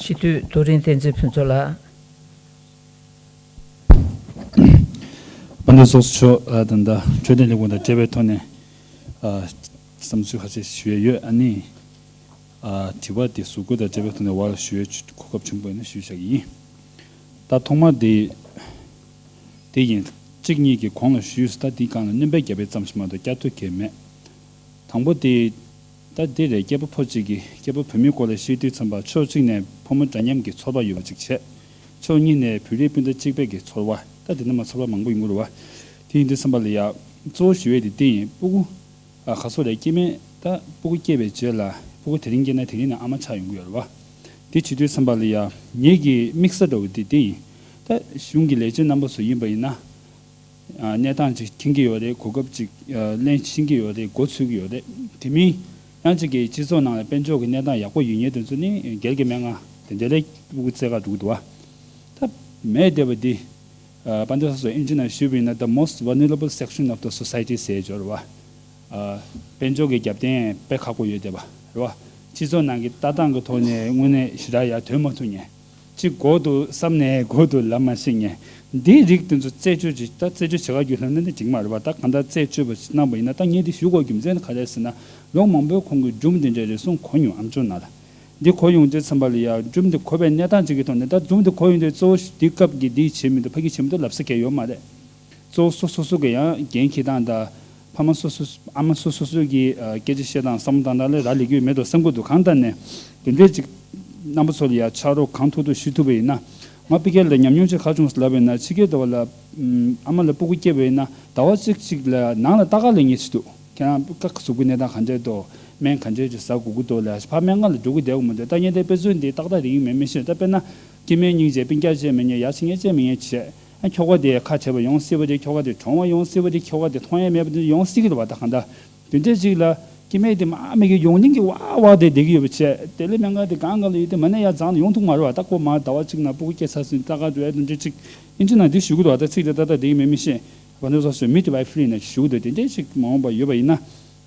ཆེ། སྤྱི་འཐུས་རྡོ་རིང་བསྟན་འཛིན་ཕུན་ཚོགས་ལགས། དཔལ་ལྡན་ཚོགས་གཙོ་མཆོག་ཨ། ད་ལྟ་འཕྲོད་བསྟེན་ལས་ཁུངས་དང་འབྲེལ་བའི་ཐོག་ནས། ཨ། བསམ་ཚུལ་ཁ་ཤས་ཞུ་ཡས་ཡོད། ཨ་ནི། ཨ། དྲི་བ་དེ་གཟིགས་སྐོར་དང་འབྲེལ་བའི་ཐོག་ནས་བར་ཞུ་ཡས་གོ་སྐབས་བྱུང་བ་ཡིན་ན་ཞུས་བཞག་གི་ཡིན། ད་ཐོག་མ་དེ། དེ་ཡིན། གཅིག་གཉིས་ཀྱི་གོང་ལ་ཞུས་སོང་། ད་དེའི་སྒང་ལ་སྣོན་པ་བརྒྱབ་པ་ཙམ་ཞིག་མ་གཏོགས་བསྐྱར་ཟློས་གང་ཡང་མེད། དང་པོ་དེ། ད་འདི་རེད། སྐྱེས་པ་ཕོ་གཅིག་གིས་སྐྱེས་པ་བུད་མེད་སྐོར་ལ་བཤད་དུས་ཙམ་པ། ཕྱོགས་གཅིག་ནས་ཕོ་མོ་འདྲ་མཉམ་གྱི་ཚོར་བ་ཡོད་པ་ཅིག་བྱས། ཕྱོགས་གཉིས་ནས་བོད་རིགས་སྤུན་ཟླ་གཅིག་པའི་གི་ཚོར་བ། ད་དེ་འདྲ་མ་ཚོར་བ་མང་པོ་ཡོང་གི་རེད་བ། དེ་ཡིན་དུས་ཙམ་པ་ལ་ཡ། གཙོ་བོ་ཞུ་ཡས་དེ་དེ་ཡིན། སྤུ་གུ། ཨ། ག་ཚོད་རེད། སྐྱེ་དམན། ད་སྤུ་གུ་སྐྱེས་པའི་རྗེས་ལ་སྤུ་གུ་དེ་རིང་སྐྱེས་ན་དེ་རིང་ནས་ཨ་མ་ཆགས་ཡོང་གི་ཡོད་རེད་བ། དེ་བྱེད་དུས་ཙམ་པ་ལ་ཡ། ངེད་ཀྱི་དམིགས་ས་འདྲ་བོ་དེ་དེ་ཡིན། ད་གཞུང་གི་ལས་བྱེད་རྣམ་པ་ཚོ་ཡིན་པ་ཡིན་ན། ཨ། གནས་སྟངས་ཅིག་མཁྱེན་གྱི་ཡོད་རེད། གོ་སྐབས་ཅིག་ཨ། ལེན་ཤེས་ཀྱི་ཡོད་རེད། མགོ་ཚོད་ཀྱི་ཡོད་རེད། དེ་མིན་ཡང་ཅིག་གི་སྤྱི་ཚོགས་ནང་ལ་དཔལ་འབྱོར་གྱི་གནས་སྟངས་ཡག་པོ་ཡོད་མཁན་དེ་ཚོ་ནི་སྒེར་གྱི་མན་ངག་དེ་འདྲ་ལ་སྤུ་གུ་བཙས་ཁ་འགྲོ་གི་འདུག་བ། ད་མེད་བསྡད་པ་འདི། ཨ། དཔལ་ལྡན་ཚོགས་གཙོས་དབྱིན་ཇི་ནང་ཞུས་པ་ཡིན་ན། The most vulnerable section of the society ཟེར་ཡོད་རེད་བ། ཨ། དཔལ་འབྱོར་གྱི་རྒྱབ་རྟེན་དཔེ་ཁག་པོ་ཡོད་བསྡད་པ་རེད་བ། སྤྱི་ཚོགས་ནང་གི་ལྟ་སྟངས་ཀྱི་ཐོག་ནས་དངོས་གནས་ཞེ་དྲག་ཡར་ཐོན་མ་ཐུབ་མཁན། གཅིག་དགོས་འདུག་བསམ་ནས་དགོས་འདུག་ལབ་མ་ཤེས་མཁན། འདིའི་རིགས་དེ་ཚོ་རྩད་གཅོད་ཅིག་ད་རྩད་གཅོད་བྱེད་ག་རྒྱུ་ལྷན་ནི་ཅིག་མ་རེད་པ། ད་གང་ལྟར་རྩད་གཅོད་པ་ཞིག་གནང་པ་ཡིན་ན། ད་ངས་འདི་ཞུ་དགོས་རྒྱུ་མཚན་ནི་ག་རེ་ཟེར་ན། ལོ་མང་པོའི་གོང་གི་སྒྲུང་དེ་འདྲའི་རེ་ཟུང་གོ་མྱོང་། ཨམ་ཅོག་ནང་ལ། འདི་གོ་ཡོང་དུས་ཙམ་པ་ལ་ཡ་སྒྲུང་འདི་གོ་བའི་གནས་སྟངས་ཅིག་གི་ཐོག་ནས། ད་སྒྲུང་འདི་གོ་ཡོང་དུས་གཙོ་བོ་འདི་སྐབས་ཀྱི་འདི་བྱེད་མི་འདུག་ཕ་གི་བྱེད་མི་འདུག་ལབ་ས་གང་ཡོད་མ་རེད། གཙོ་བོ་སོ་སོ་སོ་གི་ཡང་འགན་འཁྱེར་སྟངས་དང་། ཕ་མ་སོ་སོ་ཨ་མ་སོ་སོ་སོ་གི་ཨ་སྐད་ཆ་བཤད་སྟངས་བསམ་བློ་བཏང་སྟངས་ལ་རག་ལས་ཀྱི་ཡོད་མེད་དུ་བསམ་གྱི་འདུག་གང་ལྟར་ནས་དེ་འདྲའི་ཅིག་རྣམ་པ་ཚོ་ལ་ཡང་ཕྱག་རོགས་གང་ཐུབ་ཐུབ་ཞུ་ཐུབ་པ་ཡིན་ན། ང་ཕ་གིར་ལ་ཉམས་མྱོང་ཅིག་ག་བྱུང་ཟེར་ལབ་པ་ཡིན་ན། ཕྱི་རྒྱལ་དུ་བ་ལ་ཨམ་ཨ་མ་ལ་སྤུ་གུ་སྐྱེས་པ་ཡིན་ན་ཟླ་བ་གཅིག་གཅིག་ལ་ནང་ལ་ལྟ་ག་སླེབས་མཁན་ཅིག་འདུག་ཁྱེད་རང་ཀ་ཁ་གཟུགས་པོའི་གནས་སྟངས་ག་འདྲས་འདུག་སྨན་ག་འདྲས་ཅིག་ཟ་དགོས་ཀྱི་འདུག་ལབ། ཕར་སྨན་ཁང་ལ་འགྲོ་གི་བསྡད་ཡོད་མི་འདུག་ད་ངས་དེ་དཔེ་མཚོན་འདི་ཏག་ཏག་རེད་ཡིན་མིན་མི་ཤེས། ད་དཔེར་ན། སྐྱེ་དམན་སྙིང་རྗེ། སྤུན་ཀྱག་བྱས་མི་ཉན། ཡ་བྱེད་མཁན་བྱས་མི་ཉན་བྱས། ཨ་ཁྱོ་ག་དེ་ཁ་བྲལ་བ་ཡོང་སྲིད་པ་རེད། ཁྱོ་ག་དེ་གྲོངས་པ་ཡོང་སྲིད་པ་རེད། ཁྱོ་ག་དེ་མཐོང་ཡ་མེད་པ་དེ་ཡོང་སྲིད་ཀྱི་རེད་པ། ད་གང་ལྟར་དེ་འདྲས་ཅིག་ལ་སྐྱེ་དམན་དེ་མ་མི་གི་ཡོང་སྙིང་གི་ཝ་ཝ་དེ་བསྡད་ཀྱི་ཡོད་པ་བྱས། དེ་ལས་སྨན་ཁང་དེ་གང་ག་ལ་ཡོད་དེ་མ་ནས་ཡར་རྫོང་ལ་ཡོང་ཐུབ་མ་རེད་པ། ད་ཁོ་མར་ཟླ་བ་གཅིག་ནང་སྤུ་གུ་སྐྱེས་ཚར་ཟིན་ལྟ་ག་འགྲོ་ཡ་དེ་འདྲས་ཅིག་ཨིན་ཇི་ནང་འདི་ཞུ་གི་འདུག་ད་ཚིག་དེ་ཏག་ཏག་བསྡད་ཀྱི་མེད་མི་ཤེས། བ་འདི་སོ་སོས་མི་དེ་བའི་ཧྥི་ལི་ནས་ཞུ་གི་འདུག་དེ་འདྲས་ཅིག་མ་འོངས་པ་ཡོད་པ་ཡིན་ན།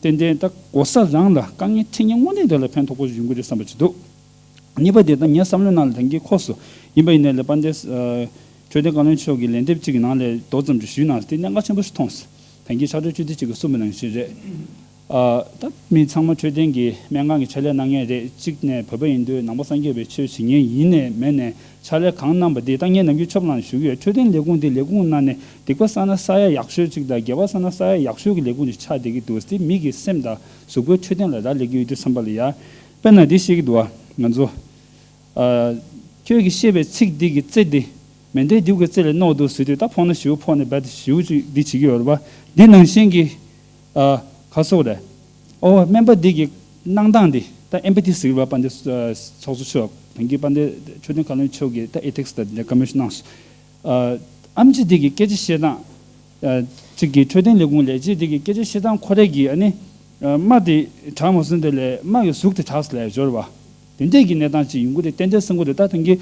ཏན་ཏན་ད་གོ་ས་རང་ལ་དཀའ་ངལ་འཕྲད་མཁན་དངོས་གནས་དེ་ལ་ཕན་ཐོགས་པོ་ཡོང་གི་རེད་བསམ་པ་ཅིག་འདུག་གཉིས་པ་དེ་ད་ངའི་བསམ་བློའི་ནང་ལ་ད་གིན་འཁོར་སོང་། ཡིན་པ་ཡིན་ནའི་ལ་དཔལ་ལྡན་ཨ་འཕྲོད་བསྟེན་བཀའ་བློན་མཆོག་གི་ལན་འདེབས་གཅིག་གི་ནང་ལ་མདོ་ཙམ་ཅིག་ཞུས་གནང་སོང་། དེ་གནད་འགག་ཆེན་པོ་ཞིག་མཐོང་སོང་། ད་གིན་ཕྱག་སྦྲེལ་བཅུ་བདུན་གཅིག་གིས་གསུངས་པ་ནང་བཞིན་རེད། ཨ་ད་མི་ཚང་མ་འཕྲོད་བསྟེན་གྱི་སྨན་ཁང་གི་ཕྱག་ལས་གནང་མཁན་རེད། གཅིག་ནས་བོད་པ་ཡིན་དུས་ནང་པ་སངས་རྒྱས་པའི་ཆོས་བྱེད་མཁན་ཡིན་ནའི་མིན་ནའི་ཕྱག་ལས་གང་གནང་པ་དེ་ད་ངས་ནམ་རྒྱུན་ཆོབ་ལང་ཞུ་གི་ཡོད། འཕྲོད་བསྟེན་ལས་ཁུངས་གནང་ནས་སྡིག་པ་བསགས་ན་བསགས་ཡ་ཡག་ཤོས་གཅིག་དང་། དགེ་བ་བསགས་ན་བསགས་ཡ་ཡག་ཤོས་ཀྱི་ལས་ཁུངས་ཅིག་ཆགས་བསྡད་ཀྱི་འདུག་དེ་མི་གི་སེམས་དང་གཟུགས་པོའི་འཕྲོད་བསྟེན་ལ་རག་ལས་ཀྱི་ཡོད་དུས་ཙམ་པ་ལ་ཡ། དཔེར་ན་འདི་བཤད་ཀྱི་འདུག་བ། ང་ཚོ་ཨ་ཁྱོད་ཀྱིས་བཤད་པའི་ཚིག་འདི་གི་རྩེ་འདི་མེ་མདའི་མདེའུ་གི་རྩེ་ལས་རྣོ་འདུག་ཟེར་དུས། ད་ཕོག་ན་ཞེ་པོ་ཕོག་ནས་རྦད་དེ་ཞེ་པོ་ཅིག་འདི་བྱེད་ཀྱི་ཡོད་རེད་པ། འདི་ནང་བཞིན་གྱི་ཨ་ག་སོགས་རེད། ཨོ་སྨན་པ་འདི་གི་གནང་སྟངས་འདི་ད་ཨེམ་པ་ཐི་ཟེར་གྱི་རེད་པ། དཔལ་ལྡན་ཚོགས་གཙོ་མཆོག་དེང་གི་དཔལ་ལྡན་འཕྲོད་བསྟེན་བཀའ་བློན་མཆོག་གིས་ད་ཨེ་ཐིག་སི་དང་འདི་འདྲ་བཀའ་མོལ་ཞིག་གནང་སོང་། ཨ་ཨེམ་ཆི་འདི་གི་སྐད་ཆ་བཤད་སྟངས། ཨ་གཅིག་གི་འཕྲོད་བསྟེན་ལས་ཁུངས་ལས་བྱེད་འདི་གི་སྐད་ཆ་བཤད་སྟངས་ཁོ་རང་གིས་ཨ་ནི་ཨ་རྨ་དེ་དྲག་མ་སོང་། དེ་ལས་རྨ་གི་ཟུག་དེ་དྲག་སོང་ལབ་ཡ་ཅིག་ཡོད་རེད་པ། དེ་འདྲས་ཀྱི་གནས་སྟངས་ཅིག་ཡོང་གི་རེད། ཏན་ཏན་གསུང་གི་རེད། ད་དེང་གི་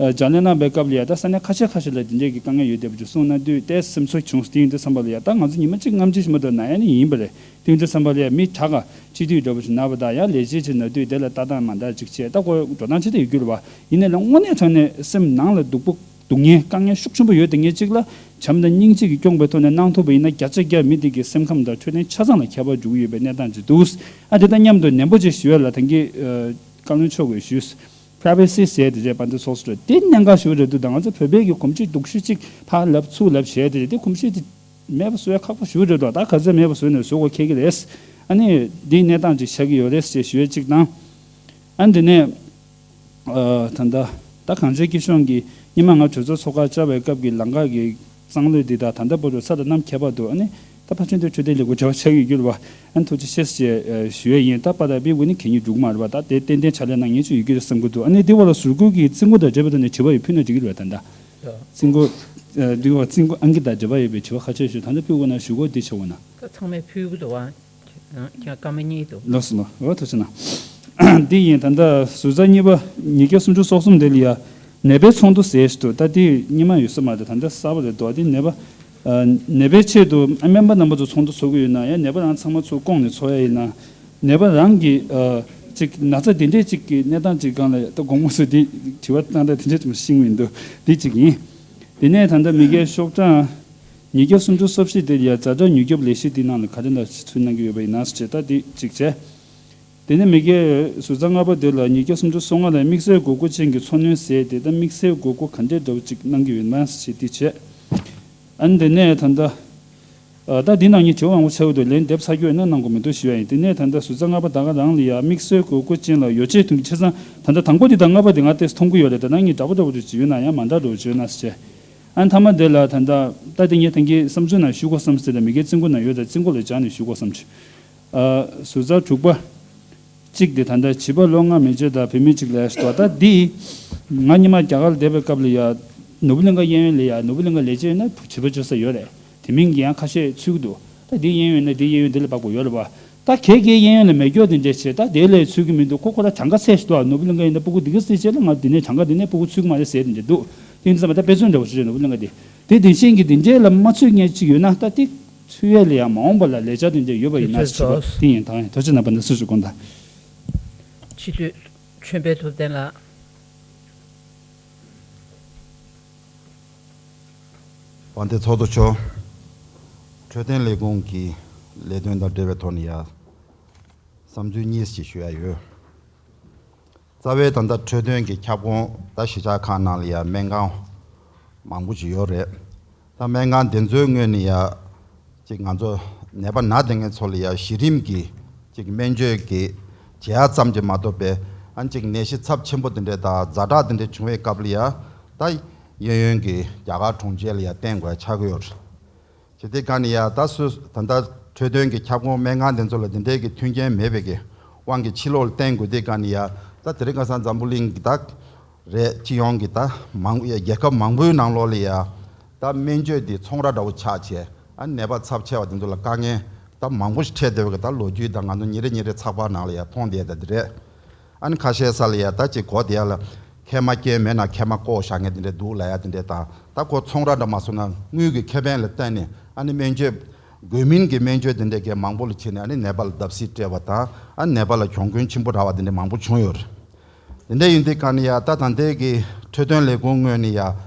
ཨ་ལྗགས་ལན་གནང་བའི་སྐབས་ལ་ཡ་ད་ས་གནས་ཁ་ཤས་ཁ་ཤས་ལ་དེ་འདྲས་ཀྱི་དཀའ་ངལ་ཡོད་བསྡད་པ་ཅིག་གསུངས་གནང་དུས་དེ་སེམས་གསོ་བྱུང་། དེ་ཡིན་དུས་ཙམ་པ་ལ་ཡ་ད་ང་ཚོ་ཉི་མ་གཅིག་སྔ་ཕྱི་ཞིག་མ་གཏོགས་ན་ཡ་ནི་ཡིན་པ་རེད། དེ་ཡིན་དུས་ཙམ་པ་ལ་ཡ་མི་དྲག་ག་སྤྱི་འཐུས་འདྲ་པོ་ཞིག་ན་བ་དང་ཡང་ལས་བྱེད་ཅིག་ན་དུས་དེ་ལ་ལྟ་སྟངས་མ་འདྲ་ཅིག་བྱས། ད་ཁོ་འགྲོ་སྟངས་ཅི་ལྟར་ཡོད་རྒྱུ་རེད་པ། ཡིན་ནའི་ལ་དངོས་གནས་དྲང་གནས་སེམས་ནང་ལ་སྡུག་པོ་སྡུག་བསྔལ་དཀའ་ངལ་ཤུགས་ཆེན་པོ་ཡོད་དེ་ངས་གཅིག་ལ་བྱམས་དང་སྙིང་རྗེ་གིས་སྐྱོང་པའི་ཐོག་ནས་གནང་ཐུབ་པ་ཡིན་ན་བརྒྱ་ཆ་བརྒྱ་མི་དེ་གི་སེམས་ཁམས་དང་འཕྲོད་བསྟེན་ཆ་ཚང་ལ་ཁྱད་པར་འཇུག་གི་ཡོད་པའི་གནས་སྟངས་ཅིག་འདུག་ཨ་དེ་ད་མཉམ་དུ་ནན་པོ་ཅིག་ཞུ་ཡ་ལ་དེང་གི་ཨ་བཀའ་བློན་མཆོག་གིས་ཞུས། པ་རའི་ཝེ་སི་ཟེར་དེ་རེད་པ། འདི་ཚོགས་སུ་འགྲོ་དེ་གནད་འགག་ཞུ་རེད་འདུག་ད་ང་ཚོ་བོད་པའི་གི་གོམས་གཤིས་སྡུག་ཤོས་ཅིག་ཕར་ལབ་ཚུར་ལབ་བྱས་དེ་རེད། དེ་གོམས་གཤིས་དེ་མེད་པ་བཟོ་ཡ་ཁག་པོ་ཞེ་པོ་རེད་འགྲོ། ད་ག་ཚོད་མེད་པ་བཟོས་ནས་བཟོ་དགོས་ཁེལ་གི་རེད། ཨ་ནི་འདིའི་གནས་སྟངས་ཅིག་ཆགས་ཀྱི་ཡོད་རེད་ཞེས་ཞུ་ཡ་གཅིག་དང་། ཨ་འདི་ནས་ཨ་ད་ལྟ་ད་གངས་ཅན་སྐྱིད་གཤོངས་ཀྱིས་སྔོན་མ་ང་གྲོས་ཚོགས་ཚོགས་ཁག་བཅར་བའི་སྐབས་ཀྱི་ལམ་ཁ་གི་གཙང་ལོས་འདི་དང་ད་ལྟ་བར་དུ་ས་དང་གནམ་ཁྱད་པར་འདུག་ཨ་ནི་ད་ཕར་ཕྱིན་དུས་འཕྲོད་བསྟེན་ལས་ཁུངས་བྱ་བ་ཆགས་ཀྱི་ཡོད་རེད་པ། ཨ་ནི་ཐུགས་རྗེ་ཆེ་ཞེས་ཞུ་ཡ་ཡིན། ད་པ་ད་པི་ཝུ་ནི་གད་སྙིགས་འདུག་མ་རེད་པ། ད་དེ་ཏན་ཏན་ཕྱག་ལས་གནང་མཁན་ཅིག་ཡོད་ཀྱི་རེད་བསམ་གྱི་འདུག་ཨ་ནི་འདི་བ་ལ་ཟུར་བཀོལ་གྱི་རྩིས་འགོ་དང་འབྲེལ་བའི་ཐོག་ནས་དྲི་བ་ཡང་ཕུལ་ན་འགྲིག་གི་རེད་པ། ད་ལྟ། རྩིས་འགོ། ཨ་འདི་བ་རྩིས་འགོ་ཨང་ཀི་དང་འབྲེལ་བ་ཡོད་པའི་དྲི་བ་ཁ་ཤས་ཤིག་ད་ལྟ་ཕུལ་དགོས་ན་ཞུ་སྒོ་འདི་ཆགས་འོང་ན། ད་ཚང་མས་ཕུལ་གྱི་འདུག་བ། ཁྱེད་སྐར་མ་གཉིས་འདུག་ལགས་སོ་ལགས། འོ་ཐུགས་རྗེ་གནང་། འདི་ཡིན། ད་ལྟ་ཟུར་ཟ་གཉིས་པ་ཉིས་བརྒྱ་སུམ་ཅུ་སོ་གསུམ་དེ་ལ་ཡ་ནད་པའི་ཚོགས་འདུ་ཟེར་ཞིག་འདུག་ད་འདི་སྔོན་མ་ཡོད་ས་མ་རེད། ད་ལྟ་གསར་པ་རེད་འདུག་འདི་ནད་པ། ཨ་ནད་པའི་ཆེད་དུ་ཨ་སྨན་པ་རྣམ་པ་ཚོ་ཚོགས་འདུ་ཚོགས་ཀྱི་ཡོད་ན་ཡང་ནད་པ་རང་ཚང་མ་ཚུར་བསྐོངས་ནས་ཚོགས་ཡ་ཡིན་ན། ནད་པ་རང་གི་ཨ་ཅིག་ན་ཚ་དེ་འདྲས་ཅིག་གི་གནས་སྟངས་ཅིག་སྒང་ལ་ད་དགོང་མོ་སུ་འདི་དྲི་བ་བཏང་ད་དེ་འདྲས་ཅིག་ཤེས་མི་འདུག་འདི་གཅིག་ཡིན། དེ་ནས་ད་ལྟ་མི་སྒེར་ཤོག་གྲངས་ཉིས་བརྒྱ་སུམ་ཅུ་སོ་བཞི་དེ་ལ་ཡ་ཛ་དྲག་མྱུར་སྐྱོབ་ལས་གཞི་འདི་ནང་ལ་ག་རེ་འདྲ་ཞིག་ཚུར་གནང་གི་ཡོད་པ་ཡིན་ན་ཟེར་བྱས་ད་འདི་གཅིག་བྱས། དེ་ནས་མི་སྒེར་ཟུར་ཟ་ལྔ་པ་དེ་ལ་ཉིས་བརྒྱ་སུམ་ཅུ་སོ་ལྔ་ལ་དམིགས་བསལ་དགོས་མཁོ་ཅན་གྱི་འཚོ་སྣོན་ཟེར་ཏེ་ད་དམིགས་བསལ་དགོས་མཁོ་ག་འདྲས་འདྲ་བོ་ཅིག་གནང་གི་ཡོད་ན་ཞེས་འདི་བྱས། ཨ་ནི་དེ་ནས་ད་ལྟ། ཨ་ད་འདི་ནང་ཉིད་དྲི་བ་མང་པོ་ཆགས་ཀྱི་འདུག་ལན་འདེབས་ཚར་རྒྱུ་ཡོད་ན་གནང་དགོས་མི་འདུག་ཞུ་ཡ་ཡིན། དེ་ནས་ད་ལྟ་ཟུར་ཟ་ལྔ་པ་ད་ག་རང་ལ་ཡ་དམིགས་བསལ་དགོས་མཁོ་ཅན་ལ་ཡོ་བྱད་ཐོན་གྱི་ཆ་ཚང་ད་ལྟ་དང་པོ་འདི་དང་ལྔ་པ་འདི་ང་ཏོག་ཙམ་མཐོང་གི་ཡོད་རེད། ད་ནང་ཉིད་འདྲ་པོ་འདྲ་པོ་ཅིག་ཡོད་ན་ཡང་མ་འདྲ་འདྲ་པོ་ཅིག་ཡོད་ན་ཟེར་བྱས། ཨ་ནི་མཐའ་མ་དེ་ལ་ད་ལྟ་ད་དེ་ངས་ད་གིན་བསམ་ཚུལ་ནང་ཞུ་དགོས་བསམ་ཟེར་ད་མི་སྒེར་རྩིས་འགོ་ནང་ཡོད། ད་རྩིས་འགོ་ལ་སྦྱར་ནས་ཞུ་དགོས་བསམ་བྱུང་། ཨ་ཟུར་ཟ་དྲུག་པ། གཅིག་དེ་ད་ལྟ་བྱིས་པ་ལོ་ལྔ་མན་ཆད་དང་བུད་མེད་གཅིག་ལ་ཞུ་བ། ད་འདི་ང་སྔོན་མ་རྒྱ་གར་ལ་བསྡད་པའི་སྐབས་ལ་ཡ་ནོར་བུ་གླིང་ག་གཡས་གཡོན་ལ་ཡ་ནོར་བུ་གླིང་ག་ལས་བྱེད་ཡོད་ན་བྱིས་པ་བཅོལ་ས་ཡོད་རེད། དེ་མིན་གྱི་ཡང་ཁ་ཤས་ཚུད་ཀྱི་འདུག་ད་འདི་གཡས་གཡོན་ཡོད་ན་འདི་གཡས་གཡོན་འདི་ལ་འབབ་དགོས་ཡོད་རེད་པ། ད་གལ་གལ་གཡས་གཡོན་ལ་མེད་སྐྱོ་དེ་འདྲས་བྱས་ད་དེ་ལས་ཚུད་ཀྱི་མི་འདུག་ཁོ་ཁོ་རང་གྲངས་ཀ་ཚད་ཞིག་འདུག་ནོར་བུ་གླིང་ག་ཡིན་ན་སྤུ་གུ་འདི་ག་ཚད་བྱས་ལ་ང་འདི་ནས་གྲངས་ཀ་འདི་ནས་སྤུ་གུ་ཚུད་ཀྱི་མ་རེད་ཟེར་དེ་འདྲས་འདུག་དེ་ཡིན་ཙང་མ་ད་དཔེ་མཚོན་འདྲ་བོ་ཞིག་རེད་ནོར་བུ་གླིང་ག་འདི། དེ་དེ་བཞིན་གྱི་དེ་འདྲས་ལ་མ་ཚུད་མཁན་ཅིག་ཡོད་ན་ད་དེ་ཚུད་ཡས་ལ་ཡང་མ་འོངས་པ་ལ་ལས་འཆར་དེ་འདྲས་ཡོད་པ་ཡིན་ན་ཞུ་བ་དེ་ཡིན། ད་ཡིན་ཐུགས་རྗེ་གནང་བ་ན་སུ་ཞིག་དགོངས་དག་སྤྱི་འཐུས་ཆོས་འཕེལ་ཐུབ་བསྟན་ལགས། དཔལ་ལྡན་ཚོགས་གཙོ་མཆོག་འཕྲོད་བསྟེན་ལས་ཁུངས་ཀྱི་ལས་དོན་དང་འབྲེལ་བའི་ཐོག་ནས་ཡ་བསམ་ཚུལ་གཉིས་ཤིག་ཞུ་ཡ་ཡོད། རྩ་བའི་ད་ལྟ་འཕྲོད་བསྟེན་གྱི་ཁྱབ་ཁོངས་ད་གཞིས་ཆགས་ཁག་ནང་ལ་ཡ་སྨན་ཁང་མང་པོ་ཞིག་ཡོད་རེད། ད་སྨན་ཁང་དེ་ཚོའི་ངོས་ནས་ཡ་ཅིག་ང་ཚོ་ནད་པ་ན་བསྡད་མཁན་ཚོ་ལ་ཡ་གཞི་རིམ་གྱི་ཅིག་སྨན་བཅོས་ཀྱི་བྱེད་ཡ་ཙམ་གྱིས་མ་གཏོགས་པའི་ཨ་ཅིག་ནད་གཞི་ཚབས་ཆེན་པོ་དེ་འདྲས་དང་ཛ་དྲག་དེ་འདྲས་བྱུང་བའི་སྐབས་ལ་ཡ་ད་གཡས་གཡོན་གྱི་རྒྱ་གར་གྲོང་ཁྱེར་ལ་ཡ་བསྟན་དགོས་ཡ་ཆགས་ཀྱི་ཡོད་རེད། བྱས་དུས་ག་ནས་ཡ་ད་སུ་ད་ལྟ་འཕྲོད་བསྟེན་གྱི་ཁྱབ་ཁོངས་སྨན་ཁང་དེ་ཚོ་ལ་དེ་འདྲའི་གི་མཐུན་རྐྱེན་མེད་པའི་གི་དབང་གིས་ཕྱི་ལོགས་ལ་བསྟན་དགོས་དུས་ག་ནས་ཡ་ད་དེ་རིང་ཁ་སང་འཛམ་བུ་གླིང་གི་ད་རེད་སྤྱི་ཡོངས་ཀྱི་ད་མང་རྒྱལ་ཁབ་མང་པོའི་ནང་ལོགས་ལ་ཡ་ད་སྨན་བཅོས་འདི་ཚོང་ར་འདྲ་བོ་ཆགས་བྱས་ཨ་ནད་པ་ཚབས་ཆེ་བ་དེ་ཚོ་ལ་དཀའ་ངལ་ད་མང་པོ་ཞིག་འཕྲད་བསྡད་པའི་གི་ད་ལོ་རྒྱུས་ད་ང་ཚོ་ཉིན་རེ་ཉིན་རེ་ཚགས་པར་ནང་ལ་ཡ་མཐོང་བསྡད་ད་དེ་རེད། ཨ་ནི་ཁ་ཤས་ས་ལ་ཡ་ད་ཅིག་གོ་དེ་ཡ་ལ་མཁལ་མ་སྐྱེས་མེད་ན་མཁལ་མ་བཀོག་བཞག་མཁན་དེ་འདྲས་འདུག་ལ་ཡ་དེ་འདྲས་དང་ད་ཁོ་ཚོང་ར་འདྲ་མ་སོང་ན་དངུལ་གྱི་ཁེ་ཕན་ལ་བརྟེན་ནས་ཨ་ནི་སྨན་བཅོས་དགོས་མིན་གྱི་སྨན་བཅོས་དེ་འདྲས་གས་མང་པོ་ལ་བྱས་ནས་ཨ་ནི་ནད་པ་ལ་བརྡབ་གསིག་སྤྲད་པ་དང་ཨ་ནི་ནད་པ་ལ་གྱོང་གུན་ཆེན་པོ་རག་པ་དེ་འདྲས་མང་པོ་བྱུང་ཡོད་རེད། དེ་འདྲས་ཡིན་དུས་ག་ནས་ཡ་ད་ད་ལྟའི་གི་འཕྲོད་བསྟེན་ལས་ཁུངས་ངོས་ནས་ཡ་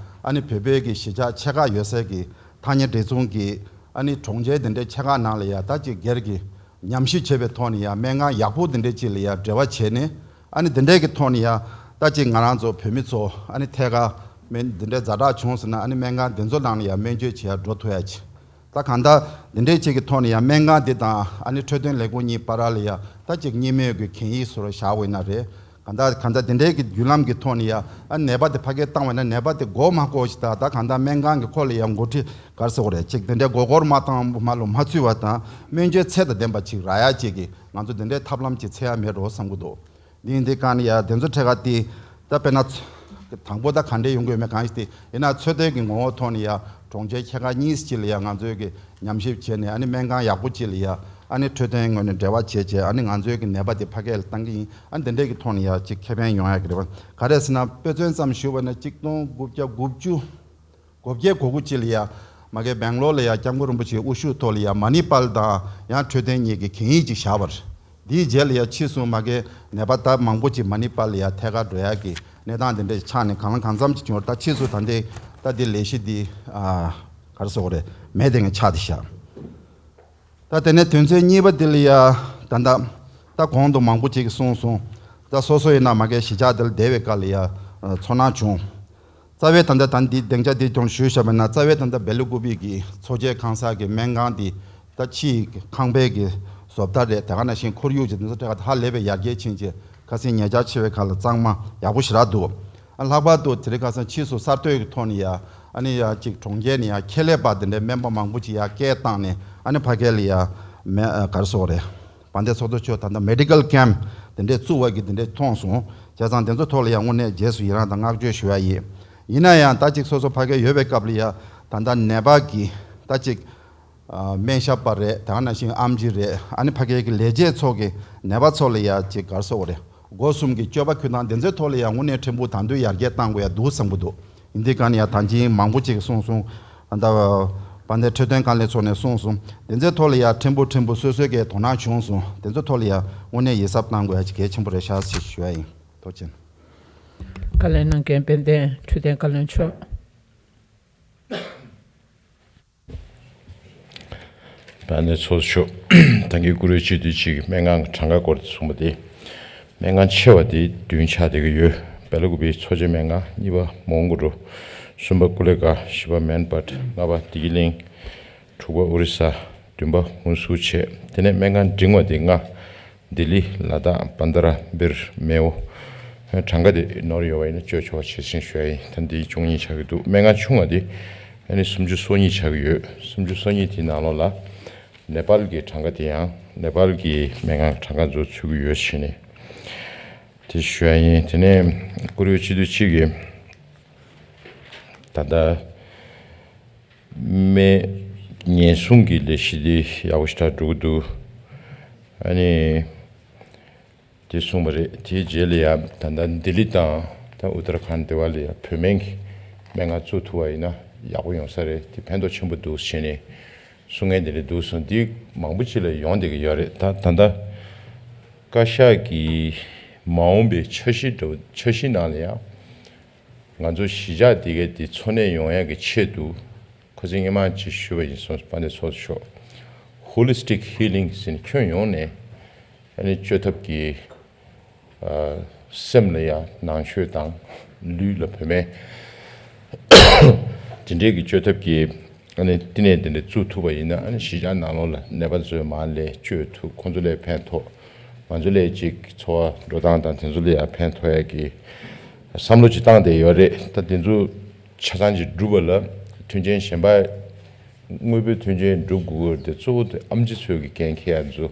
ཨ་ནི་བོད་པའི་གི་གཞིས་ཆགས་ཆེ་ཁག་ཡོད་སའི་གི་ཐག་ཉེ་བྲེལ་ཚུང་གི་ཨ་ནི་གྲོང་ཁྱེར་དེ་འདྲའི་ཆེ་ཁག་ནང་ལ་ཡ་ད་ཅིག་སྒེར་གྱི་ཉམས་ཞིབ་བྱས་པའི་ཐོག་ནས་ཡང་སྨན་ཁང་ཡག་པོ་འདི་འདྲའི་ཅིག་ལ་ཡང་འབྲེལ་བ་བྱས་ནས་ཨ་ནི་འདི་འདྲའི་གི་ཐོག་ནས་ཡང་ད་ཅིག་ང་རང་ཚོ་བོད་མི་ཚོ་ཨ་ནི་ཐད་ཀར་སྨན་འདི་འདྲའི་ཛ་དྲག་བྱུང་ཟེར་ན་ཨ་ནི་སྨན་ཁང་འདི་ཚོ་ནང་ལ་ཡང་སྨན་བཅོས་བྱེད་ཡ་འགྲོ་ཐུབ་ཡ་ཅིག་ད་གང་ལྟར་འདི་འདྲའི་ཅིག་གི་ཐོག་ནས་ཡང་སྨན་ཁང་འདི་དང་ཨ་ནི་འཕྲོད་བསྟེན་ལས་ཁུངས་གཉིས་བར་ལ་ཡང་ད་ཅིག་གཉིས་མོས་ཀྱི་གན་ཡིག་བཟོ་ར་བཞག་པ་ཡིན་ན་རེད། གང་ལྟར་གང་ལྟར་དེ་འདྲའི་གི་བརྒྱུད་ལམ་གྱི་ཐོག་ནས་ཡང་ཨ་ནད་པ་དེ་ཕ་གིར་བཏང་བ་ན་ནད་པ་དེ་མགོ་མ་འཁོར་ཞིག་ད་ད་གང་ལྟར་སྨན་ཁང་གི་ཁོ་ལ་ཡང་འགོ་ཁྲིད་ག་རེ་ཟེར་དགོས་རེད་ཅིག་དེ་འདྲའི་མགོ་སྐོར་མ་བཏང་མ་ལོ་མ་ཚུད་པ་དང་སྨན་བཅོས་ཚད་དང་ལྡན་པ་ཅིག་རག་ཡ་ཅིག་གི་ང་ཚོ་དེ་འདྲའི་ཐབས་ལམ་ཅིག་འཚོལ་ཡ་མེད་འགྲོ་བསམ་གི་འདུག་འདི་ཡིན་དུས་གང་ནས་ཡང་དེ་ཚོ་འཕྲད་ཁ་དེ་ད་དཔེར་ན་ཚ་དང་པོ་ད་ག་འདྲའི་ཡོང་གི་ཡོད་མེད་གང་ཞིག་དེ་ཡིན་ན་ཚོད་ལྟའི་གི་ངོ་བོ་ཐོག་ནས་ཡང་གྲོང་ཁྱེར་ཆེ་ཁག་གཉིས་ཅིག་ལ་ཡང་ང་ཚོའི་གི་ཉམས་ཞིབ་བྱས་ནས་ཨ་ནི་སྨན་ཁང་ཡག་པོ་ཅིག་ལ་ཡ་ཨ་ནི་འཕྲོད་བསྟེན་ངོས་ནས་འབྲེལ་བ་བྱས་བྱས་ཨ་ནི་ང་ཚོའི་གི་ནད་པ་དེ་ཕ་གིར་ལ་བཏང་གི་ཡིན་ཨ་ནི་དེ་འདྲས་གི་ཐོག་ནས་ཡ་ཅིག་ཁེ་ཕན་ཡོང་ཡ་གི་རེད་བ། ག་རེ་ཟེར་ན་དཔེ་མཚོན་ཙམ་ཞུས་པ་ན་གཅིག་སྟོང་དགུ་བརྒྱ་དགུ་བཅུ་གོ་བརྒྱད་གོ་དགུ་ཅིག་ལ་ཡ་མ་གི་སྦེང་ལོར་ལ་ཡ་སྐྱབས་མགོན་རིན་པོ་ཆེའི་དབུ་བཞུགས་ཐོག་ལ་ཡ་མ་ནི་པཱལ་དང་ཡང་འཕྲོད་བསྟེན་གཉིས་ཀྱི་གན་ཡིག་ཅིག་བཞག་པ་རེད། དེའི་རྗེས་ལ་ཡ་ཕྱིས་སུ་མ་གི་ནད་པ་ད་མང་པོ་ཅིག་མ་ནི་པཱལ་ལ་ཡ་ཐད་ཀར་འགྲོ་ཡ་གི་གནས་སྟངས་དེ་འདྲ་ཆགས་ནས་གང་ལ་གང་འཚམ་ཅིག་བྱུང་བ་རེད། ད་ཕྱིས་སུ་ད་འདི་ད་འདི་ལས་གཞི་འདི་ཨ་ག་རེ་ཟེར་དགོས་རེད་མེད་དེ་ངས་ཆགས་ཏེ་བཞག་ད་དེ་ནས་དོན་ཚན་གཉིས་པ་འདི་ལ་ཡ་ད་ད་ད་གོང་དུ་མང་པོ་ཅིག་གིས་གསུངས་སོང་། ད་སོ་སོ་ཡིན་ན་མ་གི་གཞིས་ཆགས་འདི་ལ་བསྡད་པའི་སྐབས་ལ་ཡ་ཚོར་སྣང་བྱུང་། རྩ་བའི་ད་ལྟ་ད་འདི་སྡིངས་ཆ་འདི་ཀྱང་ཞུས་བཞག་པ་ན་རྩ་བའི་ད་ལྟ་སྦེ་ལ་ཀུ་པི་གི་མཚོ་སྐྱེས་ཁང་གསར་གྱི་སྨན་ཁང་འདི་ད་ཕྱིའི་ཁང་པའི་གི་བཟོ་ལྟ་རེད། དེ་ག་ནང་བཞིན་ཁོར་ཡུག་ཅིག་འདི་ཚོ་ཐད་ཀར་ཧ་ལས་པའི་ཡར་རྒྱས་ཕྱིན་ཅིག་ཁ་སང་ཉེ་ཆར་ཕྱི་བའི་ཁ་ལ་གཙང་མ་ཡག་པོ་ཞེ་དྲག་འདུག་ཨ་ལྷག་པར་དུ་དེ་རིང་ཁ་སང་ཕྱིས་སུ་གསར་གཏོད་ཀྱི་ཐོག་ནས་ཡ་ཨ་ནི་ཡ་ཅིག་གྲོང་ཁྱེར་ནས་ཡ་ཁྱད་ལས་པ་དེ་འདྲའི་སྨན་པ་མང་པོ་ཅིག་ཡ་སྐད་བཏང་ནས་ཨ་ནི་ཕ་གི་ལ་ཡ་མེ་ཨ་ག་རེ་ཟེར་དགོས་རེད། དཔལ་ལྡན་ཚོགས་གཙོ་མཆོག་ད་ལྟ་མེ་ཌི་ཀལ་ཀེམ་དེ་འདྲས་བཙུགས་པ་གི་དེ་འདྲས་མཐོང་སོང་། བྱས་ཙང་དེ་ཚོ་ཐོག་ལ་ཡང་དངོས་གནས་རྗེས་སུ་ཡི་རངས་དང་བསྔགས་བརྗོད་ཞུ་ཡ་ཡིན། ཡིན་ན་ཡང་ད་ཅིག་སོ་སོ་ཕ་གིར་ཡོད་པའི་སྐབས་ལ་ཡ་ད་ལྟ་ནད་པ་གི་ད་ཅིག་ཨ་སྨན་ཞབས་པ་རེད། དེ་ག་ནང་བཞིན་ཨེམ་ཆི་རེད། ཨ་ནི་ཕ་གི་གི་ལས་བྱེད་ཚོ་གི་ནད་པ་ཚོ་ལ་ཡ་ཅིག་ག་རེ་ཟེར་དགོས་རེད། སྒོ་གསུམ་གྱི་སྤྱོད་པ་ཁུར་སྟངས་དེ་ཚོའི་ཐོག་ལ་ཡང་དངོས་གནས་ཕྲན་བུ་དང་དུ་ཡར་རྒྱས་གཏང་དགོས་ཡ་འདུག་བསམ་གྱི་འདུག་ཡིན་དུས་ག་ནས་ཡང་ད་ཅིག་མང་པོ་ཅིག་གསུངས་སོང་། ཨ་ད་དཔལ་ལྡན་འཕྲོད་བསྟེན་དཀའ་ལས་ཚོགས་ནས་གསུངས་སོང་། དེ་ཚོའི་ཐོག་ལ་ཡང་ཕྲན་བུ་ཕྲན་བུ་སོ་སོའི་གི་དོ་སྣང་བྱུང་སོང་། དེ་ཚོའི་ཐོག་ལ་ཡང་དངོས་གནས་ཡིད་གཟབ་གནང་དགོས་ཡ་ཅིག་གལ་ཆེན་པོ་རེད་ཤག་ཅེས་ཞུ་ཡ་ཡིན། ཐུགས་རྗེ་ཆེ། བཀའ་ལན་གནང་མཁན་དཔལ་ལྡན་འཕྲོད་བསྟེན་བཀའ་བློན་མཆོག་དཔལ་ལྡན་ཚོགས་གཙོ་མཆོག་ད་གིན་བཀུར་འོས་སྤྱི་འཐུས་གཅིག་གིས་སྨན་ཁང་གི་གྲངས་ཀ་སྐོར་དུ་གསུངས་པ་དེ། སྨན་ཁང་ཆེ་བ་དེ་བདུན་ཆགས་བསྡད་ཀྱི་ཡོད། སྦེ་ལ་ཀུ་པི་མཚོ་སྐྱེས་སྨན་ཁང་། གཉིས་པ་མོན་གྷོ་རུ། གསུམ་པ་ཀུ་ལེ་གྷལ། བཞི་པ་མན་པད། ལྔ་པ་བདེ་སྐྱིད་གླིང་། དྲུག་པ་ཨོ་རི་ས། བདུན་པ་ཧུན་སུར་བྱས། དེ་ནས་སྨན་ཁང་འབྲིང་བ་དེ་ལྔ། ལྡི་ལི། ལ་དྭགས། བན་དྷ་ར་སྦིར། མེའོ། གྲངས་ཀ་དེ་ནོར་ཡོད་པ་ཡིན་ན་བཅོས་ཆོག་པ་བྱས་ཤིང་ཞུ་ཡ་ཡིན། ད་འདི་བཅུ་གཉིས་ཆགས་ཀྱི་འདུག་སྨན་ཁང་ཆུང་བ་དེ་ཨ་ནི་སུམ་ཅུ་སོ་གཉིས་ཆགས་ཀྱི་ཡོད། སུམ་ཅུ་སོ་གཉིས་དེའི་ནང་ལོགས་ལ་ནེ་པཱལ་གྱི་གྲངས་ཀ་དེ་ཡང་ནེ་པཱལ་གྱི་སྨན་ཁང་གྲངས་ཀ་ཚོ་ཚུད་ཀྱི་ཡོད་ཟེར་ནས་དེ་ཞུ་ཡ་ཡིན། དེ་ནས་བཀུར་འོས་སྤྱི་འཐུས་གཅིག་གིས་ད་ལྟ་སྨན་ཉེན་སྲུང་གི་ལས་གཞི་དེ་ཡག་པོ་ཞེ་དྲག་འགྲོ་གི་འདུག་ཨ་ནི་དེ་གསུངས་པ་རེད། དེའི་རྗེས་ལ་ཡང་ད་ལྟ་ལྡི་ལི་དང་ད་ཨུ་ཏར་ཁཱན་དེ་བ་ལ་ཡང་བོད་སྨན་གྱི་སྨན་ཁང་བཙུགས་ཐུབ་པ་ཡིན་ན་ཡག་པོ་ཡོང་ས་རེད། དེ་ཕན་ཐོགས་ཆེན་པོ་འདུག་ཟེར་ནས་གསུང་མཁན་དེ་འདྲ་འདུག་སོང་། འདི་མང་པོ་ཅིག་ལ་ཡོང་བསྡད་ཀྱི་ཡོད་རེད། ད་ད་ལྟ་བཀའ་ཤག་གིས་མ་འོངས་པའི་འཆར་གཞི་འདྲ་བོ་འཆར་གཞི་ནང་ལ་ཡང་ང་ཚོ་གཞིས་ཆགས་དེ་གའི་དེ་འཚོ་གནས་ཡོང་ཡག་གི་ཆེད་དུ་ ཁོ་ཚོས་སྔོན་མ་ཅིག་ཞུས་པ་ཡིན་སོང་། དཔལ་ལྡན་ཚོགས་གཙོ་མཆོག Holistic Healing ཟེར་ནས་ཁྱོན་ཡོངས་ནས་ཨ་ནི་བཅོས་ཐབས་ཀྱི་ཨ་སེམས་ལ་ཡང་ནང་ཆོས་དང་ལུས་ལ་བོད་སྨན་དེ་འདྲའི་གི་བཅོས་ཐབས་ཀྱི་ཨ་ནི་བསྟི་གནས་དེ་འདྲ་བཙུགས་ཐུབ་པ་ཡིན་ན། ཨ་ནི་གཞིས་ཆགས་ནང་ལོགས་ལ་ནད་པ་ཚོས་མར་སླེབས་བཅོས་ཐུབ། ཁོང་ཚོ་ལ་ཕན་ཐོགས། ང་ཚོ་ལ་ཅིག་འཚོ་བ་འགྲོ་སྟངས་དང་དེ་ཚོ་ལ་ཡང་ཕན་ཐོགས་ཡ་གི་བསམ་བློ་ཅིག་བཏང་བསྡད་ཡོད་རེད། ད་དེ་ཚོ་ཆ་ཚང་ཅིག་འགྲུབ་པ་ལ་མཐུན་རྐྱེན་གཞན་པ། དངོས་པོའི་མཐུན་རྐྱེན་སྒྲུབ་དགོས་ཀྱི་རེད་དེ། གཙོ་བོ་དེ་ཨེམ་ཆི་ཚོས་ཀྱི་འགན་འཁྱེར་ཡ་ཚོ།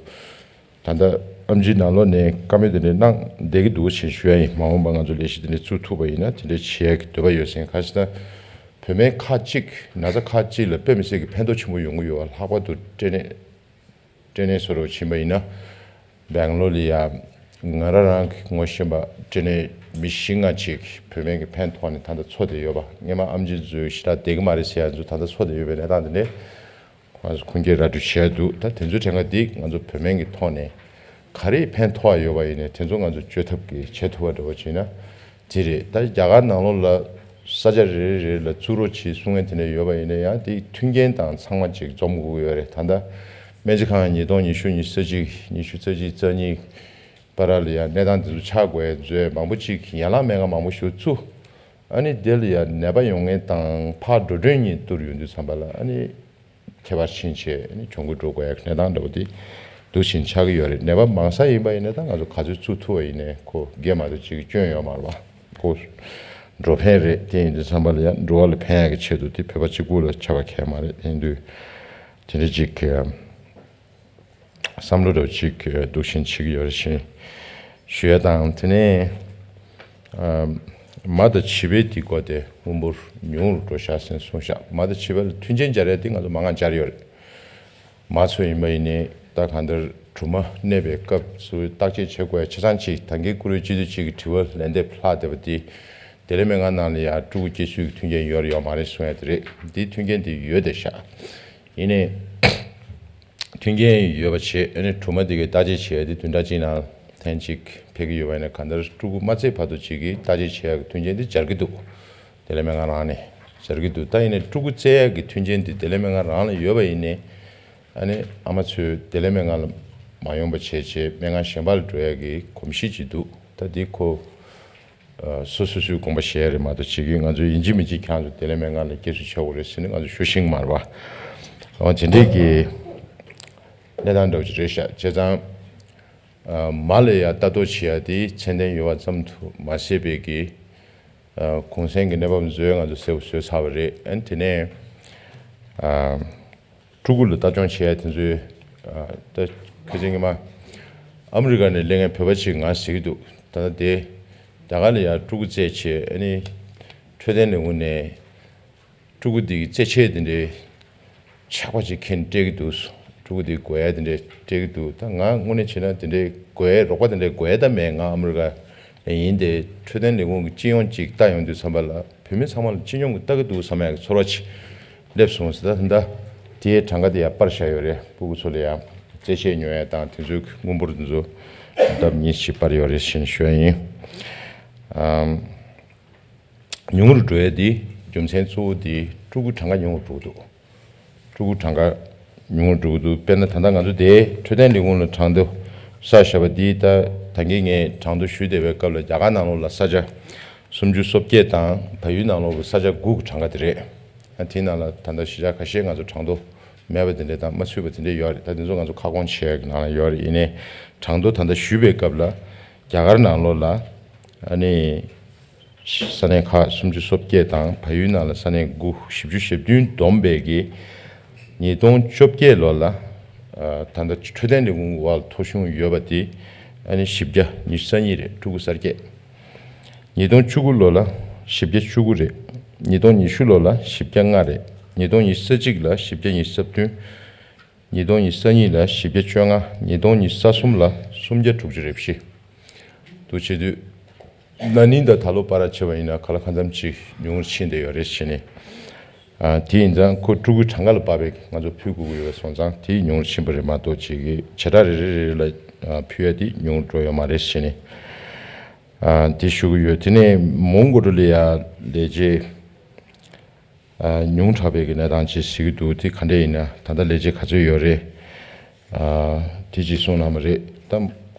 ད་ལྟ་ཨེམ་ཆིའི་ནང་ལོགས་ནས་བཀའ་མོལ་དེ་འདྲ་གནང་བསྡད་ཀྱི་འདུག་ཅེས་ཞུ་ཡ་ཡིན། མ་འོངས་པ་ང་ཚོ་ལས་གཞི་དེ་འདྲ་བཙུགས་ཐུབ་པ་ཡིན་ན་དེ་འདྲ་བྱེད་ཡ་གི་འདོད་པ་ཡོད་ཟེར། ག་ཞིག་ད་བོད་སྨན་ཁག་ཅིག་ན་ཚ་ཁག་ཅིག་ལ་དཔེ་མི་སྲིད་ཀྱི་ཕན་ཐོགས་ཆེན་པོ་ཡོང་གི་ཡོད་པ། ལྷག་པར་དུ་སྐྲན་ནད་སྐྲན་ནད་བཟོ་འདྲ་ཕྱིན་པ་ཡིན་ན། སྦེང་ལོར་ལ་ཡ་ང་རང་རང་གི་ངོ་ཤེས་པ་སྐྲན་ནད་མི་བཞི་ལྔ་ཅིག་བོད་སྨན་གྱི་ཕན་ཐོགས་ནས་ད་ལྟ་འཚོ་བསྡད་ཡོད་པ། སྔོན་མ་ཨེམ་ཆི་ཚོས་ཞེ་དྲག་བསྡད་ཀྱི་མ་རེད་ཟེར་ཡ་ཚོ་ད་ལྟ་འཚོ་བསྡད་ཡོད་པའི་གནས་སྟངས་དེ་འདྲས་ཁོང་ཚོ་ཁུངས་སྐྱེལ་ར་སྤྲོད་བྱས་འདུག་ད་དེ་ཚོའི་གྲས་ཀ་འདི་ང་ཚོ་བོད་སྨན་གྱི་ཐོག་ནས་ག་རེ་ཕན་ཐོགས་ཡ་ཡོད་པ་ཡིན་ནའི་དེ་ཚོ་ང་ཚོ་བཅོས་ཐབས་ཀྱི་བྱེད་ཐུབ་པ་འདྲ་བོ་བྱས་ན། དེ་རེད། ད་རྒྱ་གར་ནང་ལོགས་ལ་ས་ཆ་རེ་རེ་རེ་ལ་བཙུགས་རོགས་བྱེད་གསུང་མཁན་དེ་འདྲ་ཡོད་པ་ཡིན་ན་ཡང་། དེའི་མཐུན་རྐྱེན་དང་ཚང་མ་ཅིག་འཛོམས་དགོས་ཀྱི་ཡོད་རེད། ད་ལྟ་སྨན་རྩིས་ཁང་ཉིས་སྟོང་ཉི་ཤུ་ཉི་ཤུ་རྩ་གཅིག་ཉི་ཤུ་རྩ་གཅིག་རྩ་གཉིས་བར་ལ་ཡང་གནས་སྟངས་དེ་ཚོ་ཆགས་དགོས་ཡ་མཛོད་མང་པོ་ཅིག་ཡན་ལག་སྨན་ཁང་མང་པོ་ཞིག་བཙུགས། ཨ་ནི་དེ་ལ་ཡང་ནད་པ་ཡོང་མཁན་དང་ཕར་འགྲོ་གྲོན་གཉིས་བསྡུར་ཡོང་དུས་ཙམ་པ་ལ། ཨ་ནི་ཁྱད་པར་ཕྱིན་ཆད་ཨ་ནི་གྱོང་གུན་འགྲོ་དགོས་ཡ་གི་གནས་སྟངས་འདྲ་པོ་དེ་འདུག་ཕྱིན་ཆགས་ཀྱི་ཡོད་རེད། ནད་པ་མང་ས་ཡིན་པ་ཡིན་ན་ད་ང་ཚོ་ག་ཚོད་བཙུགས་ཐུབ་པ་ཡིན་ནའི་ཁོ་སྒེར་མ་གཏོགས་ཅིག་སྐྱོན་ཡོད་མ་རེད་པ། ཁོ་འགྲོ་ཕན་རེད། དེ་ཡིན་དུས་ཙམ་པ་ལ་ཡང་འགྲོ་བ་ལ་ཕན་ཡ་གི་ཆེད་དུ་དེ་བོད་པ་གཅིག་པུ་ལ་ཆགས་པ་གང་ཡང་མ་རེད། དེ་ཡིན་དུས་དེ་འདྲ་ཅིག་བསམ་བློ་འདྲ་བོ་ཅིག་འདུག་བཞིན་བྱེད་ཀྱི་ཡོད་རེད་ཅེས་ཞུ་ཡ་དང་། དེ་ནས་ཨ་མ་དང་བྱིས་པའི་དེ་སྐོར་དེ་སྔོན་པོར་ཉུང་རུ་འགྲོ་ཤག་ཟེར་གསུངས་ཤག་མ་དང་བྱིས་པ་ལ་མཐུན་རྐྱེན་སྦྱར་ཡ་དེ་ང་ཚོ་མང་ང་སྦྱར་ཡོད་རེད། མ་ཚོ་ཡིན་པ་ཡིན་ནའི་ད་གང་ལྟར་སྦྲུམ་མ་གནས་པའི་སྐབས་སུ་བརྟག་དཔྱད་བྱེད་དགོས་ཡ་ཆ་ཚང་ཅིག་ད་གིན་བཀུར་འོས་སྤྱི་འཐུས་ཅིག་གི་དྲི་བ་ལན་འདེབས་ལྷག་བསྡད་པ་དེ། བདེ་ལེགས་སྨན་ཁང་ནང་ལ་ཡང་ཕྲུ་གུ་སྐྱེ་ཚུལ་གྱི་མཐུན་རྐྱེན་ཡོད་རེད་ཡོད་མ་རེད་གསུང་ཡ་དེ་རེད། འདིའི་མཐུན་རྐྱེན་དེ་ཡོད་བསྡད་ཤག་ཡིན་ནའི་མཐུན་རྐྱེན་ཡོད་པ་བྱས། ཨ་ནི་སྦྲུམ་མ་དེ་གའི་བརྟག་དཔྱད་བྱེད་ཡ་དེ་བདུན་ཕྲག་གཅིག་ནང་ཐེངས་གཅིག་ཕེབས་ཀྱི་ཡོད་པ་ཡིན་ན། གང་ལྟར་ཕྲུ་གུ་མ་བཙས་བར་དུ་ཅིག་གི་བརྟག་དཔྱད་བྱེད་ཡ་གི་མཐུན་རྐྱེན་དེ་སྦྱར་གྱི་འདུག་བདེ་ལེགས་སྨན་ཁང་ནང་ནས་སྦྱར་གྱི་འདུག་ད་ཡིན་ནའི་ཕྲུ་གུ་བཙས་ཡ་གི་མཐུན་རྐྱེན་དེ་བདེ་ལེགས་སྨན་ཁང་རང་ལ་ཡོད་པ་ཡིན་ནའི། ཨ་ནི་ཨ་མ་ཚོས་བདེ་ལེགས་སྨན་ཁང་ལ་མ་ཡོང་བ་བྱས་བྱས་སྨན་ཁང་གཞན་པ་ལ་འགྲོ་ཡ་གི་གོམས་གཤིས་ཅིག་འདུག་ད་འདི་ཁོ་ཨ་སོ་སོ་སོའི་དགོངས་པ་བཞེས་རེད་མ་གཏོགས། བྱེད་ཀྱི་ང་ཚོས་ཡིན་གཅིག་མིན་གཅིག་ཁྱེད་རང་ཚོ་བདེ་ལེགས་སྨན་ཁང་ལ་སྐྱེལ་སྲིང་བྱེད་དགོས་རེད་ཟེར་ནས་ང་ཚོ་ཞུ་ཤེས་ཀྱི་མ་རེད་པ། འོ་དེ་འདྲས་ཀྱི་གནས་སྟངས་འདྲ་བོ་ཅིག་རེད་ཤག་བྱས་ཙང་ཨ་མ་ལ་ཡ་ལྟ་རྟོག་བྱེད་ཡ་དེ་ཚད་ལྡན་ཡོད་པ་ཙམ་དུ་མ་ཟད་པའི་གི་ཨ་གུང་སེང་གི་གནས་བབ་བཟོས་ང་ཚོ་གསལ་པོ་བཟོས་ཚར་བ་རེད། ཨ་ནི་དེ་ནས་ཨ་ཕྲུ་གུ་ལ་ལྟ་སྐྱོང་བྱེད་ཡ་དེ་ཚོའི་ཨ་ད་ཁ་སང་ཉི་མ་ཨ་མི་རི་ཀ་ནས་སླེབས་མཁན་བོད་པ་ཅིག་ང་གཟིགས་ཀྱི་འདུག་ད་ལྟ་དེ་རྒྱ་གར་ལ་ཡ་ཕྲུ་གུ་བཙས་བྱས། ཨ་ནི་འཕྲོད་བསྟེན་ལས་ཁུངས་ནས་ཕྲུ་གུ་འདི་གི་རྩེད་ཆས་དེ་འདྲའི་ཆག་པ་ཅིག་ཁྱེར་སྤྲད་ཀྱི་འདུག་ཕྲུ་གུ་འདི་དགོས་ཡ་དེ་འདྲའི་སྤྲད་ཀྱི་འདུག་ད་ང་དངོས་གནས་བྱས་ན་དེ་འདྲའི་དགོས་ཡ་རོགས་པ་དེ་འདྲའི་དགོས་ཡ་ད་མེད། ང་ཨ་མི་རི་ཀ་ཡིན་ཏེ། འཕྲོད་བསྟེན་ལས་ཁུངས་ཀྱི་སྤྱི་ཡོངས་ཅིག་ལྟ་ཡོང་དུས་ཙམ་པ་ལ་བོད་མི་ཚང་མ་ལ་སྤྱི་ཡོངས་ཀྱི་ལྟ་གི་འདུག་བསམ་ཡ་གི་ཚོར་བ་ཅིག་སླེབས་སོང་ཟེར། ད་ད་ལྟ་དེའི་གྲངས་ཀ་དེ་ཡང་སྤར་བཞག་ཡོད་རེད། ཕྲུ་གུ་ཚོ་ལ་ཡང་རྩེད་ཆས་ཉོ་ཡ་དང་དེ་ཚོའི་དངུལ་འབོར་དེ་ཚོ་ལྡབ་གཉིས་ཤིག་སྤར་ཡོད་རེད་ཟེར་ནས་ཞུ་ཡ་ཡིན། ཨམ། ཉུང་རུ་འགྲོ་ཡ་དེ་རྒྱུ་མཚན་གཙོ་བོ་དེ་ཕྲུ་གུ་གྲངས་ཀ་ཉུང་རུ་འགྲོ་གི་འདུག་ཕྲུ་གུ་གྲངས་ཀ་ཉུང་རུ་འགྲོ་གི་འདུག་དཔེར་ན་ད་ལྟ་ང་ཚོ་དེ་འཕྲོད་བསྟེན་ལས་ཁུངས་ལ་གྲངས་ཐོ་བསགས་བཞག་པ་འདི། ད་ད་གིན་ངས་གྲངས་ཐོ་ཞུས་བསྡད་པའི་སྐབས་ལ་རྒྱ་གར་ནང་ལོགས་ལ་ས་ཆ་སུམ་ཅུ་སོ་བརྒྱད་དང་བལ་ཡུལ་ནང་ལོགས་ཀྱི་ས་ཆ་དགུ་གི་གྲངས་ཀ་དེ་རེད། ཨ་དེའི་ནང་ལ་ད་ལྟ་གཞིས་ཆགས་ཁ་ཤས་ང་ཚོ་གྲངས་ཐོ་མེད་པ་དེ་འདྲ་དང་མ་ཚུད་པ་དེ་འདྲ་ཡོད་རེད། ད་དེ་ཚོ་ང་ཚོ་ཁ་སྐོང་བྱེད་ཡག་གི་ནང་ལ་ཡོད་རེད། ཡིན་ནའི་གྲངས་ཐོ་ད་ལྟ་ཞུས་པའི་སྐབས་ལ་རྒྱ་གར་ནང་ལོགས་ལ་ཨ་ནི། ས་གནས་ཁག་སུམ་ཅུ་སོ་བརྒྱད་དང་བལ་ཡུལ་ནང་ལ་ས་གནས་དགུ། བཞི་བཅུ་ཞེ་བདུན་བསྡོམས་པས་ཀྱི་ཉིས་སྟོང་བཅོ་བརྒྱད་ལོ་ལ། ཨ་ད་ལྟ་འཕྲོད་བསྟེན་ལས་ཁུངས་འོག་ལ་ཐོ་གཞུང་ཡོད་པ་དེ་ཨ་ནི་བཞི་བརྒྱ་ཉི་ཤུ་རྩ་གཉིས་རེད། ཕྲུ་གུ་གསར་སྐྱེས། ཉིས་སྟོང་བཅུ་དགུ་ལོ་ལ་བཞི་བརྒྱ་བཅུ་དགུ་རེད། ཉིས་སྟོང་ཉི་ཤུ་ལོ་ལ་བཞི་བརྒྱ་ལྔ་རེད། ཉིས་སྟོང་ཉི་ཤུ་རྩ་གཅིག་ལ་བཞི་བརྒྱ་ཉི་ཤུ་རྩ་བདུན། ཉིས་སྟོང་ཉི་ཤུ་རྩ་གཉིས་ལ་བཞི་བརྒྱ་བཅོ་ལྔ། ཉིས་སྟོང་ཉི་ཤུ་རྩ་གསུམ་ལ་སུམ་བརྒྱ་དྲུག་ཅུ་རེ་བཞི། འདུ་བྱེད་དུས། ན་ནིང་དང་ད་ལོ་བར་བྱས་པ་ཡིན་ན་ག་ལ་གང་འཚམ་ཅིག་ཉུང་རུ་ཕྱིན་བསྡད་ཡོད་རེད་ཟེར་ནས། ཨ་དེ་ཡིན་ཙང་ཁོ་ཕྲུ་གུའི་གྲངས་ཀ་ལ་དཔག་པའི་ང་ཚོ་ཕུལ་དགོས་ཀྱི་ཡོད་པ་སོང་ཙང་དེ་ཉུང་རུ་ཕྱིན་པ་རེད་མ་གཏོགས་ཅིག་གི་བྱེ་བྲག་རེ་རེ་རེ་ལ་ཨ་ཕུལ་ཡ་དེ་ཉུང་རུ་འགྲོ་ཡོད་མ་རེད་ཟེར་ནས། ཨ་དེ་ཞུ་གི་ཡོད། དེ་ནས་མོན་གྷོ་ལ་ཡ་ལས་བྱེད། ཉུང་དྲགས་པའི་གི་གནས་སྟངས་ཅིག་གཟིགས་ཀྱི་འདུག་དེ་ག་འདྲ་ཡིན་ན། ད་ལྟ་ལས་བྱེད་ག་ཚོད་ཡོད་རེད། དེ་ཅིག་གསུངས་གནང་བ་རེད། ད་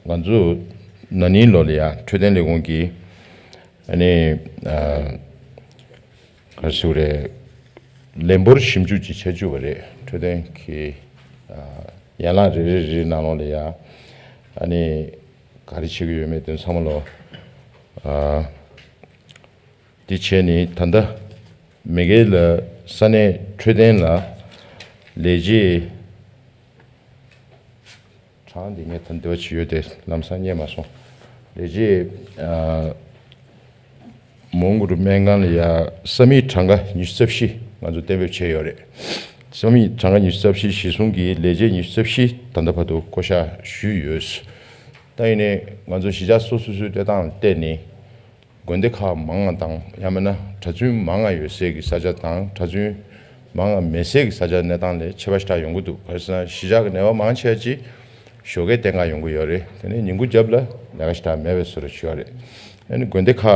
ང་ཚོ་ན་ནིང་ལོ་ལ་ཡ་འཕྲོད་བསྟེན་ལས་ཁུངས་ཀྱིས་ཨ་ནི་ག་རེ་ཞུ་རེད། ལན་འབོར་ཞིབ་འཇུག་ཅིག་བྱེད་བཅུག་པ་རེད། འཕྲོད་བསྟེན་གྱི་ཡན་ལག་རེ་རེ་རེ་རེ་ནང་ལོགས་ལ་ཡ་ཨ་ནི་ག་རེ་བྱེད་ཀྱི་ཡོད་མེད་དེ་ཚང་མ་ལོ། དེ་བྱས་ནས་ད་ལྟ་མི་སྒེར་ལ་ས་གནས་འཕྲོད་བསྟེན་ལ་ལས་བྱེད་གྲངས་འདི་ངས་ད་འདི་བ་ཅིག་ཡོད་དེ་ལམ་སང་རྙེད་མ་སོང་། ལས་བྱེད་མོན་གྷོ་རུ་སྨན་ཁང་ལ་ཡ་ས་མིག་གྲངས་ཀ་ཉི་ཤུ་རྩ་བཞི་ང་ཚོ་གཏན་འབེབས་བྱས་ཡོད་རེད། ས་མིག་གྲངས་ཀ་ཉི་ཤུ་རྩ་བཞི་གཞི་བཟུང་གིས་ལས་བྱེད་ཉི་ཤུ་རྩ་བཞི་ད་ལྟ་བར་དུ་བསྐོ་བཞག་ཞུས་ཡོད། ད་ཡིན་ནའི་ང་ཚོ་གཞིས་ཆགས་སོ་སོ་སོའི་གནས་སྟངས་ལ་བལྟས་ནས། དགོན་སྡེ་ཁག་མང་བ་དང་ཡང་མིན་ན་གྲྭ་བཙུན་མང་བ་ཡོད་སའི་གི་ས་ཆ་དང་གྲྭ་བཙུན་མང་བ་མེད་སའི་གི་ས་ཆ་གནས་སྟངས་ལས་ཁྱད་པར་ཞེ་དྲག་ཡོང་གི་འདུག་ག་རེ་ཟེར་ན་གཞིས་ཆགས་ཀྱི་ནད་པ་མང་ཆེ་བ་ཅིག་ཞོགས་ཀས་བསྟེན་ག་ཡོང་གི་ཡོད་རེད། དེ་ནས་ཉིན་གུང་རྒྱབ་ལ་ལས་ཀ་ཞེ་དྲག་མེད་པའི་བཟོ་འདྲ་ཅིག་ཡོད་རེད། ཨ་ནི་དགོན་སྡེ་ཁག་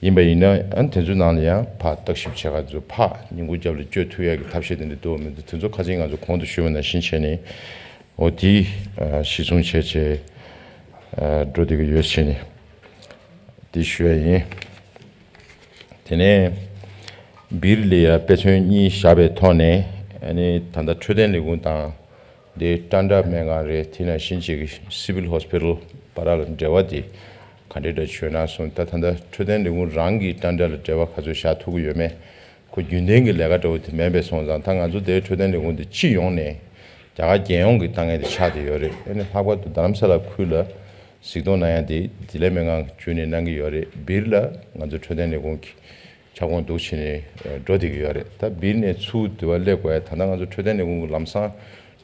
ཡིན་པ་ཡིན་ན་ཨ་ནི་དེ་ཚོའི་ནང་ལ་ཡང་ཕར་བརྟག་ཞིབ་བྱེད་ག་ཚོ་ཕར་ཉིན་གུང་རྒྱབ་ལ་བསྐྱོད་ཐུབ་ཡག་གི་ཐབས་ཤེས་དེ་འདྲ་འདུག་མི་འདུག་དེ་ཚོ་ཁ་སང་ང་ཚོ་གོང་དུ་ཞུས་པ་ནང་བཞིན་བྱས་ནས་འོ་དེ་གཞི་བཟུང་བྱས་བྱས་འགྲོ་བསྡད་ཀྱི་ཡོད་བྱས་ནས། དེ་ཞུ་ཡ་ཡིན། དེ་ནས་སྦིར་ལ་ཡ་དཔེ་མཚོན་གཉིས་བཞག་པའི་ཐོག་ནས་ཨ་ནི་ད་ལྟ་འཕྲོད་བསྟེན་ལས་ཁུངས་དང་དེ་ཀྲན་ཏྲ་སྨན་ཁང་རེད། དེ་ནང་བཞིན་གཅིག་སི་ཝིལ་ཧོ་སི་པི་ཏལ་བར་ལ་འབྲེལ་བ་དེ་ག་འདྲ་འདྲ་བྱུང་ན་སོང་། ད་ད་ལྟ་འཕྲོད་བསྟེན་ལས་ཁུངས་རང་གིས་ཀྲན་ཏྲ་ལ་འབྲེལ་བ་ག་ཚོད་བཞག་ཐུབ་ཀྱི་ཡོད་མེད་ཁོ་རྒྱུན་ལྡན་གྱི་ལས་ཀ་འདྲ་བོ་དེ་མིན་པའི་སོང་ཙང་ད་ང་ཚོ་དེ་འཕྲོད་བསྟེན་ལས་ཁུངས་དེ་སྤྱི་ཡོངས་ནས་རྒྱ་གར་རྒྱལ་ཡོངས་ཀྱི་ལྟ་ངན་དེ་ཆགས་བསྡད་ཡོད་རེད། ཨ་ནི་ལྷག་པར་དུ་རྡ་རམ་ས་ལ་ཁུལ་ལ་གཟིགས་མཐོང་གནང་ཡ་དེ་བདེ་ལེགས་སྨན་ཁང་བརྒྱུད་ནས་གནང་གི་ཡོད་རེད། སྦིར་ལ་ང་ཚོ་འཕྲོད་བསྟེན་ལས་ཁུངས་ཀྱི་ཁྱབ་ཁོངས་འདུག་བྱས་ནས་འགྲོ་བསྡད་ཀྱི་ཡོད་རེད། ད་སྦིར་ནས་ཚུར་དེ་བ་སླེབས་དགོས་ཡ་ད་ལྟ་ང་ཚོ་འཕྲོད་བསྟེན་ལས་ཁུངས་ཀྱི་ལམ་སང་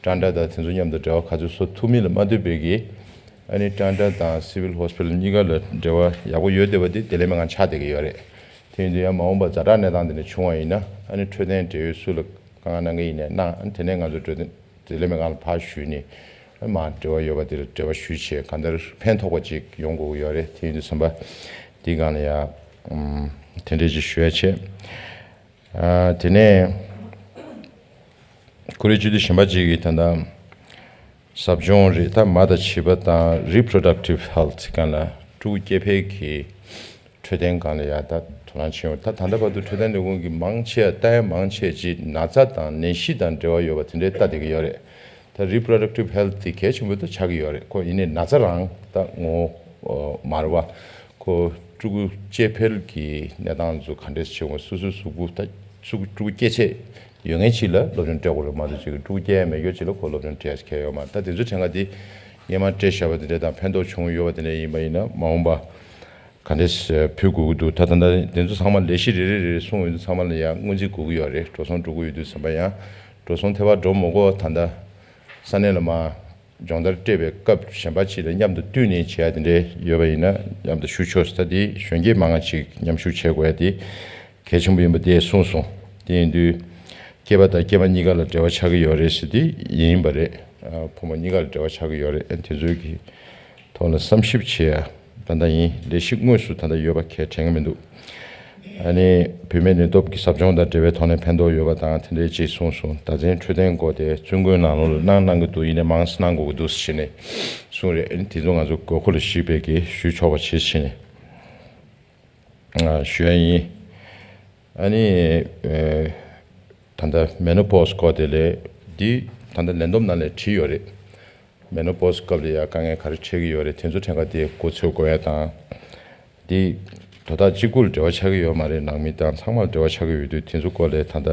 ཀྲན་ཏྲ་དང་དེ་ཚོ་མཉམ་དུ་འབྲེལ་བ་ག་ཚོད་བཟོ་ཐུབ་མིན་ལ་མ་ལྟོས་པའི་གི་ཨ་ནི་ཀྲན་ཏྲ་དང་སི་ཝིལ་ཧོ་སི་པི་ཏལ་གཉིས་ཀ་ལ་འབྲེལ་བ་ཡག་པོ་ཡོད་བསྡད་པ་དེ་བདེ་ལེགས་སྨན་ཁང་ཆགས་བསྡད་ཀྱི་ཡོད་རེད། དེ་ཡིན་དུས་ཡང་མ་འོངས་པ་ཛ་དྲག་གནས་སྟངས་དེ་འདྲ་བྱུང་བ་ཡིན་ན་ཨ་ནི་འཕྲོད་བསྟེན་འབྲེལ་ཡོད་སུ་ལ་དཀའ་ངལ་གནང་གི་ཡིན་ནའི་གནང་། ཨ་ནི་དེ་ནས་ང་ཚོ་འཕྲོད་བསྟེན་བདེ་ལེགས་སྨན་ཁང་ལ་ཕར་ཞུས་ནས་ཨ་མར་འབྲེལ་བ་ཡོད་པ་དེ་ལ་འབྲེལ་བ་ཞུས་བྱས་གང་ལྟར་ཕན་ཐོགས་པ་ཅིག་ཡོང་དགོས་ཀྱི་ཡོད་རེད། དེ་ཡིན་དུས་ཙམ་པ་འདི་སྒང་ལ་ཡ་ཨམ་དེ་འདྲས་ཅིག་ཞུ་ཡ་བྱས། ཨ་དེ་ནས་ཀུ་རེ་སྤྱི་འཐུས་གཞན་པ་ཅིག་གིས་ད་ལྟ་ཟབ་སྦྱོང་རེད། ད་མ་དང་བྱིས་པ་དང་རི་པོ་རོ་ཌག་ཊིབ་ཧེལ་ཐི་སྒང་ལ་ཕྲུ་གུ་སྐྱེ་འཕེལ་གྱི་འཕྲོད་བསྟེན་སྒང་ལ་ཡ་ད་དོ་སྣང་བྱེད་ཡོང་། ད་ད་ལྟ་བར་དུ་འཕྲོད་བསྟེན་ལས་ཁུངས་ཀྱི་མང་ཆེ་བ་ལྟ་ཡ་མང་ཆེ་ཅིག་ན་ཚ་དང་ནད་གཞི་དང་འབྲེལ་བ་ཡོད་པ་དེ་འདྲའི་ལྟ་བསྡད་ཀྱི་ཡོད་རེད། ད་རི་པོ་རོ་ཌག་ཊིབ་ཧེལ་ཐི་དེ་གལ་ཆེན་པོ་ད་ཆགས་ཀྱི་ཡོད་རེད། ཁོ་ཡིན་ནའི་ན་ཚ་རང་ད་ངོ་མ་རེད་བ། ཁོ་ཕྲུ་གུ་སྐྱེ་འཕེལ་གྱི་གནས་སྟངས་ཚོ་ག་འདྲས་བྱེད་དགོས། སོ་སོའི་གཟུགས་པོ་ད་ཕྲུ་གུ་ཕྲུ་གུ་སྐྱེ་ཆེད་ཡོད་མཁན་ཅིག་ལ་སློབ་སྦྱོང་སྤྲད་དགོས་རེད་མ་གཏོགས་ཅིག་ཕྲུ་གུ་སྐྱེ་ཡ་མེད་མཁན་ཅིག་ལ་ཁོ་སློབ་སྦྱོང་སྤྲད་ཡ་ཁེལ་ཡོད་མ་རེད། ད་དེ་ཚོ་དྲན་ག་དེ་སྔོན་མ་སྤྲད་བཞག་པ་དེ་འདྲས་དང་ཕན་ཐོགས་བྱུང་ཡོད་པ་དེ་འདྲས་ཡིན་པ་ཡིན་ན་མ་འོངས་པ་ག་འདྲས་ཕུལ་དགོས་ཀྱི་འདུག་ད་ད་ལྟ་དེ་ཚོ་ཚང་མ་ལས་གཞི་རེ་རེ་རེ་རེ་གསུངས་ཡོད་དུས་ཚང་མ་ལ་ཡང་སྔོན་རྩིས་དགོས་ཀྱི་ཡོད་རེད། འགྲོ་སོང་འགྲོ་གི་ཡོད་དུས་ཙམ་པ་ཡང་འགྲོ་སོང་ཐད་པར་འགྲོ་མི་དགོས། ད་ལྟ་ས་གནས་ལ་མར་སྦྱོང་བརྡར་སྤྲད་པའི་སྐབས་གཞན་པ་ཅིག་ལ་མཉམ་དུ་བསྟུན་ནས་བྱེད་ཡ་དེ་འདྲས་ཡོད་པ་ཡིན་ན་མཉམ་དུ་ཞུགས་ཆོག་ཟེར། ད་དེ་གཞོན་སྐྱེས་མང་ང་ཅིག་མཉམ་ཞུགས་བྱེད་དགོས་ཡ་དེ་གལ་ཆེན་པོ་ཡིན་པ་དེ་གསུངས་སོང་། དེ་ཡིན་དུས་སྐྱེས་པ་དང་སྐྱེས་མ་གཉིས་ཀ་ལ་འབྲེལ་བ་ཆགས་ཀྱི་ཡོད་རེད་ཟེར། དེ་ཡིན་པ་རེད། ཨ་ཕོ་མོ་གཉིས་ཀ་ལ་འབྲེལ་བ་ཆགས་ཀྱི་ཡོད་རེད། ཨ་དེ་ཚོའི་གི་ཐོག་ལ་བསམ་ཞིབ་བྱེད་ཡ་ད་ལྟ་ཡིན། ལས་གཞི་དངོས་སུ་ད་ལྟ་ཡོད་པ་གས་དྲན་གྱི་མི་འདུག་ཨ་ནི་བུད་མེད་ནུས་སྟོབས་ཀྱི་ཟབ་སྦྱོང་དང་འབྲེལ་བའི་ཐོག་ནས་ཕན་ཐོགས་ཡོད་པ་དང་དེ་འདྲའི་ཅིག་གསུངས་སོང་། ད་ཚན་འཕྲོད་བསྟེན་སྐོར་དེ་བཙུན་དགོན་ནང་ལོགས་ལ་གནང་གནང་གི་འདུག་ཡིན་ནའི་མང་ཙམ་གནང་དགོས་ཀྱི་འདུག་ཟེར་ནས་གསུངས་རེད། ཨ་ནི་དེ་ཚོ་ང་ཚོ་དགོས་མཁོ་ལ་གཞིགས་པའི་གི་ཞུ་ཆོག་པ་བྱེད་ཟེར་ནས་ཨ་ཞུ་ཡ་ཡིན། ཨ་ནི་ཨེ་ད་ལྟ་མེ་ནོ་པོ་སི་སྐོར་དེ་ལས་འདི་ད་ལྟ་ལས་བསྡོམས་ནང་ལས་བྲིས་ཡོད་རེད། མེ་ནོ་པོ་སི་སྐབས་ལ་ཡ་དཀའ་ངལ་ག་རེ་འཕྲད་ཀྱི་ཡོད་རེད། དེ་ཚོ་ཕྲན་ཁ་དེ་མགོ་ཚོས་དགོས་ཡ་དང་། དེ་དོ་བདག་གཅིག་པུ་ལ་འབྲེལ་བ་ཆགས་ཀྱི་ཡོད་མ་རེད། ནང་མི་དང་ཚང་མ་ལ་འབྲེལ་བ་ཆགས་ཀྱི་ཡོད་དུས་དེ་ཚོ་སྐོར་ལ་ད་ལྟ་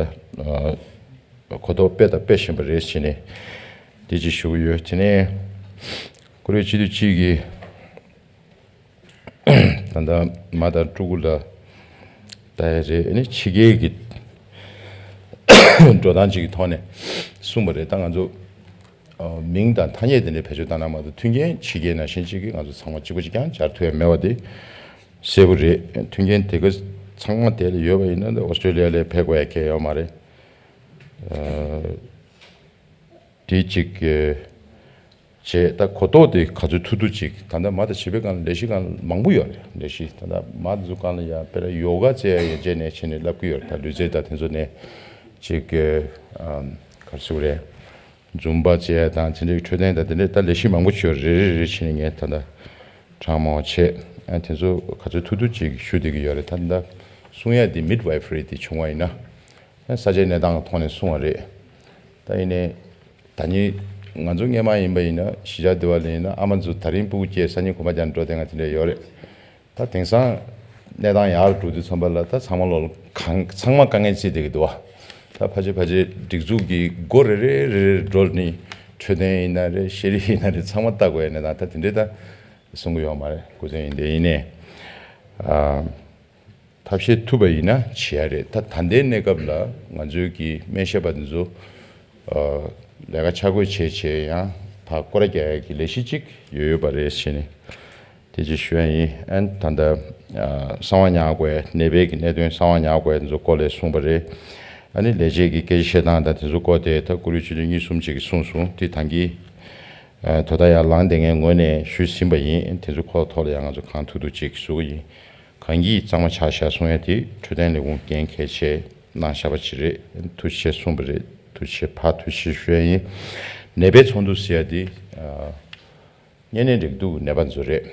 གོ་རྟོགས་སྤེལ་དང་སྤེལ་བཞིན་པ་རེད་ཟེར་ནས་དེ་ཅིག་ཞུ་གི་ཡོད། དེ་ནས་ཀུ་རེ་སྤྱི་འཐུས་གཅིག་གིས་ད་ལྟ་མ་དང་ཕྲུ་གུ་ལ་ལྟ་ཡ་རེད། ཨ་ནི་ཕྱི་རྒྱལ་གྱི་འགྲོ་སྟངས་ཅིག་གི་ཐོག་ནས་གསུངས་པ་རེད། ད་ང་ཚོ་ཨ་མིང་དང་ཐ་སྙད་དེ་འདྲའི་བེད་སྤྱོད་བཏང་ན་མ་གཏོགས་མཐུན་རྐྱེན་ཕྱི་རྒྱལ་ནང་བཞིན་ཅིག་གིས་ང་ཚོ་ཚང་མ་གཅིག་པ་གཅིག་རྐྱང་སྦྱར་ཐུབ་ཡ་མེད་པ་དེ་གསལ་པོ་རེད། མཐུན་རྐྱེན་དེ་ག་ཚང་མ་དེ་ལ་ཡོད་པ་ཡིན་ན་ཨོ་སི་ཀྲོ་ལི་ཡ་ལ་ཕེབས་དགོས་ཡ་གང་ཡང་ཡོད་མ་རེད། ཨ་དེ་གཅིག་ཨ་ བྱས། ད་གོ་རྟོགས་དེ་ག་ཚོད་ཐུབ་ཐུབ་ཅིག་ད་ལྟ་མ་དང་བྱིས་པའི་སྒང་ལ་ལས་གཞི་སྒང་ལ་མང་པོ་ཡོད་རེད། ལས་གཞི་ད་ལྟ་མ་དེ་ཚོ་སྒང་ལ་ཡ་དཔེར་ན་ཡོ་ག་བྱས་ཡ་ཡན་ཆད་ནས་བྱས་ནས་བསླབ་ཀྱི་ཡོད་རེད། ད་ལུས་རྩལ་དང་དེ་ཚོ་ནས་ཅིག་གི་ཨམ་ག་རེ་ཟེར་དགོས་རེད། འཛུམ་པ་བྱས་དང་དེ་འདྲའི་འཕྲོད་བསྟེན་དང་དེ་འདྲའི་ད་ལས་གཞི་མང་པོ་ཅིག་ཡོད་རེད། རེ་རེ་རེ་བྱས་ནས་ངས་ད་ལྟ་གྲངས་མང་བ་བྱས། ཨ་དེ་ཚོ་ག་ཚོད་ཐུབ་ཐུབ་ཅིག་ཞུ་བསྡད་ཀྱི་ཡོད་རེད། ད་ལྟ་གསུང་ཡ་དེ་མིཌ་ཝའི་ཕ་རི་དེ་བྱུང་བ་ཡིན་ན། ས་ཆའི་གནས་སྟངས་ཀྱི་ཐོག་ནས་གསུངས་པ་རེད། ད་ཡིན་ནའི་ད་ནི་ང་ཚོ་སྔས་མ་ཡིན་པ་ཡིན་ན་གཞིས་ཆགས་འདི་པ་ལ་ཡིན་ན་ཨ་མ་ཚོ་ད་རིང་སྤུ་གུ་སྐྱེས་སང་ཉིན་གོམ་པ་རྒྱག་འགྲོ་བསྡད་མཁན་དེ་འདྲ་ཡོད་རེད། ད་དེང་སང་གནས་སྟངས་ཡག་རུ་འགྲོ་དུས་ཙམ་པ་ལ་ད་ཚང་མ་ལོ་གང་ཚང་མ་དཀའ་ངལ་འཕྲད་བསྡད་ཀྱི་འདུག་བ། ད་ཕལ་ཆེར་ཕལ་ཆེར་སྒྲིག་འཛུགས་ཀྱི་སྒོ་རེ་རེ་རེ་རེ་འགྲོ་ནས་འཕྲོད་བསྟེན་ཡིན་ན་རེད། ཤེས་རིག་ཡིན་ན་རེད། ཚང་མ་ལྟ་དགོས་ཡ་གནས་སྟངས་ད་དེ་འདྲའི་ད་གསུང་གི་ཡོད་མ་རེད། སྐུ་མཚན་ཡིན་དེ་ཡིན་ནའི། ཨ། ཐབས་ཤེས་ཐུབ་པ་ཡིན་ན་བྱེད་ཡ་རེད། ད་ད་ལྟའི་གནས་སྐབས་ལ་ང་ཚོའི་གི་སྨན་ཞབས་པ་འདི་ཚོ་ཨ་ལས་ཀ་ཆ་བགོས་བྱས་བྱས་ཡང་ཕར་སྐོར་ར་རྒྱག་ཡ་གི་ལས་གཞི་གཅིག་ཡོད་ཡོད་པ་རེད་ཟེར་ནས་དེ་ཅིག་ཞུ་ཡ་ཡིན། ཨན་ད་ལྟ་ཨ་གསང་བ་ཉར་དགོས་ནད་པའི་གི་གནད་དོན་གསང་བ་ཉར་དགོས་འདི་ཚོ་སྐོར་ལ་གསུངས་པ་རེད། ཨ་ནི་ལས་བྱེད་ཀྱི་སྐད་ཆ་བཤད་སྟངས་དང་དེ་ཚོ་སྐོར་དེ་ད་ཀུ་རེ་ཆུ་ཚོད་གཉིས་གསུམ་ཅིག་གིས་གསུངས་སོང་། དེ་ད་གིན་ཨ་དོ་བདག་ཡར་ལངས་བསྡད་མཁན་ངོས་ནས་ཞུས་ཟིན་པ་ཡིན། དེ་ཚོ་ཁོ་ཐོག་ལ་ཡང་ང་ཚོ་གང་ཐུབ་ཐུབ་ཅིག་ཞུ་གི་ཡིན། གང་གིས་གཙང་མ་ཆགས་བཞག་གསུང་ཡ་དེ་འཕྲོད་བསྟེན་ལས་ཁུངས་འགན་འཁྱེར་བྱས་གནང་བཞག་པ་ཅིག་རེད། ཐུགས་རྗེ་ཆེ་གསུངས་པ་རེད། ཐུགས་རྗེ་ཆེ་ཕར་ཐུགས་རྗེ་ཆེ་ཞུ་ཡ་ཡིན། ནད་པའི་ཚོགས་འདུ་ཟེར་ཡ་དེ་ཨ་གཉན་ནད་རེག་དུག་གི་ནད་པ་ཚོ་རེད།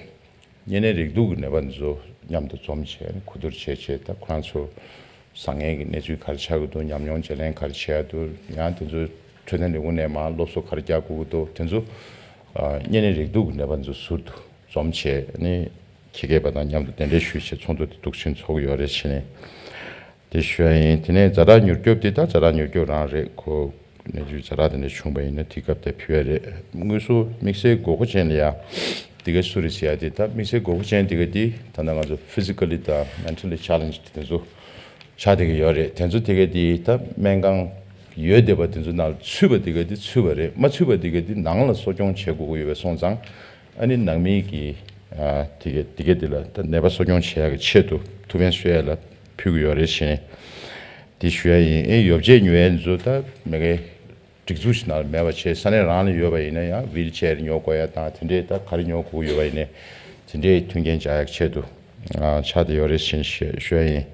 གཉན་ནད་རེག་དུག་གི་ནད་པ་ཚོ་མཉམ་དུ་འཛོམས་བྱས་གོ་བསྡུར་བྱས་བྱས་ད་ཁོ་རང་ཚོ་བཟང་ངན་གྱི་གནས་ཚུལ་ག་རེ་ཆགས་ཀྱི་འདུག་ཉམས་མྱོང་བརྗེ་ལེན་ག་རེ་བྱས་ཡ་འདུག་ཡང་དེ་ཚོ་འཕྲོད་བསྟེན་ལས་ཁུངས་ནས་མར་སློབ་གསོ་ག་རེ་རྒྱག་དགོས་ཀྱི་འདུག་དེ་ཚོ་ཨ་གཉན་ནད་རེག་དུག་གི་ནད་པ་ཚོ་ཟུར་དུ་འཛོམས་བྱས་ནས་ཁྱི་སྐད་པ་དང་མཉམ་དུ་གདན་འདྲེན་ཞུས་བྱས་ཚོགས་འདུ་དེ་འདུག་ཕྱིན་ཚོགས་ཀྱི་ཡོད་རེད་བྱས་ནས་དེ་ཞུ་ཡ་ཡིན། དེ་ནས་ཛ་དྲག་མྱུར་སྐྱོབ་དེ་ད་ཛ་དྲག་མྱུར་སྐྱོབ་རང་རེད། ཁོ་གནས་ཚུལ་ཛ་དྲག་དེ་འདྲ་བྱུང་བ་ཡིན་ན་དེ་སྐབས་དེ་ཕུལ་ཡ་རེད། དངོས་སུ་དམིགས་བསལ་དགོས་མཁོ་ཅན་ལ་ཡ་དེ་ག་སུ་རེད་ཟེར་ཡ་དེ་ད་དམིགས་བསལ་དགོས་མཁོ་ཅན་དེ་ག་དེ་ད་ལྟ་ང་ཚོ་ཕི་ཛི་ཀ་ལི་དང་མེན་ཊལ་ལི་ཆེ་ལེན་ཇི་དེ་ཚོ་ཆགས་བསྡད་ཀྱི་ཡོད་རེད། དེ་ཚོ་དེ་ག་དེ་ད་སྨན་ཁང་ཡོད་བསྡད་པ་དེ་ཚོ་ནང་ཚུད་པ་དེ་ག་དེ་ཚུད་པ་རེད། མ་ཚུད་པ་དེ་ག་དེ་ནང་ལ་གསོ་སྐྱོང་བྱེད་དགོས་ཀྱི་ཡོད་པ་སོང་ཙང་ཨ་ནི་ནང་མི་གི་ཨ་དེ་ག་དེ་ག་དེ་ལ་ད་ནད་པ་གསོ་སྐྱོང་བྱེད་ཡ་གི་ཆེད་དུ་ཐུགས་ཕན་གསོས་ཡ་ལ་ཕུལ་གྱི་ཡོད་རེད་ཟེར་ནས་དེ་ཞུ་ཡ་ཡིན། ཨེ་ཡོ་བྱད་ཉོ་ཡ་ཚོ་ད་མ་གི་སྒྲིག་འཛུགས་ཤིག་ནང་ལ་མེད་པ་བྱས་ས་གནས་རང་ལ་ཡོད་པ་ཡིན་ན་ཡང་ཝིལ་ཅེར་ཉོ་དགོས་ཡ་དང་དེ་འདྲའི་ད་ག་རེ་ཉོ་དགོས་ཡོད་པ་ཡིན་ནའི་དེ་འདྲའི་མཐུན་རྐྱེན་སྦྱར་ཡ་ཆེད་དུ་ཨ་ཆགས་བསྡད་ཡོད་རེད་ཟེར་ཞུ་ཡ་ཡིན།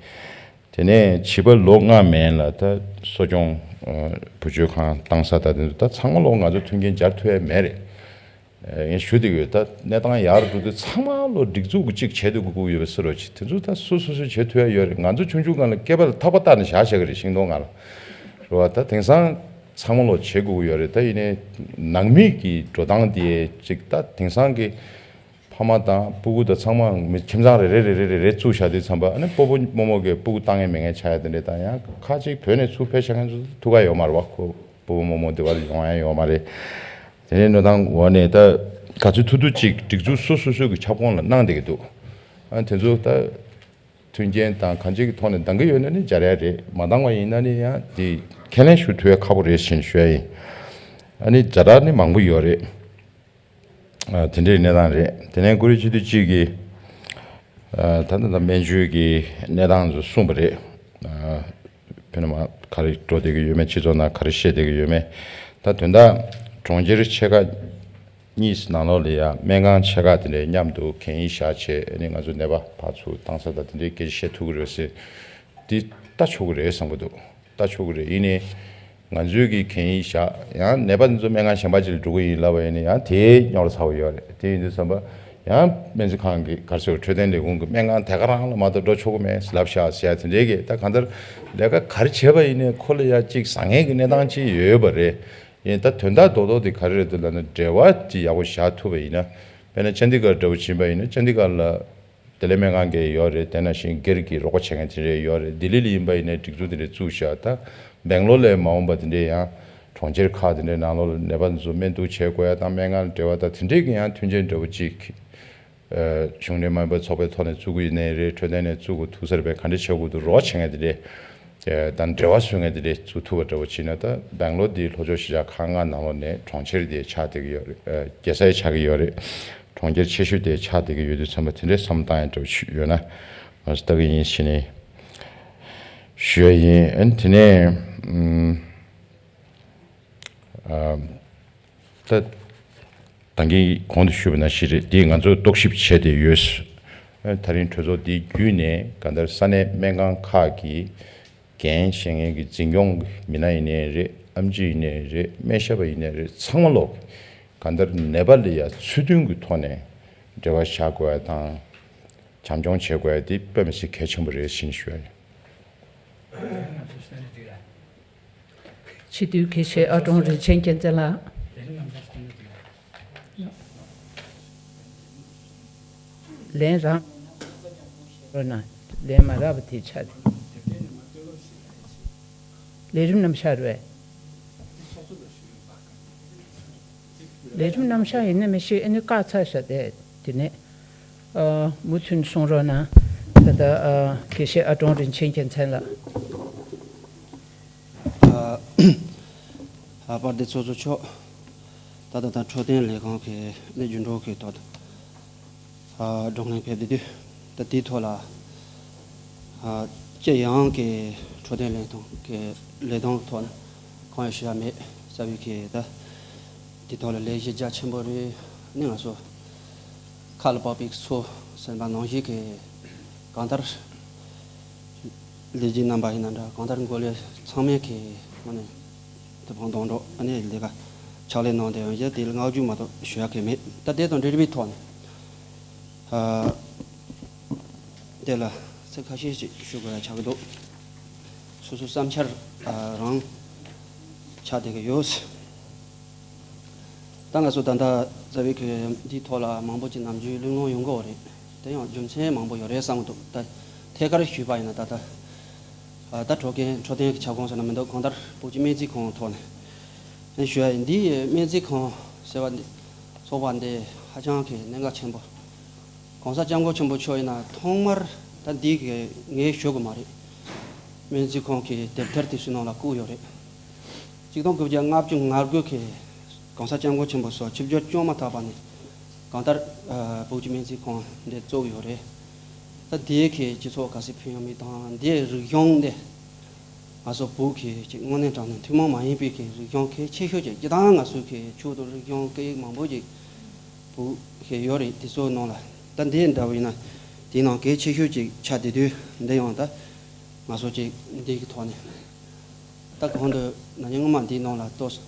དེ་ནས་བྱིས་པ་ལོ་ལྔ་མན་ལ་ད་གསོ་སྐྱོང་ཨ་བུ་བཅོལ་ཁང་བཏང་ས་ད་དེ་ཚོ་ད་ཚང་མ་ལོ་ང་ཚོ་མཐུན་རྐྱེན་སྦྱར་ཐུབ་ཡ་མེད་རེད། ཨེ་ངས་ཞུ་བསྡད་ཡོད། ད་གནས་སྟངས་ཡག་རུ་འགྲོ་དུས་ཚང་མ་ལོ་སྒྲིག་འཛུགས་ཀྱི་གཅིག་བྱས་སྡོད་དགོས་ཀྱི་ཡོད་པའི་བཟོ་འདྲ་ཅིག་དེ་ཚོ་ད་སོ་སོ་སོས་བྱེད་ཐུབ་ཡ་ཡོད་རེད། ང་ཚོ་ཆུང་ཆུང་སྒང་ལ་སྐེད་པ་ལ་ཐག་པ་བཏགས་ནས་བཞག་བཞག་གི་རེད། ཤིང་སྡོང་སྒང་ལ་རེད་བ། ད་དེང་སང་ཚང་མ་ལོ་བྱེད་དགོས་ཀྱི་ཡོད་རེད། ད་ཡིན་ནའི་ནང་མི་གི་འགྲོ་སྟངས་དེ་ཅིག་ད་དེང་སང་གི་ཕ་མ་དང་སྤུ་གུ་དང་ཚང་མ་མི་ཁྱིམ་ཚང་རེ་རེ་རེ་རེ་རེ་རེ་བཙུགས་བཞག་དུས་ཙམ་པ་ཨ་ནི་སྤོ་བོ་རྨོ་མོ་གི་སྤུ་གུ་བཏང་ཡས་མེད་མཁན་ཆགས་ཡ་དེ་འདྲས་དང་ཡང་ཁ་ཅིག་བོད་ནས་ཚུར་ཕེབས་བཞག་མཁན་ཚོ་ཐུག་ག་ཡོད་མ་རེད་བ། ཁོ་སྤོ་བོ་རྨོ་མོ་འདི་བར་ཡོང་ཡ་ཡོད་མ་རེད། དེ་ནས་གནས་སྟངས་འོག་ནས་ད་ག་ཚོད་ཐུབ་ཐུབ་ཅིག་སྒྲིག་འཛུགས་སོ་སོ་སོའི་གི་ཁྱབ་ཁོངས་ལ་གནང་བསྡད་ཀྱི་འདུག་ཨ་དེ་ཚོ་ད་མཐུན་རྐྱེན་དང་གང་ཅིའི་ཐོག་ནས་འདང་གི་ཡོད་ན་ནི་སྦྱར་ཡ་རེད། མ་འདང་བ་ཡིན་ན་ནི་ཡང་དེ་ཁས་ལེན་ཞུ་ཐུབ་ཡ་ཁག་པོ་རེད་ཟེར་ནས་ཞུ་ཡ་ཡིན། ཨ་ནི་ཛ་དྲག་ནི་མང་པོ་ཡོད་རེད། ཨ་དེ་འདྲའི་གནས་སྟངས་རེད། དེ་ནས་ཀུ་རེ་སྤྱི་འཐུས་གཅིག་གིས་ཨ་ད་ལྟ་ད་སྨན་བཅོས་ཀྱི་གནས་སྟངས་ཚོ་གསུངས་པ་རེད། ཨ་དཔེར་ན་མ་ག་རེ་འགྲོ་བསྡད་ཀྱི་ཡོད་མེད། སྤྱི་ཚོགས་ནང་ག་རེ་བཤད་བསྡད་ཀྱི་ཡོད་མེད། ད་དོན་དག་གྲོང་ཁྱེར་ཆེ་ཁག་གཉིས་ནང་ལོགས་ལ་ཡ་སྨན་ཁང་ཆེ་ཁག་དེ་འདྲའི་མཉམ་དུ་གན་ཡིག་བཞག་བྱས་ཨ་ནི་ང་ཚོ་ནད་པ་ཕར་ཚུར་བཏང་ས་དང་དེ་འདྲའི་སྐད་ཆ་བཤད་ཐུབ་ཀྱི་རེད་ཟེར། འདི་ལྟ་ཆོག་གི་རེད་བསམ་གྱི་འདུག་ལྟ་ཆོག་གི་རེད། ཡིན་ནའི་ང་ཚོའི་གི་གན་ཡིག་བཞག་ཡང་ནད་པ་འདི་ཚོ་སྨན་ཁང་གཞན་པ་ཅིག་ལ་འགྲོ་གི་ཡིན་ལབ་པ་ཡིན་ན་ཡང་དེའི་རྙོག་དྲ་ཚ་པོ་ཡོད་རེད། དེ་ཡིན་དུས་ཙམ་པ་ཡང་སྨན་རྩིས་ཁང་གི་ག་རེ་ཟེར་འཕྲོད་བསྟེན་ལས་ཁུངས་ཀྱི་སྨན་ཁང་དེ་ག་རང་ལ་མ་གཏོགས་འགྲོ་ཆོག་གི་མེད་ལབ་བཞག་ཟེར་ཡ་དེ་འདྲའི་གི་ད་གང་ལྟར་ལས་ཀ་ག་རེ་བྱས་པ་ཡིན་ནའི་ཁོ་ལ་ཡ་གཅིག་བཟང་ངན་གྱི་གནས་སྟངས་ཅིག་ཡོད་པ་རེད། ཡིན་ད་དོན་དག་རྡོག་རྡོག་དེ་ག་རེ་རེད་འདུག་ལབ་ན་འབྲེལ་བ་ཅིག་ཡག་པོ་བཞག་ཐུབ་པ་ཡིན་ན། དཔེར་ན་ཅན་དི་གར་འདྲ་བོ་ཕྱིན་པ་ཡིན་ན་ཅན་དི་གར་ལ་བདེ་ལེགས་སྨན་ཁང་གི་ཡོད་རེད། དེ་ནང་བཞིན་སྒེར་གྱི་རོགས་པ་བྱེད་མཁན་དེ་འདྲས་ཡོད་རེད། ལྡི་ལི་ལ་ཡིན་པ་ཡིན་ན་སྒྲིག་འཛུགས་དེ་འདྲས་བཙུགས་བཞག་ད་སྦེང་ལོར་ལ་མ་འོངས་པ་དེ་འདྲས་ཡང་གྲོང་ཁྱེར་ཁག་དེ་འདྲས་ནང་ལོགས་ལ་ནད་པ་ཚོ་སྨན་གཏུག་བྱེད་དགོས་ཡ་དང་སྨན་ཁང་ལ་འབྲེལ་བ་དང་དེ་འདྲས་ཀྱི་ཡང་མཐུན་རྐྱེན་འདྲ་བོ་ཅིག་ཨ་གཞུང་འབྲེལ་མ་ཡིན་པའི་ཚོགས་པའི་ཐོག་ནས་བཙུགས་ཀྱི་ཡིན་ནའི་རེད། འཕྲོད་བསྟེན་ནས་བཙུགས་དགོས་ཐུག་ས་རེད་པས། ག་འདྲས་བྱེད་དགོས་འདུག་རོགས་བྱེད་མཁན་དེ་འདྲས་དང་འབྲེལ་བ་བཟོ་མཁན་དེ་འདྲས་བཙུགས་ཐུབ་པ་འདྲ་བོ་བྱས་ན་ད་སྦེང་ལོར་འདི་ལྷོ་ཕྱོགས་གཞིས་ཆགས་ཁག་ལྔ་ནང་ལོགས་ནས་གྲོང་ཁྱེར་དེ་ཆགས་བསྡད་ཀྱི་ཡོད་རེད། ཨ་རྒྱལ་ས་ཡང་ཆགས་ཀྱི་ཡོད་རེད། གྲོང་ཁྱེར་ཆེ་ཤོས་དེ་ཆགས་བསྡད་ཀྱི་ཡོད་དུས་ཙམ་པ་དེ་འདྲའི་བསམ་བློ་བཏང་ཡ་འདྲ་བོ་ཞིག་ཡོད་ན་ང་ཚོ་ལྟ་གི་ཡིན་ཞེས་ནས་ཞུ་ཡ་ཡིན། ཨ་ནི་དེ་ནས་ཨམ་ཨ་ད་ ད་གིན་གོང་དུ་ཞུས་པ་ནང་བཞིན་རེད། འདི་ང་ཚོས་རྟོག་ཞིབ་བྱས་ཏེ་ཡོད། ད་རིང་གྲོས་ཚོགས་འདི་བརྒྱུད་ནས་གང་ལྟར་ས་གནས་སྨན་ཁང་ཁག་གི་འགན་བཞེས་མཁན་གྱི་འཛིན་སྐྱོང་གི་མི་སྣ་ཡིན་ནའི་རེད། ཨེམ་ཆི་ཡིན་ནའི་རེད། སྨན་ཞབས་པ་ཡིན་ནའི་རེད། ཚང་མ་ལོག་གང་ལྟར་ནད་པ་ལ་ཡ་ཚུལ་མཐུན་གྱི་ཐོག་ནས་འབྲེལ་བ་བཞག་དགོས་ཡ་དང་། བྱམས་སྐྱོང་བྱེད་དགོས་ཡ་དེ་དཔེ་མི་སྲིད་གལ་ཆེན་པོ་རེད་ཟེར་ནས་ཞུ་ཡ་ཡིན། སྤྱི་འཐུས་དགེ་བཤེས་ཨ་ཀྲོང་རིན་ཆེན་རྒྱལ་མཚན་ལགས། ལན་རང་རོགས་གནང་། ལན་མ་རག་པ་དེ་ཆགས་ཏེ། ལས་རིམ་རྣམ་གཞག་རེད། ལས་རིམ་རྣམ་གཞག་ཡིན་ན་མི་ཤེས། ཨ་ནི་བཀག་ཚར་ཤག་སྟེ། དེ་ནས་ཨ་མུ་མཐུད་གསུང་རོགས་གནང་། ད་ལྟ་ཨ་དགེ་བཤེས་ཨ་ཀྲོང་རིན་ཆེན་རྒྱལ་མཚན་ལགས། ཨ་ཨ་པར་དེ་ཚོགས་གཙོ་མཆོག་ད་ལྟ་དང་འཕྲོད་བསྟེན་ལས་ཁང་གི་ནས་རྒྱུན་སྒྲོག་གི་ཐོག་ཨ་བགྲོ་གླེང་ཕེབས་བསྡད་དུས། ད་དེའི་ཐོག་ལ་ཨ་སྤྱི་ཡོངས་ཀྱི་འཕྲོད་བསྟེན་ལས་ཁང་གི་ལས་དོན་ཐོག་ནས་གང་ཡང་ཞུ་ཡ་མེད། རྩ་བའི་གི་ད་དེའི་ཐོག་ལ་ལས་གཞི་རྒྱ་ཆེན་པོ་རེད། ནི་ང་ཚོ་ཁ་ལ་པགས་པའི་ཚོ་ཟེར་བ་ནང་བཞིན་གྱི་གང་ལྟར་ལས་བྱེད་རྣམ་པ་ཡིན་ན་འདྲ། གང་ལྟར་འགོ་ལས་ཚང་མས་ཀྱི་ངོས་ནས་དེ་བང་སྡོང་གྲོགས་ཨ་ནི་ལས་ཀ་ཕྱག་ལས་གནང་བསྡད་ཡོད། དེ་ལ་བསྔགས་བརྗོད་མ་གཏོགས་ཞུ་ཡ་གི་མེད། ད་དེ་དང་འབྲེལ་བའི་ཐོག་ནས་ཨ་དེ་ལ་ཚིག་ཁ་ཤས་ཤིག་ཞུ་དགོས་ཡ་ཆགས་ཀྱི་འདུག། སོ་སོའི་བསམ་འཆར་ཨ་རང་ཆགས་བསྡད་ཀྱི་ཡོད། ད་ང་ཚོ་ད་ལྟ་རྩ་བའི་གི་འདིའི་ཐོག་ལ་མང་པོ་ཅིག་ནམ་རྒྱུན་གླེང་སློང་ཡོང་གི་ཡོད་རེད། དེ་ཡང་རྒྱུ་མཚན་མང་པོ་ཡོད་རེད་བསམ་གྱི་འདུག། ད་ཐད་ཀར་ཞུས་པ་ཡིན་ན་ད་ལྟ་ཨ་ད་འཕྲོད་བསྟེན་འཕྲོད་བསྟེན་གྱི་ཁྱབ་ཁོངས་ཟེར་ན་མི་འདུག། གང་ལྟར་བོད་ཀྱི་སྨན་རྩིས་ཁང་ཐོག་ནས་ཞུ་ཡ་ཡིན། འདིའི་སྨན་རྩིས་ཁང་ཟེར་བ་འདི་ཚོགས་པ་འདི་ཧ་ཅང་གི་གནད་འགག་ཆེན་པོ། ༸གོང་ས་༸སྐྱབས་མགོན་ཆེན་པོ་མཆོག་ཡིན་ན་ཐོག་མར་ད་འདི་གི་ངས་ཞུ་དགོས་མ་རེད། སྨན་རྩིས་ཁང་གི་དེབ་ཐེར་དེ་ཚོའི་ནང་ལ་བཀོད་ཡོད་རེད། ཆིག་སྟོང་དགུ་བརྒྱ་ལྔ་བཅུ་ང་དགུ་གི་༸གོང་ས་༸སྐྱབས་མགོན་ཆེན་པོ་མཆོག་ཆིབས་བསྒྱུར་བསྐྱངས་མ་ཐག་པ་ནས་གང་ལྟར་ཨ་བོད་ཀྱི་སྨན་རྩིས་ཁང་འདི་བཙུགས་ཡོད་རེད། ད་དེའི་གི་སྤྱི་ཚོགས་ག་ཚོད་ཕན་ཡོད་མེད་དང་། འདིའི་རིག་གཞུང་འདི་ང་ཚོ་བོད་ཀྱི་ཅིག་དངོས་གནས་དྲང་གནས་ཐུན་མོང་མ་ཡིན་པའི་གི་རིག་གཞུང་གལ་ཆེ་ཤོས་ཅིག། སྤྱིར་བཏང་ང་ཚོའི་གི་ཆོས་དང་རིག་གཞུང་སྐད་ཡིག་མང་པོ་ཅིག་བོད་ཀྱི་ཡོད་རེད། དེ་ཚོའི་ནང་ལ་ད་འདི་འདྲ་བོ་ཡིན་ན་དེའི་ནང་གལ་ཆེ་ཤོས་ཅིག་ཆགས་བསྡད་དུས། འདི་ཡང་ད་ང་ཚོ་ཅིག་འདི་གི་ཐོག་ནས་ད་གོང་དུ་ན་ནིང་སྔོན་མ་འདིའི་ནང་ལ་ཏོག་ཙམ་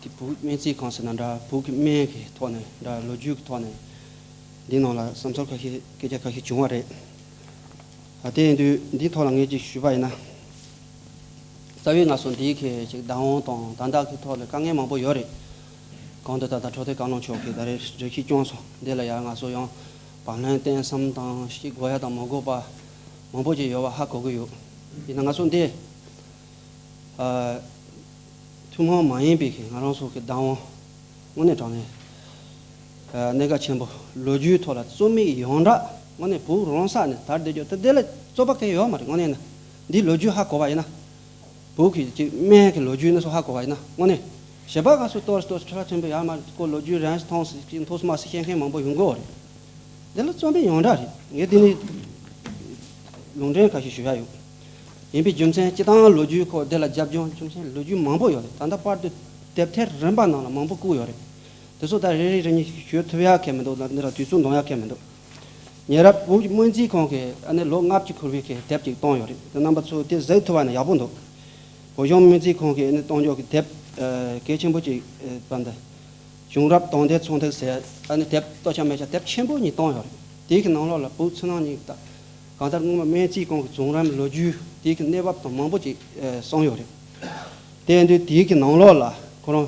དེ་བོད་སྨན་རྩིས་ཁང་ཟེར་ན་འདྲ། བོད་ཀྱི་སྨན་གྱི་ཐོག་ནས་འདྲ། ལོ་རྒྱུས་ཀྱི་ཐོག་ནས་འདིའི་ནང་ལ་བསམ་ཚུལ་ཁ་ཤས་སྐད་ཆ་ཁ་ཤས་བྱུང་བ་རེད། ཨ་དེ་ཡིན་དུས་འདིའི་ཐོག་ལ་ངས་ཅིག་ཞུས་པ་ཡིན་ན། རྩ་བའི་ང་ཚོ་འདིའི་གི་ཅིག་བདག་དབང་དང་དོན་དག་གི་ཐོག་ལ་དཀའ་ངལ་མང་པོ་ཡོད་རེད། གོང་དུ་ད་ལྟ་འཕྲོད་བསྟེན་བཀའ་བློན་མཆོག་གིས་ད་རེས་འགྲེལ་བཤད་བསྐྱངས་སོང་། འདི་ལ་ཡང་ང་ཚོ་ཡང་བག་ལེན་བསྟེན་བསམ་དང་ཤེས་དགོས་ཡ་དང་མ་དགོས་པ་མང་པོ་ཅིག་ཡོད་པ་ཧ་གོ་གི་ཡོད། ཡིན་ན་ང་ཚོ་འདི་ཨ་ཐུན་མོང་མ་ཡིན་པའི་གི་ང་རང་ཚོ་གི་བདག་དབང་དངོས་གནས་དྲང་གནས་ཨ་གནད་འགག་ཆེན་པོ། ལོ་རྒྱུས་ཐོག་ལ་རྩོད་མེད་ཡོངས་གྲགས་དངོས་གནས་བོད་རང་ས་ནས་དར་བསྡད་རྒྱུ་དེ་དེ་ལ་རྩོད་པ་གང་ཡང་ཡོད་མ་རེད། དངོས་གནས་ན་འདིའི་ལོ་རྒྱུས་ཧ་གོ་བ་ཡིན་ན། བོད་ཀྱི་ཅིག་སྨན་གྱི་ལོ་རྒྱུས་ནས་སོགས་ཧ་གོ་བ་ཡིན་ན། དངོས་གནས་གཞན་པ་ག་ཚོད་ཏོག་ཙམ་ཏོག་ཙམ་ཁྲ་ཁྲ་ཆེན་པོ་ཡར་མར་ཁོ་ལོ་རྒྱུས་རན་ཐང་སྲིད་ཀྱི་མཐོ་སུ་མ་སུ་ཤེས་མཁན་མང་པོ་ཡོང་གི་ཡོད་རེད། འདི་ལ་རྩོད་མེད་ཡོངས་གྲགས་རེད། ངས་འདི་ནས་ལུང་འདྲེན་ཁ་ཤས་ཞུ་ཡ་ཡོད། ཡིན་པའི་རྒྱུ་མཚན་སྤྱིར་བཏང་ལོ་རྒྱུས་ཁོ་འདི་ལ་རྒྱབ་ལྗོངས་རྒྱུ་མཚན་ལོ་རྒྱུས་མང་པོ་ཡོད་རེད། ད་ལྟ་བར་དུ་དེབ་ཐེར་རིམ་པ་ནང་ལ་མང་པོ་བཀོད་ཡོད་རེད། དེ་ཚོ་ད་རེ་རེ་རེ་གཉིས་ཞུ་ཐུབ་ཡ་གང་ཡང་མི་འདུག། ད་འདི་ལ་དུས་ཚོད་འདང་ཡ་གང་ཡང་མི་འདུག། ཉེ་རབས་བོད་ཀྱི་སྨན་རྩིས་ཁང་གིས་ཨ་ནི་ལོ་ལྔ་བཅུ་འཁོར་བའི་གི་དེབ་ཅིག་བཏང་ཡོད་རེད། དེ་རྣམ་པ་ཚོས་དེ་གཟིགས་ཐུབ་པ་ན་ཡག་པོ་འདུག། བོད་གཞུང་སྨན་རྩིས་ཁང་གིས་ཨ་ནི་གཏོང་རྒྱུ་གི་དེབ་ཨ་གལ་ཆེན་པོ་ཅིག་ཨ་པ་འདི་བྱུང་རབས་དང་ལྡན་ཚོང་ཐིག་ཟེར་ཨ་ནི་དེབ་ལྟོ་ཆ་མེ་ཆ་དེབ་ཆེན་པོ་གཉིས་བཏང་ཡོད་རེད། དེའི་གི་ནང་ལོགས་ལ་བོད་ཕྱི་ནང་གཉིས་ཀྱི་ད་གང་ལྟར་སྔོན་མ་སྨན་རྩིས་ཁང་གི་བྱུང་རབས་ལོ་རྒྱུས་དེའི་གི་གནས་བབ་དང་མང་པོ་ཅིག་ཨ་གསུངས་ཡོད་རེད། དེ་ཡིན་དུས་དེའི་གི་ནང་ལོགས་ལ་ཁོ་རང་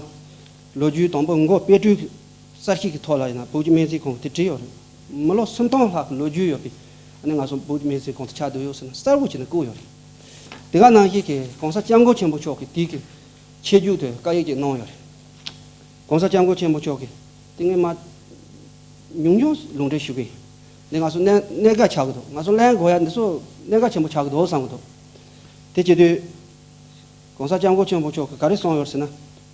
ལོ་རྒྱུས་དང་པོ་མགོ་དཔེ་སྐྲུན་གསར་ཤོས་ཀྱི་ཐོག་ལ་ཡིན་ན་བོད་ཀྱི་སྨན་རྩིས་ཁང་གིས་དེ་བྲིས་ཡོད་རེད། མི་ལོ་སུམ་སྟོང་ལྷག་གི་ལོ་རྒྱུས་ཡོད་པའི་ཨ་ནི་ང་ཚོ་བོད་ཀྱི་སྨན་རྩིས་ཁང་དེ་ཆགས་བསྡད་ཡོད་ཟེར་ན་གསལ་པོ་བྱས་ནས་བཀོད་ཡོད་རེད། དེ་ག་ནང་བཞིན་གྱི་༸གོང་ས་༸སྐྱབས་མགོན་ཆེན་པོ་མཆོག་གིས་དེའི་གི་ཆེད་བསྒྱུར་དུ་བཀའ་ཡིག་ཅིག་གནང་ཡོད་རེད། ༸གོང་ས་༸སྐྱབས་མགོན་ཆེན་པོ་མཆོག་གིས་དེ་སྔོན་མ་ཉུང་ཉུང་ལུང་འདྲེན་ཞུ་གི་ཡིན། འདི་ང་ཚོ་གནད་གནད་འགག་ཆགས་ཀྱི་འདུག། ང་ཚོ་ལན་དགོས་ཡ་འདི་ཚོ་གནད་འགག་ཆེན་པོ་ཆགས་ཀྱི་འདུག་བསམ་གྱི་འདུག། དེ་བྱེད་དུས་༸གོང་ས་༸སྐྱབས་མགོན་ཆེན་པོ་མཆོག་གིས་ག་རེ་གསུངས་ཡོད་ཟེར་ན།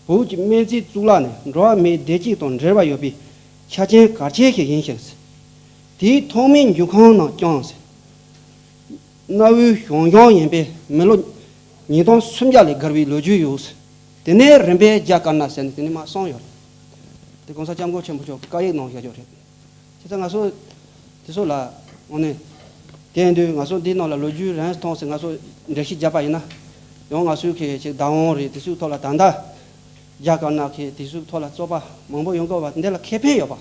བོད་ཀྱི་སྨན་རྩིས་གཙུག་ལག་ནི་འགྲོ་བ་མིའི་བདེ་སྐྱིད་དང་འབྲེལ་བ་ཡོད་པའི་ཆ་རྐྱེན་གལ་ཆེ་ཞིག་ཡིན་ཞིང་། དེའི་ཐོག་མའི་འགྱུར་ཁུངས་ནང་བསྐྱངས་ཟེར། གནའ་བོའི་ཞང་ཞུང་ཡིན་པས་མི་ལོ་ཉིས་སྟོང་སུམ་བརྒྱ་ལས་བརྒལ་བའི་ལོ་རྒྱུས་ཡོད་ཟེར། དེ་ནས་རིམ་པས་རྒྱ་དཀར་ནག་ཟེར་ནས་དེ་ནས་མར་གསུངས་ཡོད་རེད། དེ་༸གོང་ས་༸སྐྱབས་མགོན་ཆེན་པོ་མཆོག་གིས་བཀའ་ཡིག་གནང་བཞག་ཡོད་རེད། བྱས་ཙང་ང་ཚོ་དེ་ཚོ་ལ་དངོས་གནས་དེ་ཡིན་དུས་ང་ཚོ་འདིའི་ནང་ལ་ལོ་རྒྱུས་རིང་ཐུང་ཟེར་ང་ཚོ་འགྲེལ་བཤད་བརྒྱབ་པ་ཡིན་ན། ཡང་ང་ཚོའི་གི་ཅིག་བདག་དབང་རེད། དེ་ཚོའི་ཐོག་ལ་ད་ལྟ་རྒྱ་དཀར་ནག་གི་དེ་ཚོའི་ཐོག་ལ་རྩོད་པ་མང་པོ་ཡོང་གི་ཡོད་པ་འདི་ལ་ཁེ་ཕན་ཡོད་པ།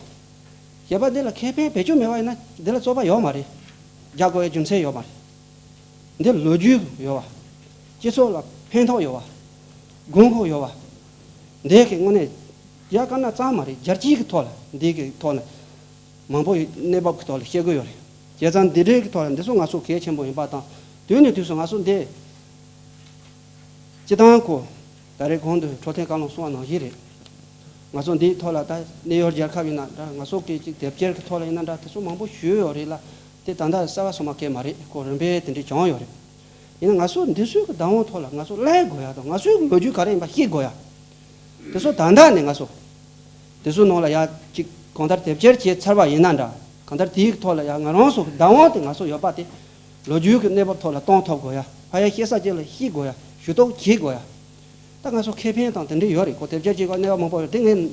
བྱས་པ་འདི་ལ་ཁེ་ཕན་བེད་སྤྱོད་མེད་པ་ཡིན་ན་འདི་ལ་རྩོད་པ་ཡོད་མ་རེད། རྒྱག་དགོས་ཡ་རྒྱུ་མཚན་ཡོད་མ་རེད། འདི་ལོ་རྒྱུས་ཡོད་པ། སྤྱི་ཚོགས་ལ་ཕན་ཐོགས་ཡོད་པ། དགོས་མཁོ་ཡོད་པ། འདི་གི་དངོས་གནས་རྒྱ་དཀར་ནག་ཙམ་མ་རེད། རྒྱལ་སྤྱིའི་གི་ཐོག་ལ་འདི་གི་ཐོག་ལ་མང་པོ་ཡོད། གནས་བབ་གི་ཐོག་ལ་བཤད་དགོས་ཡོད་རེད། བྱས་ཙང་འདི་འདྲའི་གི་ཐོག་ལ་འདི་ཚོ་ང་ཚོ་གལ་ཆེན་པོ་ཡིན་པ་དང་། དུས་ནས་དུས་སུ་ང་ཚོ་འདི་སྤྱི་བཏང་ཁོ་ད་རེས་གོང་དུ་འཕྲོད་བསྟེན་བཀའ་བློན་གསུང་བ་ནང་བཞིན་རེད། ང་ཚོ་འདིའི་ཐོག་ལ་ད་གནས་ཡུལ་རྒྱལ་ཁབ་ཡིན་ན་འདྲ། ང་ཚོ་གི་ཅིག་དེབ་སྐྱེལ་གི་ཐོག་ལ་ཡིན་ན་འདྲ། དེ་ཚོ་མང་པོ་ཞུས་ཡོད་རེད་ལ། དེ་ད་ལྟ་གསར་བ་སོ་མ་སྐད་མ་རེད། ཁོ་རིམ་པས་དེ་འདྲའི་བྱུང་ཡོད་རེད། ཡིན་ན་ང་ཚོ་འདི་ཚོའི་གི་བདག་དབང་ཐོག་ལ་ང་ཚོ་གླེང་དགོས་ཡ་དང་། ང་ཚོའི་གི་ལོ་རྒྱུས་ག་རེ་ཡིན་པ་ཤེས་དགོས་ཡ། དེ་ཚོ་ད་ལྟ་ནས་ང་ཚོ་དེ་ཚོའི་ནང་ལ་ཡ་ཅིག་གང་ལྟར་དེབ་སྐྱེལ་བྱས་ཚར་བ་ཡིན་ན་འདྲ། གང་ལྟར་དེའི་ཐོག་ལ་ཡ་ང་རང་ཚོ་བདག་དབང་དེ་ང་ཚོ་ཡོད་པ་དེ་ལོ་རྒྱུས་ཀྱི་གནས་བབ་ཐོག་ལ་གཏོང་ཐུབ་དགོས་ཡ། ཕ་ཡ་བཤད་ས་ཅིག་ལ་ཤེས་དགོས་ཡ། ཞུ་གཏུག་བྱེད་དགོས་ཡ། ད་ང་ཚོ་ཁེ་ཕན་དང་དེ་འདྲ་ཡོད་རེད། ཁོ་དེབ་སྐྱེལ་བྱེད་དགོས་གནས་བབ་མང་པོ་ཡོད་རེད། དེ་ངས་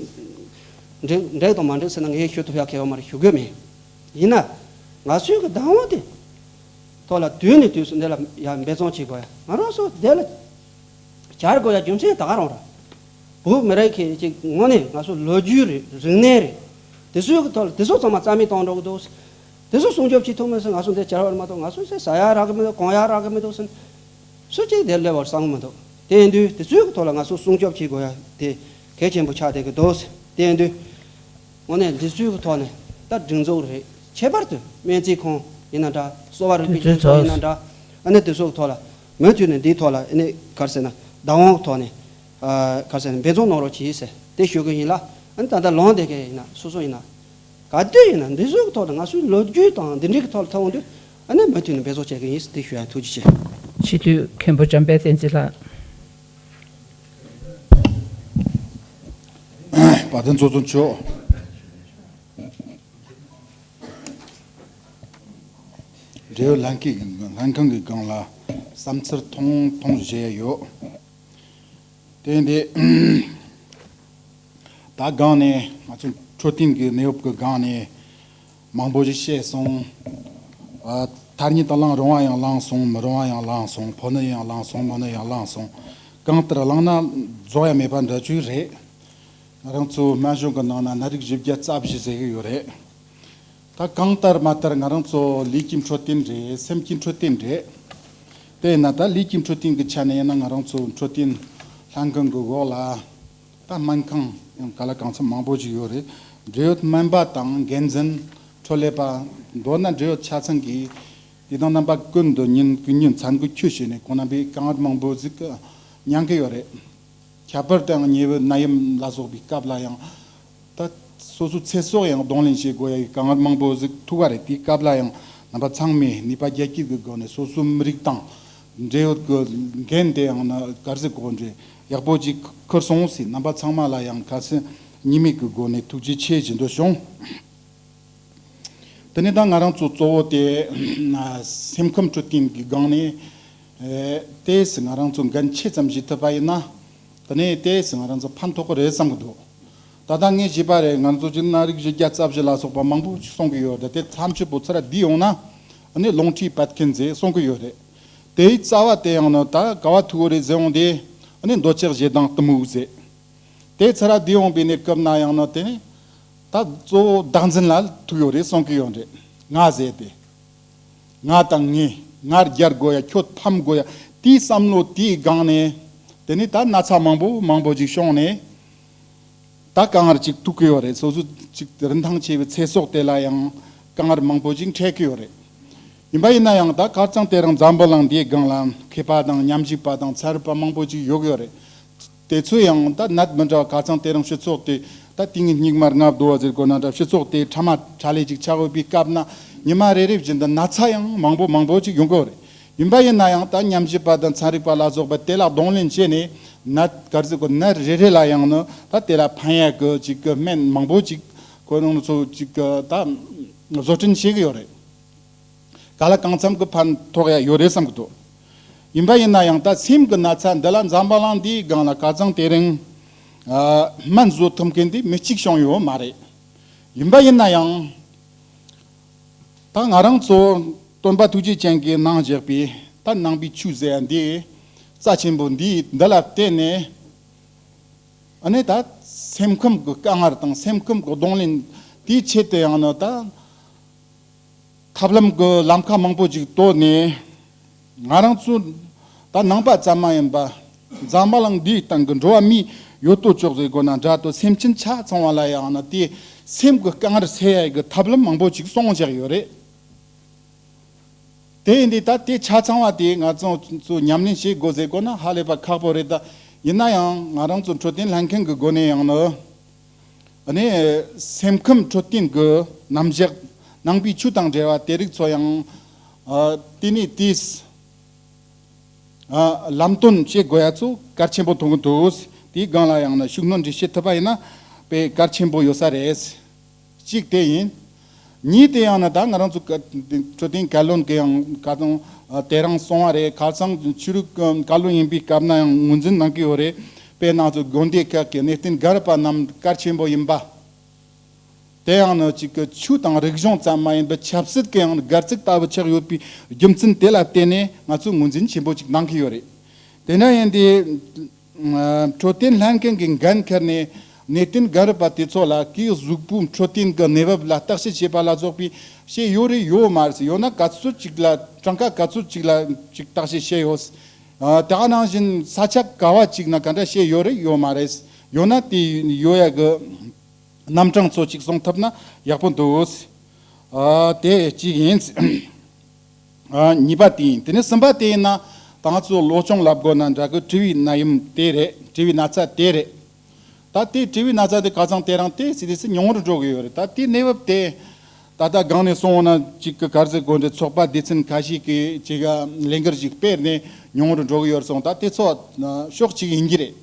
འགྲིག་འགྲིག་དང་མ་འགྲིག་ཟེར་ན་ངས་ཞུ་ཐུབ་ཡ་གལ་ཡོད་མ་རེད། ཞུ་དགོས་མེད། ཡིན་ན་ང་ཚོའི་གི་བདག་དབང་དེ་ཐོག་ལ་དུས་ནས་དུས་སུ་འདི་ལ་ཡ་འབད་བརྩོན་བྱེད་དགོས་ཡ། ང་རང་ཚོ་འདི་ལ་བྱ་དགོས་ཡ་རྒྱུ་མཚན་ད་ག་རང་རེད། བོད་མི་རིགས་ཀྱི་ཅིག་དངོས་གནས་ང་ཚོ་ལོ་རྒྱུས་རེད། རིག་གནས་རེད། དེ་ཚོའི་གི་ཐོག་ལ་དེ་ཚོ་ཚང་མ་རྩ་མེད་གཏོང་འགྲོ་གི་འདུག། དེ་ཚོ་སྲུང་སྐྱོབ་བྱེད་ཐུབ་མིན་ཟེར་ང་ཚོ་འདིར་བཅར་བ་རེད་མ་གཏོགས། ང་ཚོ་ཟས་ཟ་ཡ་རག་གི་མི་འདུག། གོན་ཡ་རག་གི་མི་འདུག་ཟེར། སུ་གཅིག་དེར་སླེབས་པར་བསམ་གི་མི་འདུག། དེ་ཡིན་དུས་དེ་ཚོའི་གི་ཐོག་ལ་ང་ཚོ་སྲུང་སྐྱོབ་བྱེད་དགོས་ཡ་དེ་གལ་ཆེན་པོ་ཆགས་བསྡད་ཀྱི་འདུག། དེ་ཡིན་དུས་དངོས་གནས་འདི་ཚོའི་གི་ཐོག་ནས་ད་སྒྲིག་འཛུགས་རེད། ཁྱད་པར་དུ་སྨན་རྩིས་ཁང་ཡིན་ན་འདྲ། གསོ་བ་རིག་པའི་དུས་ཚོད་སྒྲིག་འཛུགས་ཡིན་ན་འདྲ། ཨ་ནི་དེ་ཚོའི་གི་ཐོག་ལ་མུ་མཐུད་ནས་འདིའི་ཐོག་ལ་ཨ་ནི་ག་རེ་ཟེར་ན་བདག་དབང་གི་ཐོག་ནས་ཨ་ག་རེ་ཟེར་ན་འབད་བརྩོན་གནང་རོགས་གྱིས་ཟེར་དེ་ཞུ་གི་ཡིན་ལ། ཨ་ནི་ད་ལྟ་ལངས་བསྡད་མཁན་ཡིན་ན་སོ་སོ་ཡིན་ན། ག་དུས་ཡིན་ན་འདི་ཚོའི་ཐོག་ལ་ང་ཚོའི་ལོ་རྒྱུས་དང་འདི་འདྲའི་ཐོག་ལ་ཐུག་འོང་དུས་ཨ་ནི་མུ་མཐུད་ནས་འབད་བརྩོན་བྱེད་ཀྱི་ཡིན་ཟེར་དེ་ཞུ་ཡ། ཐུགས་རྗེ་ཆེ། སྤྱི་འཐུས་མཁན་པོ་འཇམ་དཔལ་བསྟན་འཛིན་ལགས། བ་དན་ཚོགས་གཙོ་མཆོག། འབྲེལ་ཡོད་ལྷན་ཁང་གི་ལྷན་ཁང་གི་སྒང་ལ་བསམ་ཚུལ་ཐུང་ཐུང་བཤད་ཡོད། དེ་འདི་ད་སྒང་ནས་ང་ཚོ་འཕྲོད་བསྟེན་གྱི་གནས་བབ་ཀྱི་སྒང་ནས་མང་པོ་ཞིག་བཤད་སོང་། ཨ། ཐ་སྙད་དུ་བླངས་རུང་བ་ཡང་བླངས་སོང་། མི་རུང་བ་ཡང་བླངས་སོང་། ཕོ་ནུ་ཡང་བླངས་སོང་། མོ་ནུ་ཡང་བླངས་སོང་། གང་ལྟར་བླངས་ན་རྫོགས་ཡ་མེད་པ་འདྲ་ཅིག་རེད། ང་རང་ཚོ་སྨན་གཞུང་གི་ནང་ན་ནད་རིགས་བཞི་བརྒྱ་རྩ་བཞི་ཟེར་གི་ཡོད་རེད། ད་གང་ལྟར་མ་ལྟར་ང་རང་ཚོ་ལུས་ཀྱི་འཕྲོད་བསྟེན་རེད། སེམས་ཀྱི་འཕྲོད་བསྟེན་རེད། དེ་ཡིན་ན་ད་ལུས་ཀྱི་འཕྲོད་བསྟེན་གྱི་ཆ་ནས་ཡིན་ན་ང་རང་ཚོ་འཕྲོད་བསྟེན་ལྷན་ཁང་གི་འོག་ལ་ད་སྨན་ཁང་ཡང་ག་ལ་གང་འཚམ་མང་པོ་ཞིག་ཡོད་རེད། འབྲེལ་ཡོད་སྨན་པ་དང་འགན་འཛིན། འཕྲོད་ལས་པ། མདོར་ན་འབྲེལ་ཡོད་ཆ་ཚང་གིས་དེ་དང་རྣམ་པ་ཀུན་ཏུ་ཉིན་ཀུན་ཉིན་མཚན་གུ་ཁྱུ་བྱས་ནས་ཁོང་རྣམ་པས་དཀའ་ངལ་མང་པོ་ཟིག་མྱངས་ཀྱི་ཡོད་རེད། ཁྱད་པར་དུ་ཡང་ཉེ་བའི་ནད་ཡམས་ལ་སོགས་པའི་སྐབས་ལ་ཡང་ད་སོ་སོའི་ཚེ་སྲོག་ཡང་གདོང་ལེན་བྱེད་དགོས་ཡ་གི་དཀའ་ངལ་མང་པོ་ཟིག་ཐུག་པ་རེད། དེའི་སྐབས་ལ་ཡང་རྣམ་པ་ཚང་མས་ནུས་པ་རྒྱ་སྐྱེད་ཀྱི་སྒོ་ནས་སོ་སོའི་མི་རིགས་དང་འབྲེལ་ཡོད་ཀྱི་འགན་དེ་ཡང་ན་ག་རེ་ཟེར་དགོས་རེད། ཡག་པོ་ཅིག་འཁུར་སོང་ཟེར། རྣམ་པ་ཚང་མ་ལ་ཡང་ཁ་སེང་གཉིས་མེད་ཀྱི་སྒོ་ནས་ཐུགས་རྗེ་ཆེ་ཞུ་འདོད་བྱུང་། དེ་ནས་ད་ང་རང་ཚོ་གཙོ་བོ་དེ་སེམས་ཁམས་འཕྲོད་བསྟེན་གྱི་སྒང་ནས་ཨེ་ཏོག་ཙམ་ང་རང་ཚོ་འགན་ཆེ་ཙམ་བཞེས་ཐུབ་པ་ཡིན་ན་དེ་ནས་ཏོག་ཙམ་ང་རང་ཚོ་ཕན་ཐོགས་ཀྱི་རེད་བསམ་གྱི་འདུག། ད་ལྟ་ངས་བྱས་པ་རེད། ང་ཚོ་ཅིག་ནད་རིགས་བཞི་བརྒྱ་རྩ་བཞི་ལ་སོགས་པ་མང་པོ་ཞིག་གསུང་གི་ཡོད་རེད། དེ་ཐམས་ཅད་པོ་ཚུར་བསྡུས་ཡོང་ན་ཨ་ནི་རླུང་མཁྲིས་བད་ཀན་ཟེར་གསུང་གི་ཡོད་རེད། དེའི་རྩ་བ་དེ་ཡང་ནི་ད་ག་བ་ཐུག་གི་རེད་ཟེར་འོང་དེ་ཨ་ནི་འདོད་ཆགས་ཞེ་སྡང་གཏི་མུག་ཟེར། དེ་ཚུར་བསྡུས་ཡོང་བའི་གནས་སྐབས་ན་ཡང་ནི་དེ་ནི་ད་གཙོ་བོ་བདག་འཛིན་ལ་ཐུག་ཡོད་རེད་གསུང་གི་ཡོད་རེད། ང་ཟེར་ཏེ། ང་དང་ངས། ང་རྒྱལ་དགོས་ཡ། ཁྱོད་ཕམ་དགོས་ཡ། དེའི་བསམ་བློ་དེའི་སྒང་ནས་དེ་ནི་ད་ན་ཚ་མང་པོ་མང་པོ་ཅིག་བྱུང་ནས་ད་དཀའ་ངལ་ཅིག་ཐུག་གི་ཡོད་རེད། སོ་སོ་ཅིག་རིན་ཐང་ཆེ་བའི་ཚེ་སྲོག་དེ་ལ་ཡང་དཀའ་ངལ་མང་པོ་ཅིག་འཕྲད་ཀྱི་ཡོད་རེད། ཡིན་པ་ཡིན་ན་ཡང་ད་ཁ་རྩང་དེ་རིང་འཛམ་བུ་གླིང་འདིའི་སྒང་ལ་མཁས་པ་དང་ཉམས་ཞིབ་པ་དང་ཚན་རིག་པ་མང་པོ་ཅིག་ཡོད་ཀྱི་ཡོད་རེད། དེ་ཚོ་ཡང་ད་ནད་མི་འདྲ་བ་ཁ་རྩང་དེ་རིང་སྤྱི་ཚོགས་དེ་ད་དེ་ཉིད་སྙིགས་མར་ལྔ་བདོ་བ་ཟེར་དགོས་ན་འདྲ། སྤྱི་ཚོགས་དེ་ཕྲ་མ་ཕྲ་ལས་ཅིག་ཆགས་ཡོད་པའི་སྐབས་ན་ཉི་མ་རེ་རེ་བཞིན་དུ་ན་ཚ་ཡང་མང་པོ་མང་པོ་ཅིག་ཡོང་གི་ཡོད་རེད། ཡིན་པ་ཡིན་ན་ཡང་ད་ཉམས་ཞིབ་པ་དང་ཚན་རིག་པ་ལ་སོགས་པ་དེ་ལ་གདོང་ལེན་བྱས་ནས་ནད་ག་རེ་ཟེར་དགོས། ནད་རེ་རེ་ལ་ཡང་ནི་ད་དེ་ལ་ཕན་ཡག་གི་ཅིག་གི་སྨན་མང་པོ་ཅིག་ཁོ་རང་ཚོ་ཅིག་གི་ད་བཟོ་སྐྲུན་བྱེད་ཀྱི་ཡོད་རེད། ག་ལ་གང་འཚམ་གྱི་ཕན་ཐོགས་ཡ་ཡོད་རེད་བསམ་གྱི་འདུག། ཡིན་པ་ཡིན་ན་ཡང་ད་སེམས་ཀྱི་ན་ཚ་འདི་ལ་འཛམ་བུ་གླིང་འདིའི་སྒང་ལ་ཁ་རྩང་དེ་རིང་ ཨ་སྨན་བཟོ་ཐུབ་མཁན་དེ་མི་གཅིག་བྱུང་ཡོད་མ་རེད། ཡིན་པ་ཡིན་ན་ཡང་། ད་ང་རང་ཚོ་སྟོན་པ་ཐུགས་རྗེ་ཅན་གྱིས་གནང་བཞག་པའི་ད་ནང་པའི་ཆོས་ཟེར་ཡ་འདི་རྩ་ཆེན་པོ་འདི་འདི་ལ་བརྟེན་ནས། ཨ་ནི་ད་སེམས་ཁམས་ཀྱི་དཀའ་ངལ་དང་སེམས་ཁམས་ཀྱི་གདོང་ལེན་དེའི་ཆེད་དུ་ཡང་ན་ད་ཐབས་ལམ་གྱི་ལམ་ཁ་མང་པོ་ཅིག་བཏོད་ནས། ང་རང་ཚོ་ད་ནང་པ་ཙམ་མ་ཡིན་པ་འཛམ་བུ་གླིང་འདིའི་སྟེང་གི་འགྲོ་བ་མིའི་ཡོད་དོ་ཅོག་ཟེར་དགོས་ན་འདྲ་དོ། སེམས་ཅན་ཆ་ཚང་བ་ལ་ཡང་ན་དེ་སེམས་ཀྱི་དཀའ་ངལ་སེལ་ཡ་གི་ཐབས་ལམ་མང་པོ་ཅིག་གསུངས་བཞག་ཡོད་རེད། དེ་ཡིན་དུས་ད་དེ་ཆ་ཚང་བ་དེ་ང་ཚོ་ཚོ་ཉམས་ལེན་བྱེད་དགོས་ཟེར་དགོས་ན་ཧ་ལས་པ་ཁག་པོ་རེད། ད་ཡིན་ན་ཡང་ང་རང་ཚོ་འཕྲོད་བསྟེན་ལྷན་ཁང་གི་སྒོ་ནས་ཡང་ནི་ཨ་ནི་སེམས་ཁམས་འཕྲོད་བསྟེན་གྱི་རྣམ་གཞག་ནང་པའི་ཆོས་དང་འབྲེལ་བ་དེ་རིགས་ཚོ་ཡང་ཨ་དེ་ནས་དེས་ཨ་ལམ་སྟོན་བྱེད་དགོས་ཡ་ཚོ་གལ་ཆེན་པོ་མཐོང་གི་འདུག་དེའི་སྒང་ལ་ཡང་ན་ཤུགས་སྣོན་འདྲི་བྱེད་ཐུབ་པ་ཡིན་ན་དཔེ་གལ་ཆེན་པོ་ཡོད་ས་རེད། གཅིག་དེ་ཡིན། གཉིས་དེ་ཡང་ན་ད་ང་རང་ཚོ་ཀ་འཕྲོད་བསྟེན་བཀའ་བློན་གྱི་ཡང་ཁ་ཚང་དེ་རང་གསུངས་པ་རེད། ཁ་སང་ཆོས་རིག་བཀའ་བློན་ཡིན་པའི་སྐབས་ན་ཡང་ངོས་འཛིན་གནང་གི་ཡོད་རེད། དཔེར་ན་ཚོ་དགོན་སྡེ་ཁག་གི་གནས་བརྟན་སྒར་པ་རྣམས་གལ་ཆེན་པོ་ཡིན་པ། དེ་ཡང་ན་གཅིག་གི་ཆོས་དང་རིག་གཞུང་ཙམ་མ་ཡིན་པར་ཆབ་སྲིད་ཀྱི་ཡང་སྒལ་ཚིགས་ལྟ་བུ་ཆགས་ཡོད་པའི་རྒྱུ་མཚན་དེ་ལ་བརྟེན་ནས་ང་ཚོས་ངོས་འཛིན་ཆེན་པོ་ཅིག་གནང་གི་ཡོད་རེད། དེ་འདྲ་ཡིན་དུས། འཕྲོད་བསྟེན་ལྷན་ཁང་གི་འགན་འཁུར་ནས་གནས་བརྟན་སྒར་པ་དེ་ཚོ་ལ་གོས་གཟུགས་པོའི་འཕྲོད་བསྟེན་གྱི་གནས་བབ་ལ་བརྟག་དཔྱད་བྱེད་པ་ལ་སོགས་པའི་བྱས་ཡོད་རེད་ཡོད་མ་རེད། ཡོད་ན་ག་ཚོད་ཅིག་ལ་གྲངས་ཀ་ག་ཚོད་ཅིག་ལ་ཅིག་བརྟག་དཔྱད་བྱས་ཡོད། ཨ་དེ་ག་ནང་བཞིན་ས་ཆ་ག་བ་ཅིག་ན་ག་འདྲ་བྱས་ཡོད་རེད་ཡོད་མ་རེད། ཡོད་ན་དེ་ཡོད་ཡ་གི་རྣམ་གྲངས་ཚོ་ཅིག་གསུང་ཐུབ་ན་ཡག་པོ་འདུག་ཨ་དེ་གཅིག་ཡིན། ཨ་གཉིས་པ་དེ་ཡིན། དེ་ནས་གསུམ་པ་དེ་ཡིན་ན་ད་ང་ཚོ་བློ་སྦྱོང་ལབ་དགོས་ན་འདྲ་གི་དྲི་བའི་ནད་ཡམས་དེ་རེད། དྲི་བའི་ན་ཚ་དེ་རེད། ད་དེ་དྲི་བའི་ན་ཚ་དེ་ཁ་སང་དེ་རིང་དེ་སྲིད་དེ་སྲིད་ཉུང་རུ་འགྲོ་གི་ཡོད་རེད། ད་དེ་གནས་བབ་དེ་ད་ལྟ་སྒང་ནས་སོང་ན་གཅིག་གི་ག་རེ་ཟེར་དགོས་འདྲ། ཚོགས་པ་སྡེ་ཚན་ཁ་ཤས་ཀྱིས་ཅིག་ལས་འགུལ་ཞིག་སྤེལ་ནས་ཉུང་རུ་འགྲོ་གི་ཡོད་སོང་། ད་དེ་ཚོ་ཕྱོགས་གཅིག་ཡིན་གྱི་རེད།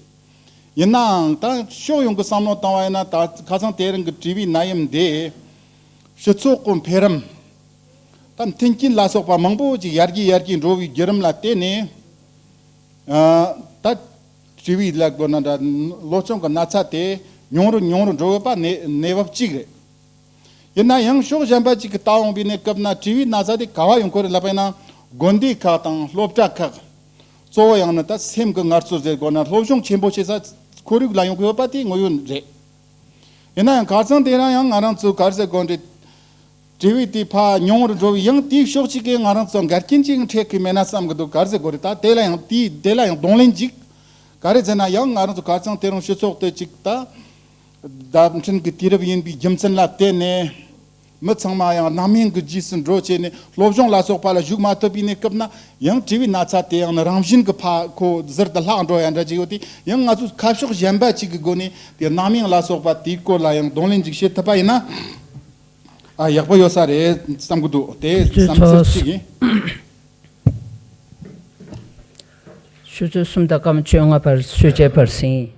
ཡིན་ནའང་ད་ཕྱོགས་ཡོངས་ཀྱི་བསམ་བློ་བཏང་བ་ཡིན་ན་ད་ཁ་སང་དེ་རིང་གི་དྲི་བའི་ནད་ཡམས་འདི་སྤྱི་ཚོགས་ཀྱི་འཕེལ་རིམ། ད་མཐུན་རྐྱེན་ལ་སོགས་པ་མང་པོ་ཅིག་ཡར་རྒྱས་ཡར་རྒྱས་འགྲོ་བའི་བརྒྱུད་རིམ་ལ་བརྟེན་ནས། ཨ་ད་དྲི་བའི་ལ་དགོས་ན་འདྲ་བློ་སྦྱོང་གི་ན་ཚ་དེ་ཉུང་རུ་ཉུང་རུ་འགྲོ་ཡོད་པ་གནས་གནས་བབ་གཅིག་རེད། ཡིན་ན་ཡང་ཕྱོགས་གཞན་པ་ཅིག་གི་ལྟ་འོང་བའི་གནས་སྐབས་ན་དྲི་བའི་ན་ཚ་དེ་ག་བ་ཡོང་གི་རེད་ལབ་པ་ཡིན་ན་དགོན་སྡེ་ཁག་དང་སློབ་གྲྭ་ཁག་གཙོ་བོ་ཡང་ན་ད་སེམས་ཀྱི་ངལ་རྩོལ་ཟེར་དགོས་ན་སློབ་སྦྱོང་ཆེན་པོ་བྱེད་ས་ཁོར་ཡུག་ལ་ཡོང་གི་ཡོད་པ་དེ་དངོས་ཡོད་རེད། ཡིན་ན་ཡང་ཁ་སང་དེ་རིང་ཡང་ང་རང་ཚོ་ག་རེ་ཟེར་དགོས་རེད། དྲི་བའི་དེ་ཕ་ཉུང་རུ་འགྲོ་བའི་ཡང་དེའི་ཕྱོགས་གཅིག་གིས་ང་རང་ཚོ་འགལ་རྐྱེན་ཅིག་འཕྲད་ཀྱི་མེད་ན་བསམ་གི་འདུག་ག་རེ་ཟེར་དགོས་རེད། ད་དེ་ལ་ཡང་དེའི་དེ་ལ་ཡང་གདོང་ལེན་ཅིག་ག་རེ་ཟེར་ན་ཡང་ང་རང་ཚོ་ཁ་སང་དེ་རིང་སྤྱི་ཚོགས་དེ་ཅིག་ད། བརྡ་འཕྲིན་གྱི་དུས་རབས་ཡིན་པའི་རྒྱུ་མཚན་ལ་བརྟེན་ནས། མི་ཚང་མ་ཡང་སྣང་མེད་ཀྱི་རྗེས་སུ་འགྲོ་བྱས་ནས་སློབ་སྦྱོང་ལ་སོགས་པ་ལ་ཞུགས་མ་ཐུབ་པའི་གནས་སྐབས་ན་ཡང་དྲི་བའི་ན་ཚ་དེ་ཡང་ནི་རང་བཞིན་གྱི་ཕ་ཁོ་ཟུར་དུ་ལྷག་འགྲོ་ཡ་འདྲ་ཅིག་ཡོད་དེ། ཡང་ང་ཚོས་ཁ་ཕྱོགས་གཞན་པ་ཅིག་གི་སྒོ་ནས་དེ་སྣང་མེད་ལ་སོགས་པ་དེའི་སྐོར་ལ་ཡང་གདོང་ལེན་ཅིག་བྱེད་ཐུབ་པ་ཡིན་ན་ཨ་ཡག་པོ་ཡོད་ས་རེད་བསམ་གི་འདུག་དེ་བསམ་ཚུལ་གཅིག་ཡིན། ཆུ་ཚོད་གསུམ་དང་སྐར་མ་བཅོ་ལྔ་བར་གསོལ་ཇའི་བར་ཟིན།